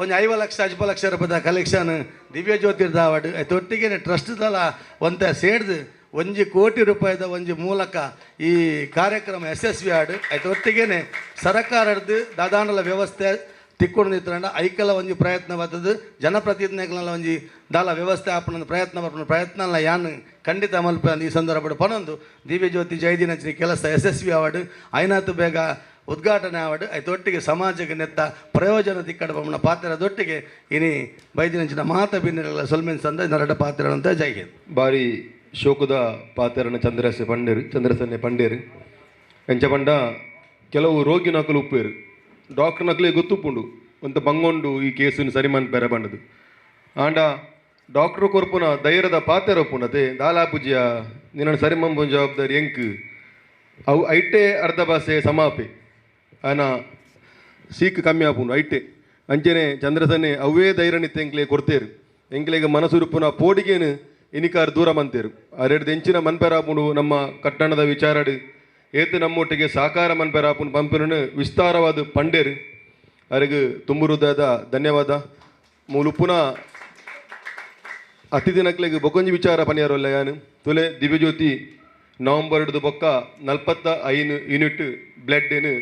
ಒಂಜಿ 50 ಲಕ್ಷ 50 ಲಕ್ಷ ರೂಪಾಯಿದ ಕಲೆಕ್ಷನ್ ದಿವ್ಯ ಜ್ಯೋತಿರ್ದ ಆವಾಡು ಆಯ್ತು ಒಟ್ಟಿಗೆನೆ ಟ್ರಸ್ಟ್ದಲ್ಲ ಒಂತೆ ಸೇಡ್ದು 1 ಕೋಟಿ ರೂಪಾಯಿದ ಒಂಜಿ ಮೂಲಕ ಈ ಕಾರ್ಯಕ್ರಮ ಯಶಸ್ವಿ ಆಡು. ಆಯ್ತು ಒಟ್ಟಿಗೆನೆ ಸರಕಾರದ್ದು ದಾದಾನಲ ವ್ಯವಸ್ಥೆ ತಿಕ್ಕೊಂಡು ಐಕಲ ಒಂಜಿ ಪ್ರಯತ್ನ ಬರ್ತದೆ ಜನಪ್ರತಿನಿಧಿಗಳ ಒಂಜಿ ದಾಲ ವ್ಯವಸ್ಥೆ ಆಪಣ ಪ್ರಯತ್ನ ಬರ್ಪುನ ಪ್ರಯತ್ನ ಯಾನ್ ಖಂಡಿತ ಮಲ್ಪ ಈ ಸಂದರ್ಭ ಪನೊಂದು ದಿವ್ಯ ಜ್ಯೋತಿ ಜಯದಿನಂಚಿನ ಕೆಲಸ ಯಶಸ್ವಿ ಆವಾಡು ಐನಾತು ಬೇಗ ಉದ್ಘಾಟನೆ ಆವಾಡು. ಆಯ್ತು ಒಟ್ಟಿಗೆ ಸಮಾಜಕ್ಕೆ ನೆತ್ತ ಪ್ರಯೋಜನ ತಿಕ್ಕಡ ಬೊಮ್ಮನ ಪಾತ್ರದೊಟ್ಟಿಗೆ ಇನಿ ಬೈದಿನಂಚಿನ ಮಾತ ಬಿನ್ನೆಲ್ಲ ಸೊಲ್ಮೆನ್ ಸಂದ ನರಡ ಪಾತ್ರ ಅಂತ ಜೈ ಹಿಂದ್. ಬಾರಿ ಶೋಕದ ಪಾತ್ರನ ಚಂದ್ರಸೆ ಪಂಡೇರು ಚಂದ್ರಸನ್ನೆ ಪಂಡೇರು ಎಂಚ ಪಂಡ ಕೆಲವು ರೋಗಿ ನಕಲು ಉಪ್ಪೇರು ಡಾಕ್ಟರ್ ನಕಲೇ ಗೊತ್ತುಪ್ಪುಂಡು ಒಂತ ಬಂಗೊಂಡು ಈ ಕೇಸುನು ಸರಿ ಮನ್ಪೆರ ಬಂಡದು ಆಂಡ ಡಾಕ್ಟ್ರ್ ಕೊರ್ಪುನ ಧೈರ್ಯದ ಪಾತೆರ ಉಪ್ಪುಂಡತೆ ದಾಲಾ ಪೂಜ್ಯ ನಿನ್ನ ಸರಿ ಮಂಬುನ ಜವಾಬ್ದಾರಿ ಎಂಕ್ ಅವು ಐಟೇ ಅರ್ಧ ಭಾಷೆ ಸಮಾಪೆ ಆನ ಸೀಕ್ ಕಮ್ಮಿ ಆಪುಂಡು ಐಟೆ ಅಂಚನೆ ಚಂದ್ರಸನ್ನೆ ಅವೇ ಧೈರ್ಯನಿತ್ತೆ ಎಂಕ್ಲೆ ಕೊಡ್ತೇರು ಎಂಕ್ಲೆಗೆ ಮನಸುರುಪುನ ಪೋಡಿಗೇನು ಇನಿಕಾರ್ ದೂರ ಮಂತೇರು ಅರೆಡ್ದು ಎಂಚಿನ ಮನ್ಪೆರಾಪುಂಡು ನಮ್ಮ ಕಟ್ಟಣದ ವಿಚಾರಡು ಏತು ನಮ್ಮೊಟ್ಟಿಗೆ ಸಹಕಾರ ಮನ್ಪೆರಾಪುಂಡು ಪಂಪಿನ ವಿಸ್ತಾರವಾದ ಪಂಡೇರು ಅರೆಗ್ ತುಂಬುರುದಾದ ಧನ್ಯವಾದ. ಮೂಲುಪುನ ಅತಿಥಿ ನಕ್ಲೆಗ್ ಬೊಕೊಂಜಿ ವಿಚಾರ ಪನಿಯಾರಲ್ಲ ಯಾನು ತುಲೆ ದಿವ್ಯಜ್ಯೋತಿ ನವಂಬರ್ ಹಿಡಿದು ಬೊಕ್ಕ 45 ಯೂನಿಟ್ ಬ್ಲಡ್ ಏನು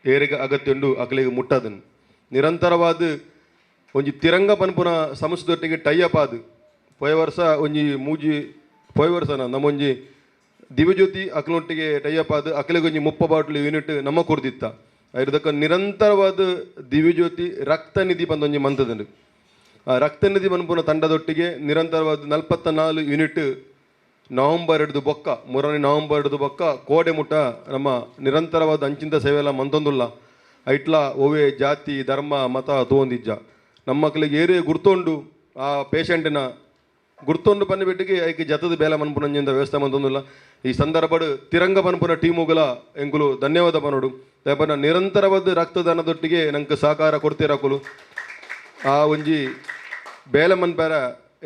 ಏರೆಗೆ ಅಗತ್ಯ ಉಂಡು ಅಕಲೆಗೆ ಮುಟ್ಟದನು ನಿರಂತರವಾದ ಒಂಜಿ ತಿರಂಗ ಪನ್ಪುನ ಸಂಸ್ಥೆದೊಟ್ಟಿಗೆ ಟೈಅಪ್ ಆದು ಪೋಯ ವರ್ಷ ಒಂಜಿ ಮೂಜಿ ಪೋಯ ವರ್ಷನ ನಮ್ಮೊಂಜಿ ದಿವ್ಯಜ್ಯೋತಿ ಅಕ್ಲೊಟ್ಟಿಗೆ ಟೈಅಪ್ ಆದು ಅಕಲೆಗೆ ಒಂಜಿ 30 ಬಾಟ್ಲು ಯೂನಿಟ್ ನಮ್ಮ ಕೊರ್ದಿತ್ತ ಐದಕ್ಕ ನಿರಂತರವಾದ ದಿವ್ಯಜ್ಯೋತಿ ರಕ್ತ ನಿಧಿ ಬಂದೊಂಜಿ ಮಂತದಂಡು ಆ ರಕ್ತ ನಿಧಿ ಪನ್ಪುನ ತಂಡದೊಟ್ಟಿಗೆ ನಿರಂತರವಾದ 44 ಯೂನಿಟ್ ನವಂಬರ್ ಹಿಡಿದು ಬೊಕ್ಕ 3ನೇ ನವಂಬರ್ ಹಿಡಿದು ಬೊಕ್ಕ ಕೋಡೆ ಮುಟ್ಟ ನಮ್ಮ ನಿರಂತರವಾದ ಅಂಚಿಂದ ಸೇವೆ ಎಲ್ಲ ಮಂತೊಂದುಲ್ಲ. ಐಟ್ಲ ಒವೇ ಜಾತಿ ಧರ್ಮ ಮತ ತೋಂದಿಜ್ಜ ನಮ್ಮ ಮಕ್ಕಳಿಗೆ ಏರೇ ಗುರ್ತೊಂಡು ಆ ಪೇಷಂಟಿನ ಗುರ್ತೊಂಡು ಪನ್ನಿಬಿಟ್ಟಿಗೆ ಐಕೆ ಜತದ ಬೇಲೆ ಮನ್ಪುನಂಜಿಂದ ವ್ಯವಸ್ಥೆ ಮಂತೊಂದುಲ್ಲ. ಈ ಸಂದರ್ಭಡ್ ತಿರಂಗ ಪನ್ಪುನ ಟೀಮುಗಳ ಎಂಕುಲು ಧನ್ಯವಾದ ಪನೋಡು. ದಾಯೆಪಂಡ ನಿರಂತರವಾದ ರಕ್ತದಾನದೊಟ್ಟಿಗೆ ನಂಗೆ ಸಹಕಾರ ಕೊಡ್ತಿರಕುಲು ಆ ಒಂಜಿ ಬೇಲೆ ಮನ್ಪೆರ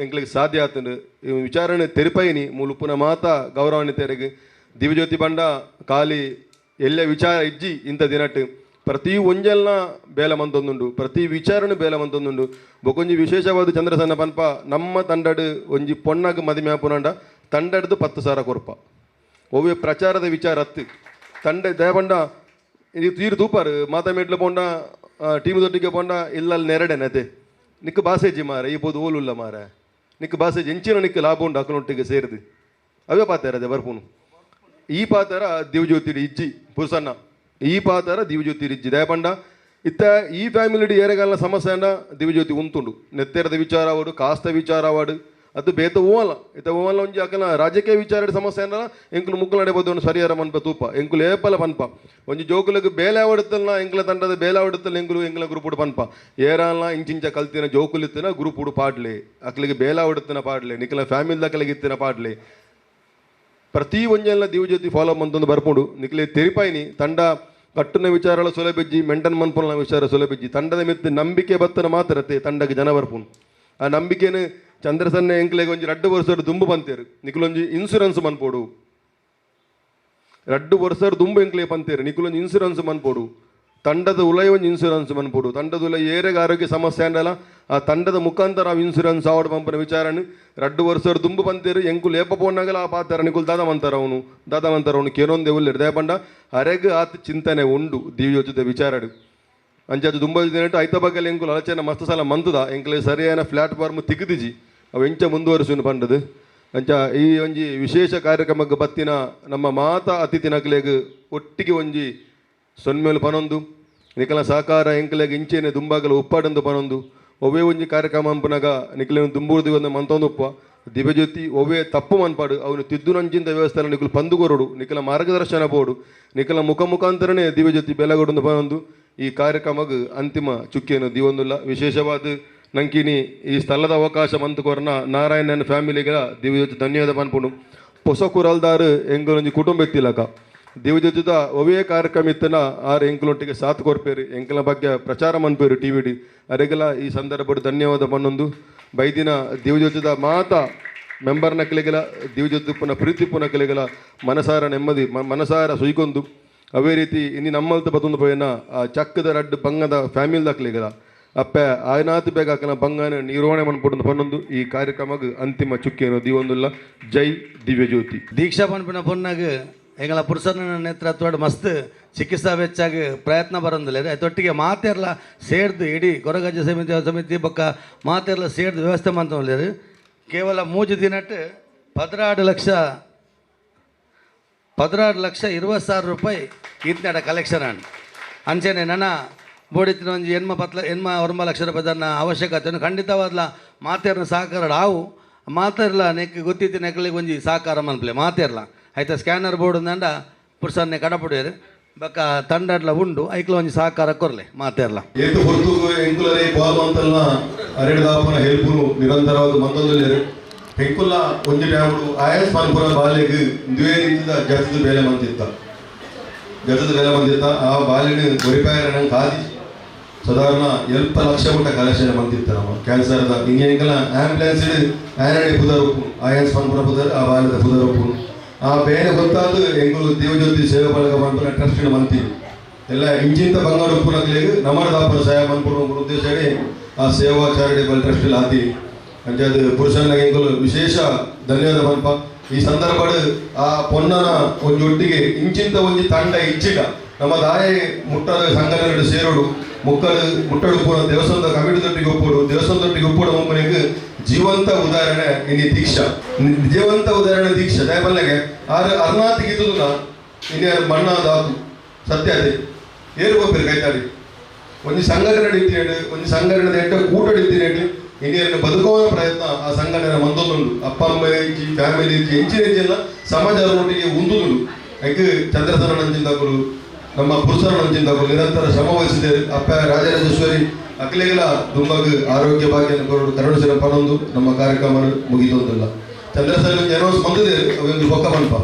ಎಂಕ್ಲಿಗೆ ಸಾಧ್ಯ ಆತಂಡು. ಈ ವಿಚಾರಣೆ ತೆರಿಪೈನಿ ಮೂಲುಪುನ ಮಾತಾ ಗೌರವಾನ್ವಿತರಿಗೆ ದಿವ್ಯಜ್ಯೋತಿ ಬಂಡ ಖಾಲಿ ಎಲ್ಲ ವಿಚಾರ ಇಜ್ಜಿ ಇಂಥ ದಿನಟ್ಟು ಪ್ರತಿ ಒಂಜಲ್ನ ಬೇಲೆ ಮಂತೊಂದುಂಡು ಪ್ರತಿ ವಿಚಾರಣೆ ಬೇಲೆ ಮಂತೊಂದುಂಡು. ಬೊಕೊಂಜಿ ವಿಶೇಷವಾದ ಚಂದ್ರಸನ್ನ ಪನ್ಪ ನಮ್ಮ ತಂಡಡು ಒಂಜಿ ಪೊಣ್ಣಗ್ ಮದಿಮೆ ಆಪುನಂಡ ತಂಡಡ್ದು 10,000 ಕೊರ್ಪ ಒವ್ವೆ ಪ್ರಚಾರದ ವಿಚಾರ ಅತ್ತು ತಂಡ ದಯಪಂಡ ಇದು ತೀರು ತೂಪಾರು ಮಾತಾ ಮೇಟ್ಲು ಪೋಂಡ ಟೀಮ್ ದೊಟ್ಟಿಗೆ ಪೋಂಡ ಇಲ್ಲಲ್ಲಿ ನೆರಡೆನತೆ ನಿಕ್ಕು ಬಾಸೇಜಿ ಮಾರ ಈ ಪೋದು ಓಲುಲ್ಲ ಮಾರ ನಿಕ್ಕು ಬಾಸೇಜಿ ಎಂಚಿನ ನಿಕ್ಕು ಲಾಭ ಉಂಡು ಅಕಲೊಟ್ಟಿಗೆ ಸೇರಿದು ಅವೇ ಪಾತಾರ ಅದೇ ಬರ್ಪುನು ಈ ಪಾತಾರ ದಿವ್ಯಜ್ಯೋತಿ ಇಜ್ಜಿ ಪುರುಸನ್ನ ಈ ಪಾತಾರ ದಿವ್ಯಜ್ಯೋತಿ ಇಜ್ಜಿ ದಯಪಂಡ ಇತ್ತ ಈ ಫ್ಯಾಮಿಲಿ ಏರೆಗಾಲನ ಸಮಸ್ಯೆ ಅಂಡ ದಿವ್ಯಜ್ಯೋತಿ ಉಂತುಂಡು ನೆತ್ತೆರದ ವಿಚಾರ ಆವಡು ಕಾಸ್ತ ವಿಚಾರ ಆವಡು ಅದು ಬೇತ ಓವಲ್ಲ ಇತ್ತ ಓವಲ್ಲ ಒಂಜಿ ಅಕಲ ರಾಜಕೀಯ ವಿಚಾರ ಸಮಸ್ಯೆ ಅಂಡ ಎಂಕುಲು ಮುಕ್ಕಲು ನಡೆಬೋದು ಒಂದು ಸರಿಯಾರ ಮನ್ಪ ತೂಪ ಎಂಕುಲು ಏಪಲ ಪನ್ಪ ಒಂಜಿ ಜೋಕುಲಗ್ ಬೇಲೆ ಆವಡುತ್ತಲ್ಲ ಎಂಕುಲ ತಂಡದ ಬೇಲೆ ಆವಡುತ್ತಲ್ಲ ಎಂಕುಲು ಎಂಕುಲ ಗ್ರೂಪುಡು ಪನ್ಪ ಏರಲ್ಲ ಇಂಚಿಂಚ ಕಲ್ತಿನ ಜೋಕುಲಿತ್ತಿನ ಗ್ರೂಪುಡು ಪಾಡ್ಲೆ ಅಕ್ಲಿಗೆ ಬೇಲೆ ಆವಡುತ್ತಿನ ಪಾಡ್ಲೆ ನಿಕಲ ಫ್ಯಾಮಿಲಿ ಅಕಲಿಗೆ ಇತ್ತಿನ ಪಾಡ್ಲೆ ಪ್ರತಿ ಒಂಜೆಲ್ಲ ದಿವ್ಯಜ್ಯೋತಿ ಫಾಲೋ ಮಂತೊಂದು ಬರ್ಪುಂಡು. ನಿಕ್ಲೆ ತೆರಿಪಾಯಿನಿ ತಂಡ ಕಟ್ಟುನ ವಿಚಾರಗಳ ಸುಲಭೆಜ್ಜಿ ಮೆಂಟನ್ ಮನ್ಪುನ ವಿಚಾರ ಸುಲಭೆಜ್ಜಿ ತಂಡದ ಮಿತ್ತು ನಂಬಿಕೆ ಬತ್ತನ ಮಾತ್ರತೆ ತಂಡಕ್ಕೆ ಜನ ಬರ್ಪುಂಡು. ಆ ನಂಬಿಕೆನು ಚಂದ್ರಸನ್ನೆ ಎಂಕ್ಲೆಗೆ ಒಂಜಿ 2 ವರ್ಷ ದುಂಬು ಬಂತೇರು ನಿಕುಲೊಂಜಿ ಇನ್ಸೂರೆನ್ಸ್ ಮನ್ಪೋಡು 2 ವರ್ಷ ದುಂಬು ಎಂಕ್ಲೆ ಪಂತೇರು ನಿಕುಲೊಂಜಿ ಇನ್ಸೂರೆನ್ಸ್ ಮನ್ಪೋಡು ತಂಡದ ಉಲಯ ಒಂಜಿ ಇನ್ಸೂರೆನ್ಸ್ ಮನ್ಪೋಡು ತಂಡದ ಉಲಯ ಏರೆಗೆ ಆರೋಗ್ಯ ಸಮಸ್ಯೆ ಅಂಡಲ್ಲ ಆ ತಂಡದ ಮುಖಾಂತರ ಇನ್ಸೂರೆನ್ಸ್ ಆವಡ್ ಪಂಪನ ವಿಚಾರಣ 2 ವರ್ಷ ದುಂಬು ಬಂತೇರು ಎಂಕುಲು ಏಪ ಪೋನಾಗಲ ಆ ಪಾತಾರ ನಿಕುಲು ದಾದ ಮಂತಾರ ಅವನು ದಾದ ಮಂತಾರ ಅವನು ಕೇನೊಂದೇ ಉಲ್ಲೇರು ದಯಪಂಡ ಅರೆಗ್ ಆತ ಚಿಂತನೆ ಉಂಡು ದಿವ್ಯೋಚಿತ ವಿಚಾರಡು ಅಂಚಾದ ದುಂಬ ದಿನಟ್ಟು ಐತ ಬಗ್ಗೆ ಎಂಕುಲು ಅಲಚನ ಮಸ್ತ್ ಸಲ ಮಂತದ ಎಂಕುಲು ಸರಿಯಾದ ಪ್ಲಾಟ್ಫಾರ್ಮ್ ತಿಕ್ಕದಿಜಿ ಅವು ಎಂಚ ಮುಂದುವರಿಸುನು ಪಂಡದು. ಅಂಚ ಈ ಒಂಜಿ ವಿಶೇಷ ಕಾರ್ಯಕ್ರಮಕ್ಕೆ ಬತ್ತಿನ ನಮ್ಮ ಮಾತಾ ಅತಿಥಿ ನಕಲೆಗ್ ಒಟ್ಟಿಗೆ ಒಂಜಿ ಸೊನ್ಮೇಲು ಪನೊಂದು ನಿಕಲ ಸಹಕಾರ ಎಂಕಲೆಗ್ ಇಂಚೆನೆ ದುಂಬಾಗಲ ಉಪ್ಪಾಡಂದು ಪನೊಂದು ಒವ್ವೇ ಒಂಜಿ ಕಾರ್ಯಕ್ರಮ ಅಂಪುನಾಗ ನಿಕಲೆ ದುಂಬೂರ್ದಿ ಒಂದು ಮಂತೊಂದು ಉಪ್ಪ ದಿವ್ಯಜ್ಯೋತಿ ಒವ್ವೇ ತಪ್ಪು ಮನ್ಪಾಡು ಅವನು ತಿದ್ದುನಂಚಿಂದ ವ್ಯವಸ್ಥೆ ನಿಕಲು ಪಂದುಕೊರಡು ನಿಕಲ ಮಾರ್ಗದರ್ಶನ ಬೋಡು ನಿಕಲ ಮುಖ ಮುಖಾಂತರನೇ ದಿವ್ಯಜ್ಯೋತಿ ಬೆಲಗೊಡೊಂದು ಪನೊಂದು ಈ ಕಾರ್ಯಕ್ರಮಕ್ಕೆ ಅಂತಿಮ ಚುಕ್ಕಿಯನ್ನು ದಿವೊಂದುಲ್ಲ. ವಿಶೇಷವಾದ ನಂಕಿನಿ ಈ ಸ್ಥಳದ ಅವಕಾಶ ಮಂತುಕೊರ್ನ ನಾರಾಯಣನ ಫ್ಯಾಮಿಲಿಗಳ ದಿವ್ಯಜ್ಯೋತಿ ಧನ್ಯವಾದ ಪನ್ಪುಂಡು. ಪೊಸ ಕುರಲ್ದಾರು ಎಂಕಲೊಂಜಿ ಕುಟುಂಬ ಎತ್ತಿಲಕ ದಿವ್ಯಜ್ಯೋತಿದ ಒವೇ ಕಾರ್ಯಕ್ರಮ ಇತ್ತನ ಆರು ಎಂಕಲೊಟ್ಟಿಗೆ ಸಾಥ್ ಕೊರ್ಪೇರು ಎಂಕಲ ಬಗ್ಗೆ ಪ್ರಚಾರ ಮನ್ಪೇರು ಟಿ ವಿ ಡಿ ಅರೆಗಲ ಈ ಸಂದರ್ಭದ ಧನ್ಯವಾದ ಪನ್ನೊಂದು. ಬೈದಿನ ದಿವ್ಯಜ್ಯೋತಿದ ಮಾತಾ ಮೆಂಬರ್ನ ಕಲೆಗಲ ದಿವ್ಯಜ್ಯೋತಿ ಪುನ ಪ್ರೀತಿ ಪುನ ಕಲೆಗಲ ಮನಸಾರ ನೆಮ್ಮದಿ ಮನಸಾರ ಸುಯ್ಕೊಂದು ಅವೇ ರೀತಿ ಇನ್ನು ನಮ್ಮಲ್ತ ಬತ್ತೊಂದು ಪೋಯನ ಆ ಚಕ್ಕದ ರಡ್ಡು ಬಂಗದ ಫ್ಯಾಮಿಲಿ ದಾಖಲೆಗಲ ಅಪ್ಪೆ ಆಯ್ನಾತ್ ಬೇಗ ಹಾಕನ ಬಂಗಾನ ನಿರ್ವಹಣೆ ಮನ್ಪೊಡೊಂದು ಪನ್ನೊಂದು ಈ ಕಾರ್ಯಕ್ರಮಕ್ಕೆ ಅಂತಿಮ ಚುಕ್ಕಿಯನ್ನು ದೀವೊಂದುಲ್ಲ. ಜೈ ದಿವ್ಯಜ್ಯೋತಿ. ದೀಕ್ಷಾ ಪನ್ಪಿನ ಪೊನ್ನಾಗ ಎಂಗಳ ಪುರುಷನ ನೇತೃತ್ವಡ್ ಮಸ್ತ್ ಚಿಕಿತ್ಸಾ ವೆಚ್ಚಾಗಿ ಪ್ರಯತ್ನ ಬರೋದಿಲ್ಲ. ಅದೊಟ್ಟಿಗೆ ಮಾತೆರ್ಲ ಸೇರ್ದು ಇಡೀ ಕೊರಗಜ್ಜ ಸಮಿತಿ ಸಮಿತಿ ಬೊಕ್ಕ ಮಾತೆರ್ಲ ಸೇರ್ದು ವ್ಯವಸ್ಥೆ ಮಂತೊಂದುಲ್ಲೆರ್. ಕೇವಲ 3 ದಿನಟ್ 16,20,000 ರೂಪಾಯಿ ಇತ್ನಾಡ ಕಲೆಕ್ಷನ್ ಆಂಡ್. ಅಂಚನೆ ನನ ಬೋಡಿತ್ತಿನ ಒಂಜಿ ಎನ್ಮ ಪತ್ಲ ಎನ್ಮ 9 ಲಕ್ಷ ರೂಪಾಯಿದನ್ನ ಅವಶ್ಯಕತೆ ಖಂಡಿತವಾದ್ಲ ಮಾತೆರ್ನ ಸಹಕಾರ ಆವು ಮಾತೆರ್ಲ ನೆಕ್ ಗೊತ್ತಿತ್ತಿ ನೆಕ್ಲಿಗೆ ಒಂಜಿ ಸಹಕಾರ ಮನ್ಪಲೆ ಮಾತೆರ್ಲ ಆಯ್ತಾ ಸ್ಕ್ಯಾನರ್ ಬೋರ್ಡ್ ಅಂದ ಪುರುಷನ್ನೇ ಕಡಪುಡಿಯರು ಬೊಕ್ಕ ತಂಡಡ್ಲ ಉಂಡು ಐಕ್ಲ ಒಂಜಿ ಸಹಕಾರ ಕೊರ್ಲೆ ಮಾತೆರ್ಲ. ಏತು ಹೊರತು ಎಂಕುಲರೇ ಪಾಲ್ ಮಂತಲ್ನ ಅರೆಡ್ದಾಪನ ಹೆಲ್ಪುನು ನಿರಂತರವಾದ ಮಂತೊಂದುಲ್ಲೆರ್. ಹೆಂಕುಲ್ಲ ಒಂಜಿ ಟೈಮುಡು ಆಯಸ್ ಪನ್ಪುನ ಬಾಲೆಗ್ ದ್ವೇ ರೀತಿದ ಜಾತಿದ ಬೇಲೆ ಮಂತಿತ್ತ. ಜತದ ಬೇಲೆ ಬಂದಿತ್ತ. ಆ ಬಾಲಿನ ಒರಿಪಾಯರ ನಂಗೆ ಕಾದಿ ಸಾಧಾರಣ 50 ಲಕ್ಷ ಮುಟ್ಟ ಕಲೆಕ್ಷನ್ ಬಂದಿತ್ತ. ನಮ್ಮ ಕ್ಯಾನ್ಸರ್ದ ಇಂಗೆಂಕಲ ಆಂಬ್ಯುಲೆನ್ಸ್ ಆಯನಡಿ ಪುದರ್ ಉಪ್ಪು, ಆಯನ್ಸ್ ಪನ್ಪುನ ಪುದರ್, ಆ ಬಾಲ್ಯದ ಪುದರ್ ಉಪ್ಪು. ಆ ಬೇನೆ ಗೊತ್ತಾದ ಎಂಕುಲು ದೇವಜ್ಯೋತಿ ಸೇವಾ ಬಳಗ ಪನ್ಪುನ ಟ್ರಸ್ಟ್ ಮಂತೀವಿ. ಎಲ್ಲ ಇಂಚಿಂತ ಬಂಗಾರ ಉಪ್ಪುನಕ್ಲೆಗ್ ನಮರ ದಾಪನ ಸಹಾಯ ಮನ್ಪುನ ಉದ್ದೇಶ ಆ ಸೇವಾ ಚಾರಿಟೇಬಲ್ ಟ್ರಸ್ಟ್ ಆತಿ. ಅಂಚಾದ್ ಪುರುಷನ ಎಂಕುಲು ವಿಶೇಷ ಧನ್ಯವಾದ ಪನ್ಪ. ಈ ಸಂದರ್ಭಡ್ ಆ ಪೊನ್ನನ ಒಂಜಿ ಒಟ್ಟಿಗೆ ಇಂಚಿಂತ ಒಂಜಿ ತಂಡ ಇಚ್ಚಿಟ ನಮ್ಮ ದಾಯ ಮುಟ್ಟದ ಸಂಘಟನೆ ಸೇರೋಡು, ಮುಕ್ಕಲು ಮುಟ್ಟಡು ಪೂರ ದೇವಸ್ಥಾನದ ಕಮಿಟಿ ದೊಟ್ಟಿಗೆ ಒಪ್ಪೋಡು, ದೇವಸ್ಥಾನದೊಟ್ಟಿಗೆ ಒಪ್ಪೋಡು. ಒಬ್ಬನಿಗೆ ಜೀವಂತ ಉದಾಹರಣೆ ಇನಿ ದೀಕ್ಷಾ, ಜೀವಂತ ಉದಾಹರಣೆ ದೀಕ್ಷಾ. ದಯಬಲ್ಲೆಗೆ ಆರು ಅರ್ನಾತಿಗೆ ಇದ್ದುದ ಇನಿ ಮಣ್ಣ ದಾತು ಸತ್ಯ ಅದೇ. ಏರು ಗೊತ್ತಿರ ಕೈತಾಡಿ ಒಂಜಿ ಸಂಘಟನೆ ಇತ್ತೀನೇಡು, ಒಂಜಿ ಸಂಘಟನೆ ಎಡ್ಡ ಕೂಟಡ್ ಇತ್ತೀನೇಡು ಇನಿಯರನ್ನು ಬದುಕುವ ಪ್ರಯತ್ನ ಆ ಸಂಘಟನೆ ಮಂದೊಂದುಂಡು. ಅಪ್ಪ ಅಮ್ಮ ಇಜ್ಜಿ, ಫ್ಯಾಮಿಲಿ ಇಜ್ಜಿ, ಎಂಚಿನ ಎಂಚಿನ ಸಮಾಜ ಒಟ್ಟಿಗೆ ಉಂದುದುಂಡು. ಐಕ್ ಚಂದ್ರಸನ ನಂಚಿಂದಕುಲು, ನಮ್ಮ ಪುರುಷರ ನಂಚಿಂದಕುಲು ನಿರಂತರ ಶ್ರಮ ವಹಿಸಿದ್ದಾರೆ. ಅಪ್ಪ ರಾಜರಾಜೇಶ್ವರಿ ಅಕ್ಲೆಗಳ ದುಂಬಗ್ ಆರೋಗ್ಯ ಭಾಗ್ಯ ಕೊರಡು ಕರುಣಿಸಿರ ಪನೊಂದು ನಮ್ಮ ಕಾರ್ಯಕ್ರಮ ಮುಗಿದೊಂದಿಲ್ಲ. ಚಂದ್ರಸನ ಅನೌನ್ಸ್ ಬಂದಿದೆ, ಅವೆಂದು ಬೊಕ್ಕ ಪನ್ಪ.